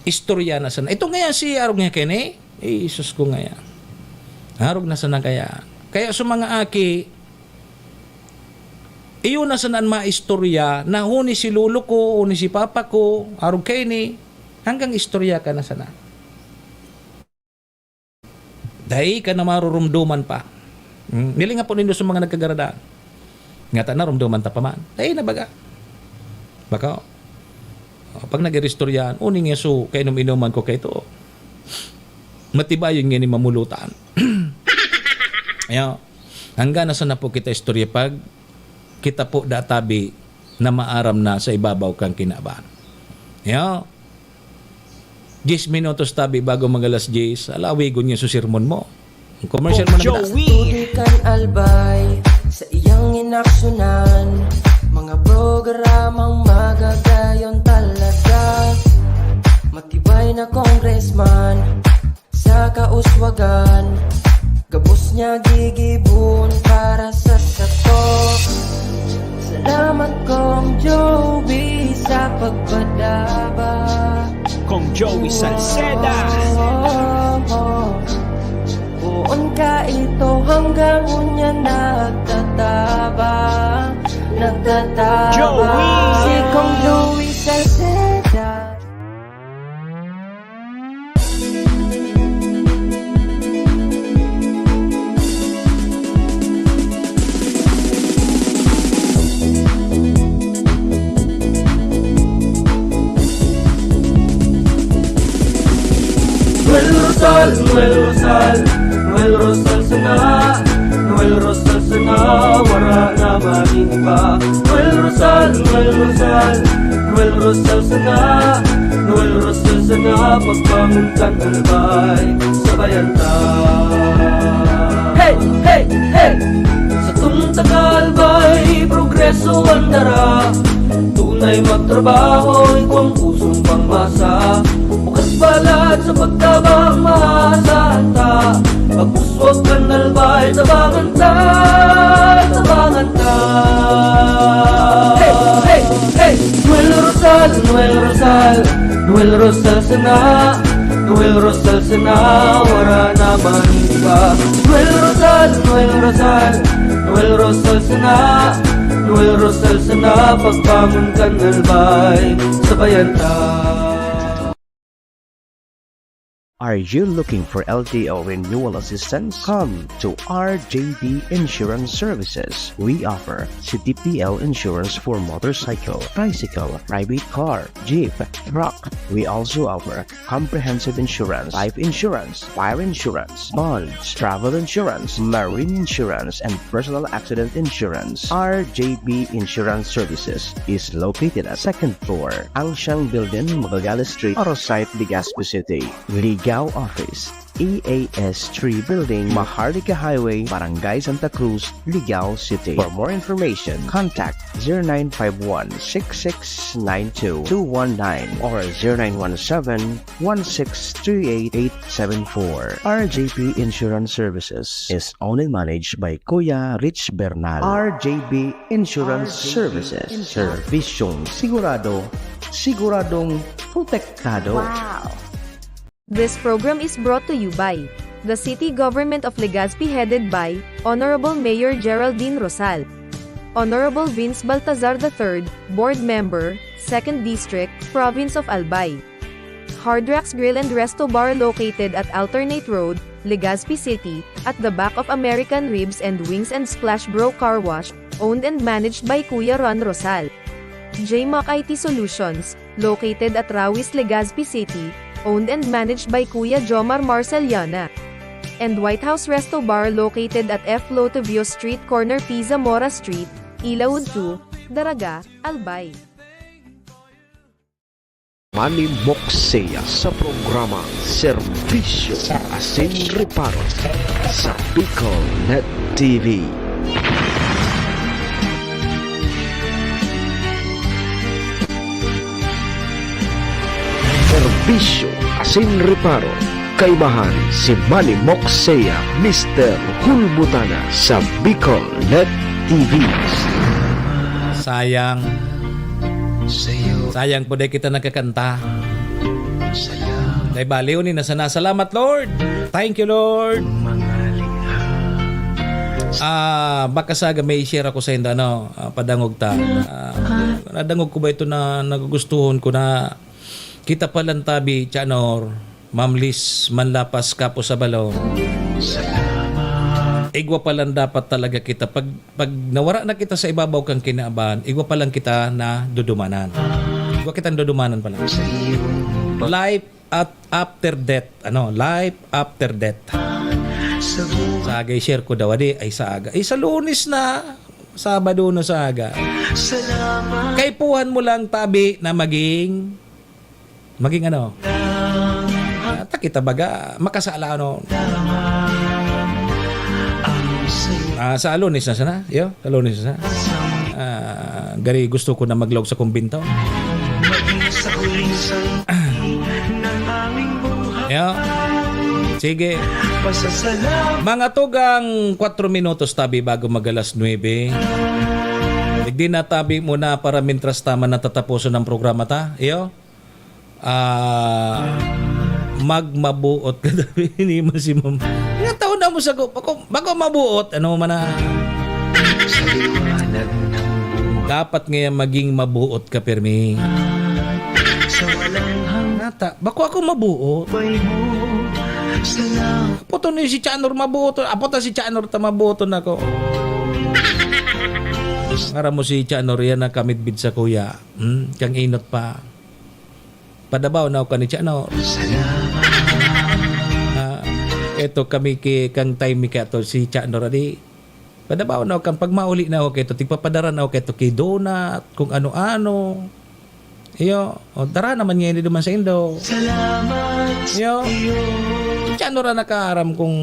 istorya na sana. Ito ngayon si arog niya, Kenny. Eh, Jesus ko ngayon. Arog na sana kaya. Kaya sa mga aki, iyo na sana ang maistorya na huni si lolo ko, huni si papa ko, arog kaini, hanggang istorya ka na sana. Dai ka na marurumduman pa. Hmm? Nili nga po nindo sa mga nagkagaradan. Nga ta narumduman ta pa man. Dai na baga. Baka, oh, pag nag-iristoryahan, uning yaso, kainom-inoman ko kaito. Matibayon nga ni mamulutan. Ayan. Hanggang nasa na po kita istorya pag kita po da tabi na maaram na sa ibabaw kan kinaban. Yo, diyes minutos tabi bago mag-alas diyes, alawigon niya sa sermon mo. Commercial mo na kita. Joey. Tubig kan Albay sa iyang inaksyonan. Mga programang magagayon talaga. Matibay na congressman sa kauswagan. Gabos niya gigibon para sa sato. Salamat, Kong Joey, sa pagpadaba. Kong Joey Salceda. Poon ka ito hanggang unya nagtatabang, nagtatabang. Joey! Si Kong Joey Salceda. Noel Rosal, Noel Rosal, Noel Rosal sana, Noel Rosal sana, wara na maning iba. Noel Rosal, Noel Rosal, Noel Rosal sana, Noel Rosal sana, pagbangon kan Albay, sabayan ta. Hey, hey, hey! Sa tunta ka Albay, progreso ang dara. Tunay magtrabaho, igwang pusong pangmasa. Bukas palad sa pagtabang, maasahan ta. Pagpuswag kan Albay, tabangan ta, tabangan ta. Hey, hey, hey! Noel Rosal, Noel Rosal, Noel Rosal sana, Noel Rosal sana, wara na man iba. Noel Rosal, Noel Rosal, Noel Rosal sana, Noel Rosal sana, pagbangon kan Albay, sabayan ta. Are you looking for L T O renewal assistance? Come to R J B Insurance Services. We offer C T P L insurance for motorcycle, tricycle, private car, jeep, truck. We also offer comprehensive insurance, life insurance, fire insurance, bonds, travel insurance, marine insurance, and personal accident insurance. R J B Insurance Services is located at second floor, Angsiang Building, Magallanes Street, Arosite, Legazpi City. Ligao Office, E A S three Building, Maharlika Highway, Barangay Santa Cruz, Ligao City. For more information, contact zero nine five one, six six nine two, two one nine or zero nine one seven, one six three eight, eight seven four. R J P Insurance Services is owned and managed by Kuya Rich Bernal. R J P Insurance Services. Servisyong sigurado, siguradong protektado. Wow! This program is brought to you by the City Government of Legazpi, headed by Honorable Mayor Geraldine Rosal. Honorable Vince Baltazar the third, Board Member, Second District, Province of Albay. Hard Rocks Grill and Resto Bar, located at Alternate Road, Legazpi City, at the back of American Ribs and Wings and Splash Bro Car Wash, owned and managed by Kuya Ron Rosal. J Mac I T Solutions, located at Rawis, Legazpi City, owned and managed by Kuya Jomar Marceliana. And White House Resto Bar, located at F Lotovio Street, corner P Zamora Street, Ilaud two, Daraga, Albay. Manny Moxea sa programang Serbisyo Asin Reparo sa Bicol Net T V. Serbisyo Asin Reparo, kaibahan si Manny Moxea, Mister Hulbutana sa Bicol Net T V. Sayang. Sayang po, di kita nagkakanta. Dai bali, uni na sana. Salamat, Lord. Thank you, Lord. Ah, baka saga may share ako sa inyo, ano, ah, padangog ta. Ah, nadangog ko ba ito na nagugustuhan ko na kita palang tabi, Chanor, Ma'am Liz Manlapas, Kapo sa Balon. Igwa palang dapat talaga kita. Pag, pag nawara na kita sa ibabaw kang kinaban, igwa palang kita na dudumanan. Igwa kitang dudumanan pala. Life at after death. Ano? Life after death. Saga i-share ko daw, adi, ay saga. Ay, sa Lunes na. Sabado na sa aga. Salamat. Kaipuhan mo lang tabi na maging, maging ano? Ah, ta kita baga, makasala ano? Ah, sa Lunes na sana, yo? Sa Lunes na sana. Ah, gari gusto ko na maglaog sa kumbento. Yo. Sige. Mga tugang kwatro minutos tabi bago mag alas nuebe. Digdi na tabi muna para mintras ta man natataposon ang programa ta. Iyo? Ah, magmabuot ka tabi ni Ma'am si Ma'am. Nga taon na mo sa gu-, bako, bako mabuot, ano man na. Sa liwanag ng buhay. Dapat ngayon maging mabuot ka, pirmi. Sa walang hanggan. Nata, bako ako mabuot. Buhay mo. Salamat. Apo to ni si Chanor mabuot. Apo ta si Chanor ta mabuot na ako. Ngara mo si Chanor, yan ang kamidbid sa kuya. Hmm? Kang inot pa. Padabaw na ako kan ni Chanor. Salamat. Ah, eto kami ki, kang time mi kato si Chanor, adi. Padabaw na ako kan pag mauli na ako kato, tigpapadara na ako kato ki donut, kung ano-ano. Iyo, o, dara naman ngayon duman sa indo. Salamat. Iyo. Sa iyo. Si Chanor ang nakaaram kung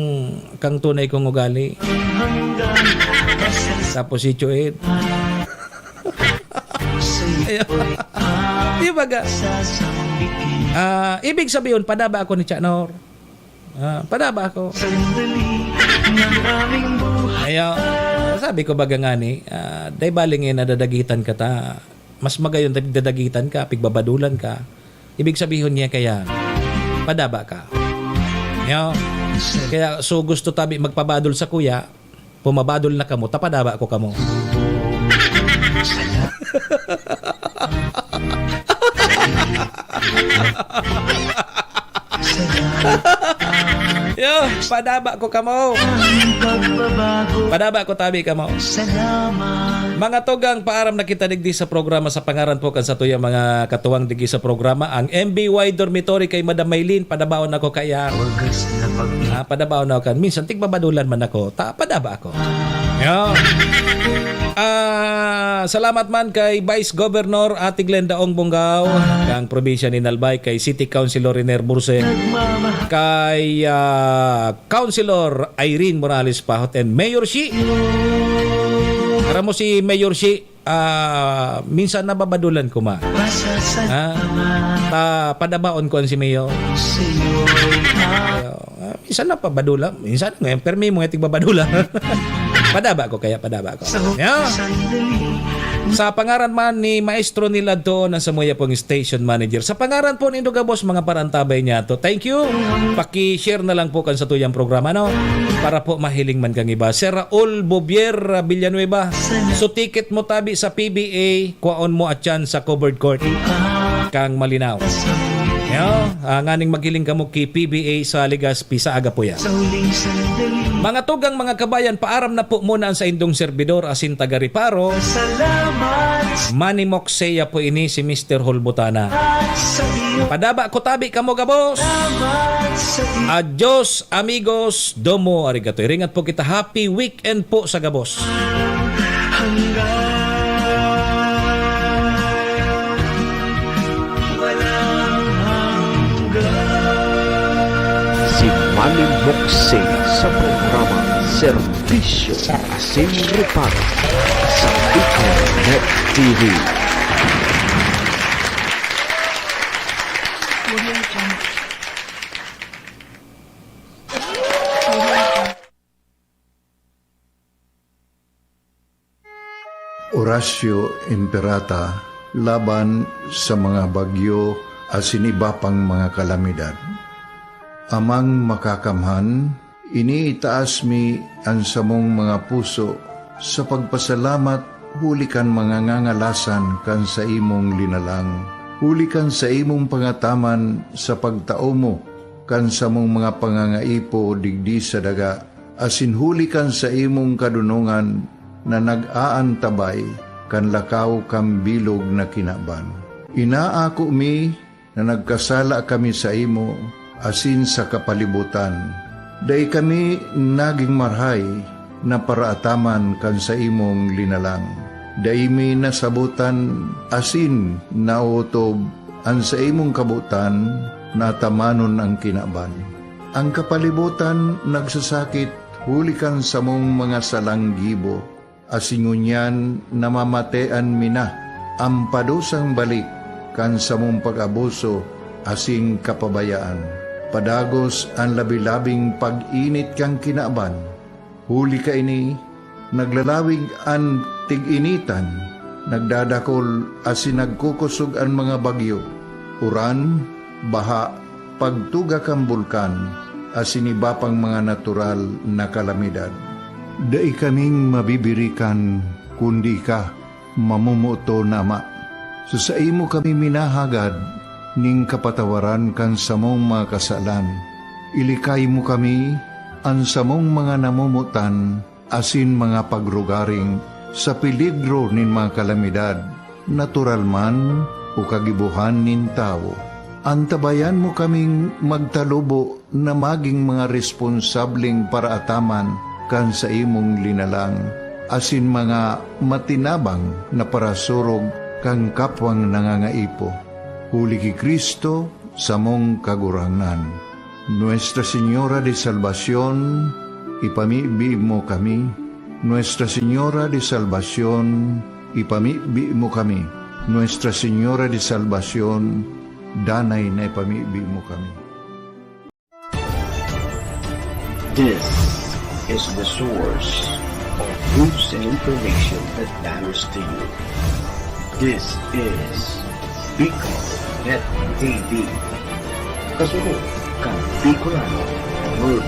kang tunay kong ugali. Hanggang tapos si Chuid. Ayaw. Di ba ga? Ah, ibig sabihin, padaba ako ni Chanor. Ah, padaba ako. Ayaw. Sabi ko baga ngani, ah, dai baling eh, nadadagitan ka ta. Mas magayon ta pigdadagitan ka, pigbabadulan ka. Ibig sabihin niya kaya, padaba ka. Ayaw. Kaya, so gusto tabi magpabadol sa kuya, pumabadol na kamo, ta padaba ko kamo. Yo, padaba ko kamo. Padaba ko tabi kamo. Mga tugang, paaram na kita digdi sa programa sa pangaran po kan satuyang mga katuwang digdi sa programa, ang M B Y Dormitory kay Madam Maylin. Padabaon ako kaya. Ah, padabaon ako kan. Minsan, tigbabadulan man ako. Ta, padaba ako. Yo. Ah, salamat man kay Vice Governor Ate Glenda Ong Bongao, kang probinsya ni Albay, kay City Councilor Riner Burse, kay, ah, Councilor Irene Morales Pahot and Mayor Shi. Aram mo si Mayor Shi, ah, minsan nababadulan ko ma. Ha? Ta, padabaon ko an si Mayor. Ayo, ah, minsan napabadula, minsan ngayon, permi mo nga tigbabadula. Padaba ko kaya, padaba ko. Yeah. Sa pangaran man ni Maestro Nilad Toon, ang samuya pong station manager. Sa pangaran po ni Dugabos, mga parantabay niya to. Thank you. Paki-share na lang po kan sa tuyang programa, no? Para po mahiling man kang iba. Sir Raul Bobier Villanueva, so ticket mo tabi sa P B A, kwaon mo atyan sa covered court. Kang malinaw. Yo, ah, nganing maghiling kamo ki P B A sa Legazpi sa aga po yan. Mga tugang, mga kabayan, paaram na po muna ang saindong serbidor, asin taga Reparo. Manny Moxea po ini, si Mister Hulbutana. Padaba ko tabi kamo gabos. Adios, amigos. Domo arigato. Iringat po kita. Happy weekend po sa gabos. Hanggang walang hanggan. Si Manny Moxea sa programa Serbisyo asin Reparo sa Bicol Net T V. Orasyo Imperata laban sa mga bagyo asin iba pang mga kalamidad. Amang Makakamhan, iniitaas mi an samong mga puso sa pagpasalamat huli kan mga ngangalasan kan saimong linalang, huli kan saimong pangataman sa pagtao mo kan samong mga pangangaipo digdi sa daga, asin huli kan saimong kadonongan na nag-aantabay kan lakaw kan bilog na kinaban. Inaako mi na nagkasala kami saimo asin sa kapalibutan. Dai kami nagin marahay na paraataman kan saimong linalang. Dai mi nasabotan asin naotob an saimong kabotan na atamanon an kinaban. An kapalibotan nagsasakit huli kan samong mga salang gibo, asin ngunyan namamatean mi na an padusang balik kan samong pag-abuso asin kapabayaan. Padagos an labi-labing pag-init kan kinaban, huli kaini, naglalawig an tig-initan, nagdadakol asin nagkukosog an mga bagyo, uran, baha, pagtuga kan bulkan, asin iba pang mga natural na kalamidad. Dai kaming mabibirikan, kundi ika, mamomoot na Ama. Sa saimo kami minahagad nin kapatawaran kan samong mga kasalan. Ilikay mo kami, an samong mga namomotan, asin mga pagrugaring sa peligro nin mga kalamidad, natural man o kagibohan nin tawo. Antabayan mo kaming magtalubo na magin mga responsableng paraataman kan saimong linalang, asin mga matinabang na parasurog kan kapwang nangangaipo. Huli ki Cristo, samong Kagurangnan. Nuestra Señora de Salvacion, ipamibi mo kami. Nuestra Señora de Salvacion, ipamibi mo kami. Nuestra Señora de Salvacion, danay na ipamibi mo kami. This is the source of news and information that matters to you. This is Bicol Net T V. Kasunod kan Bicolano World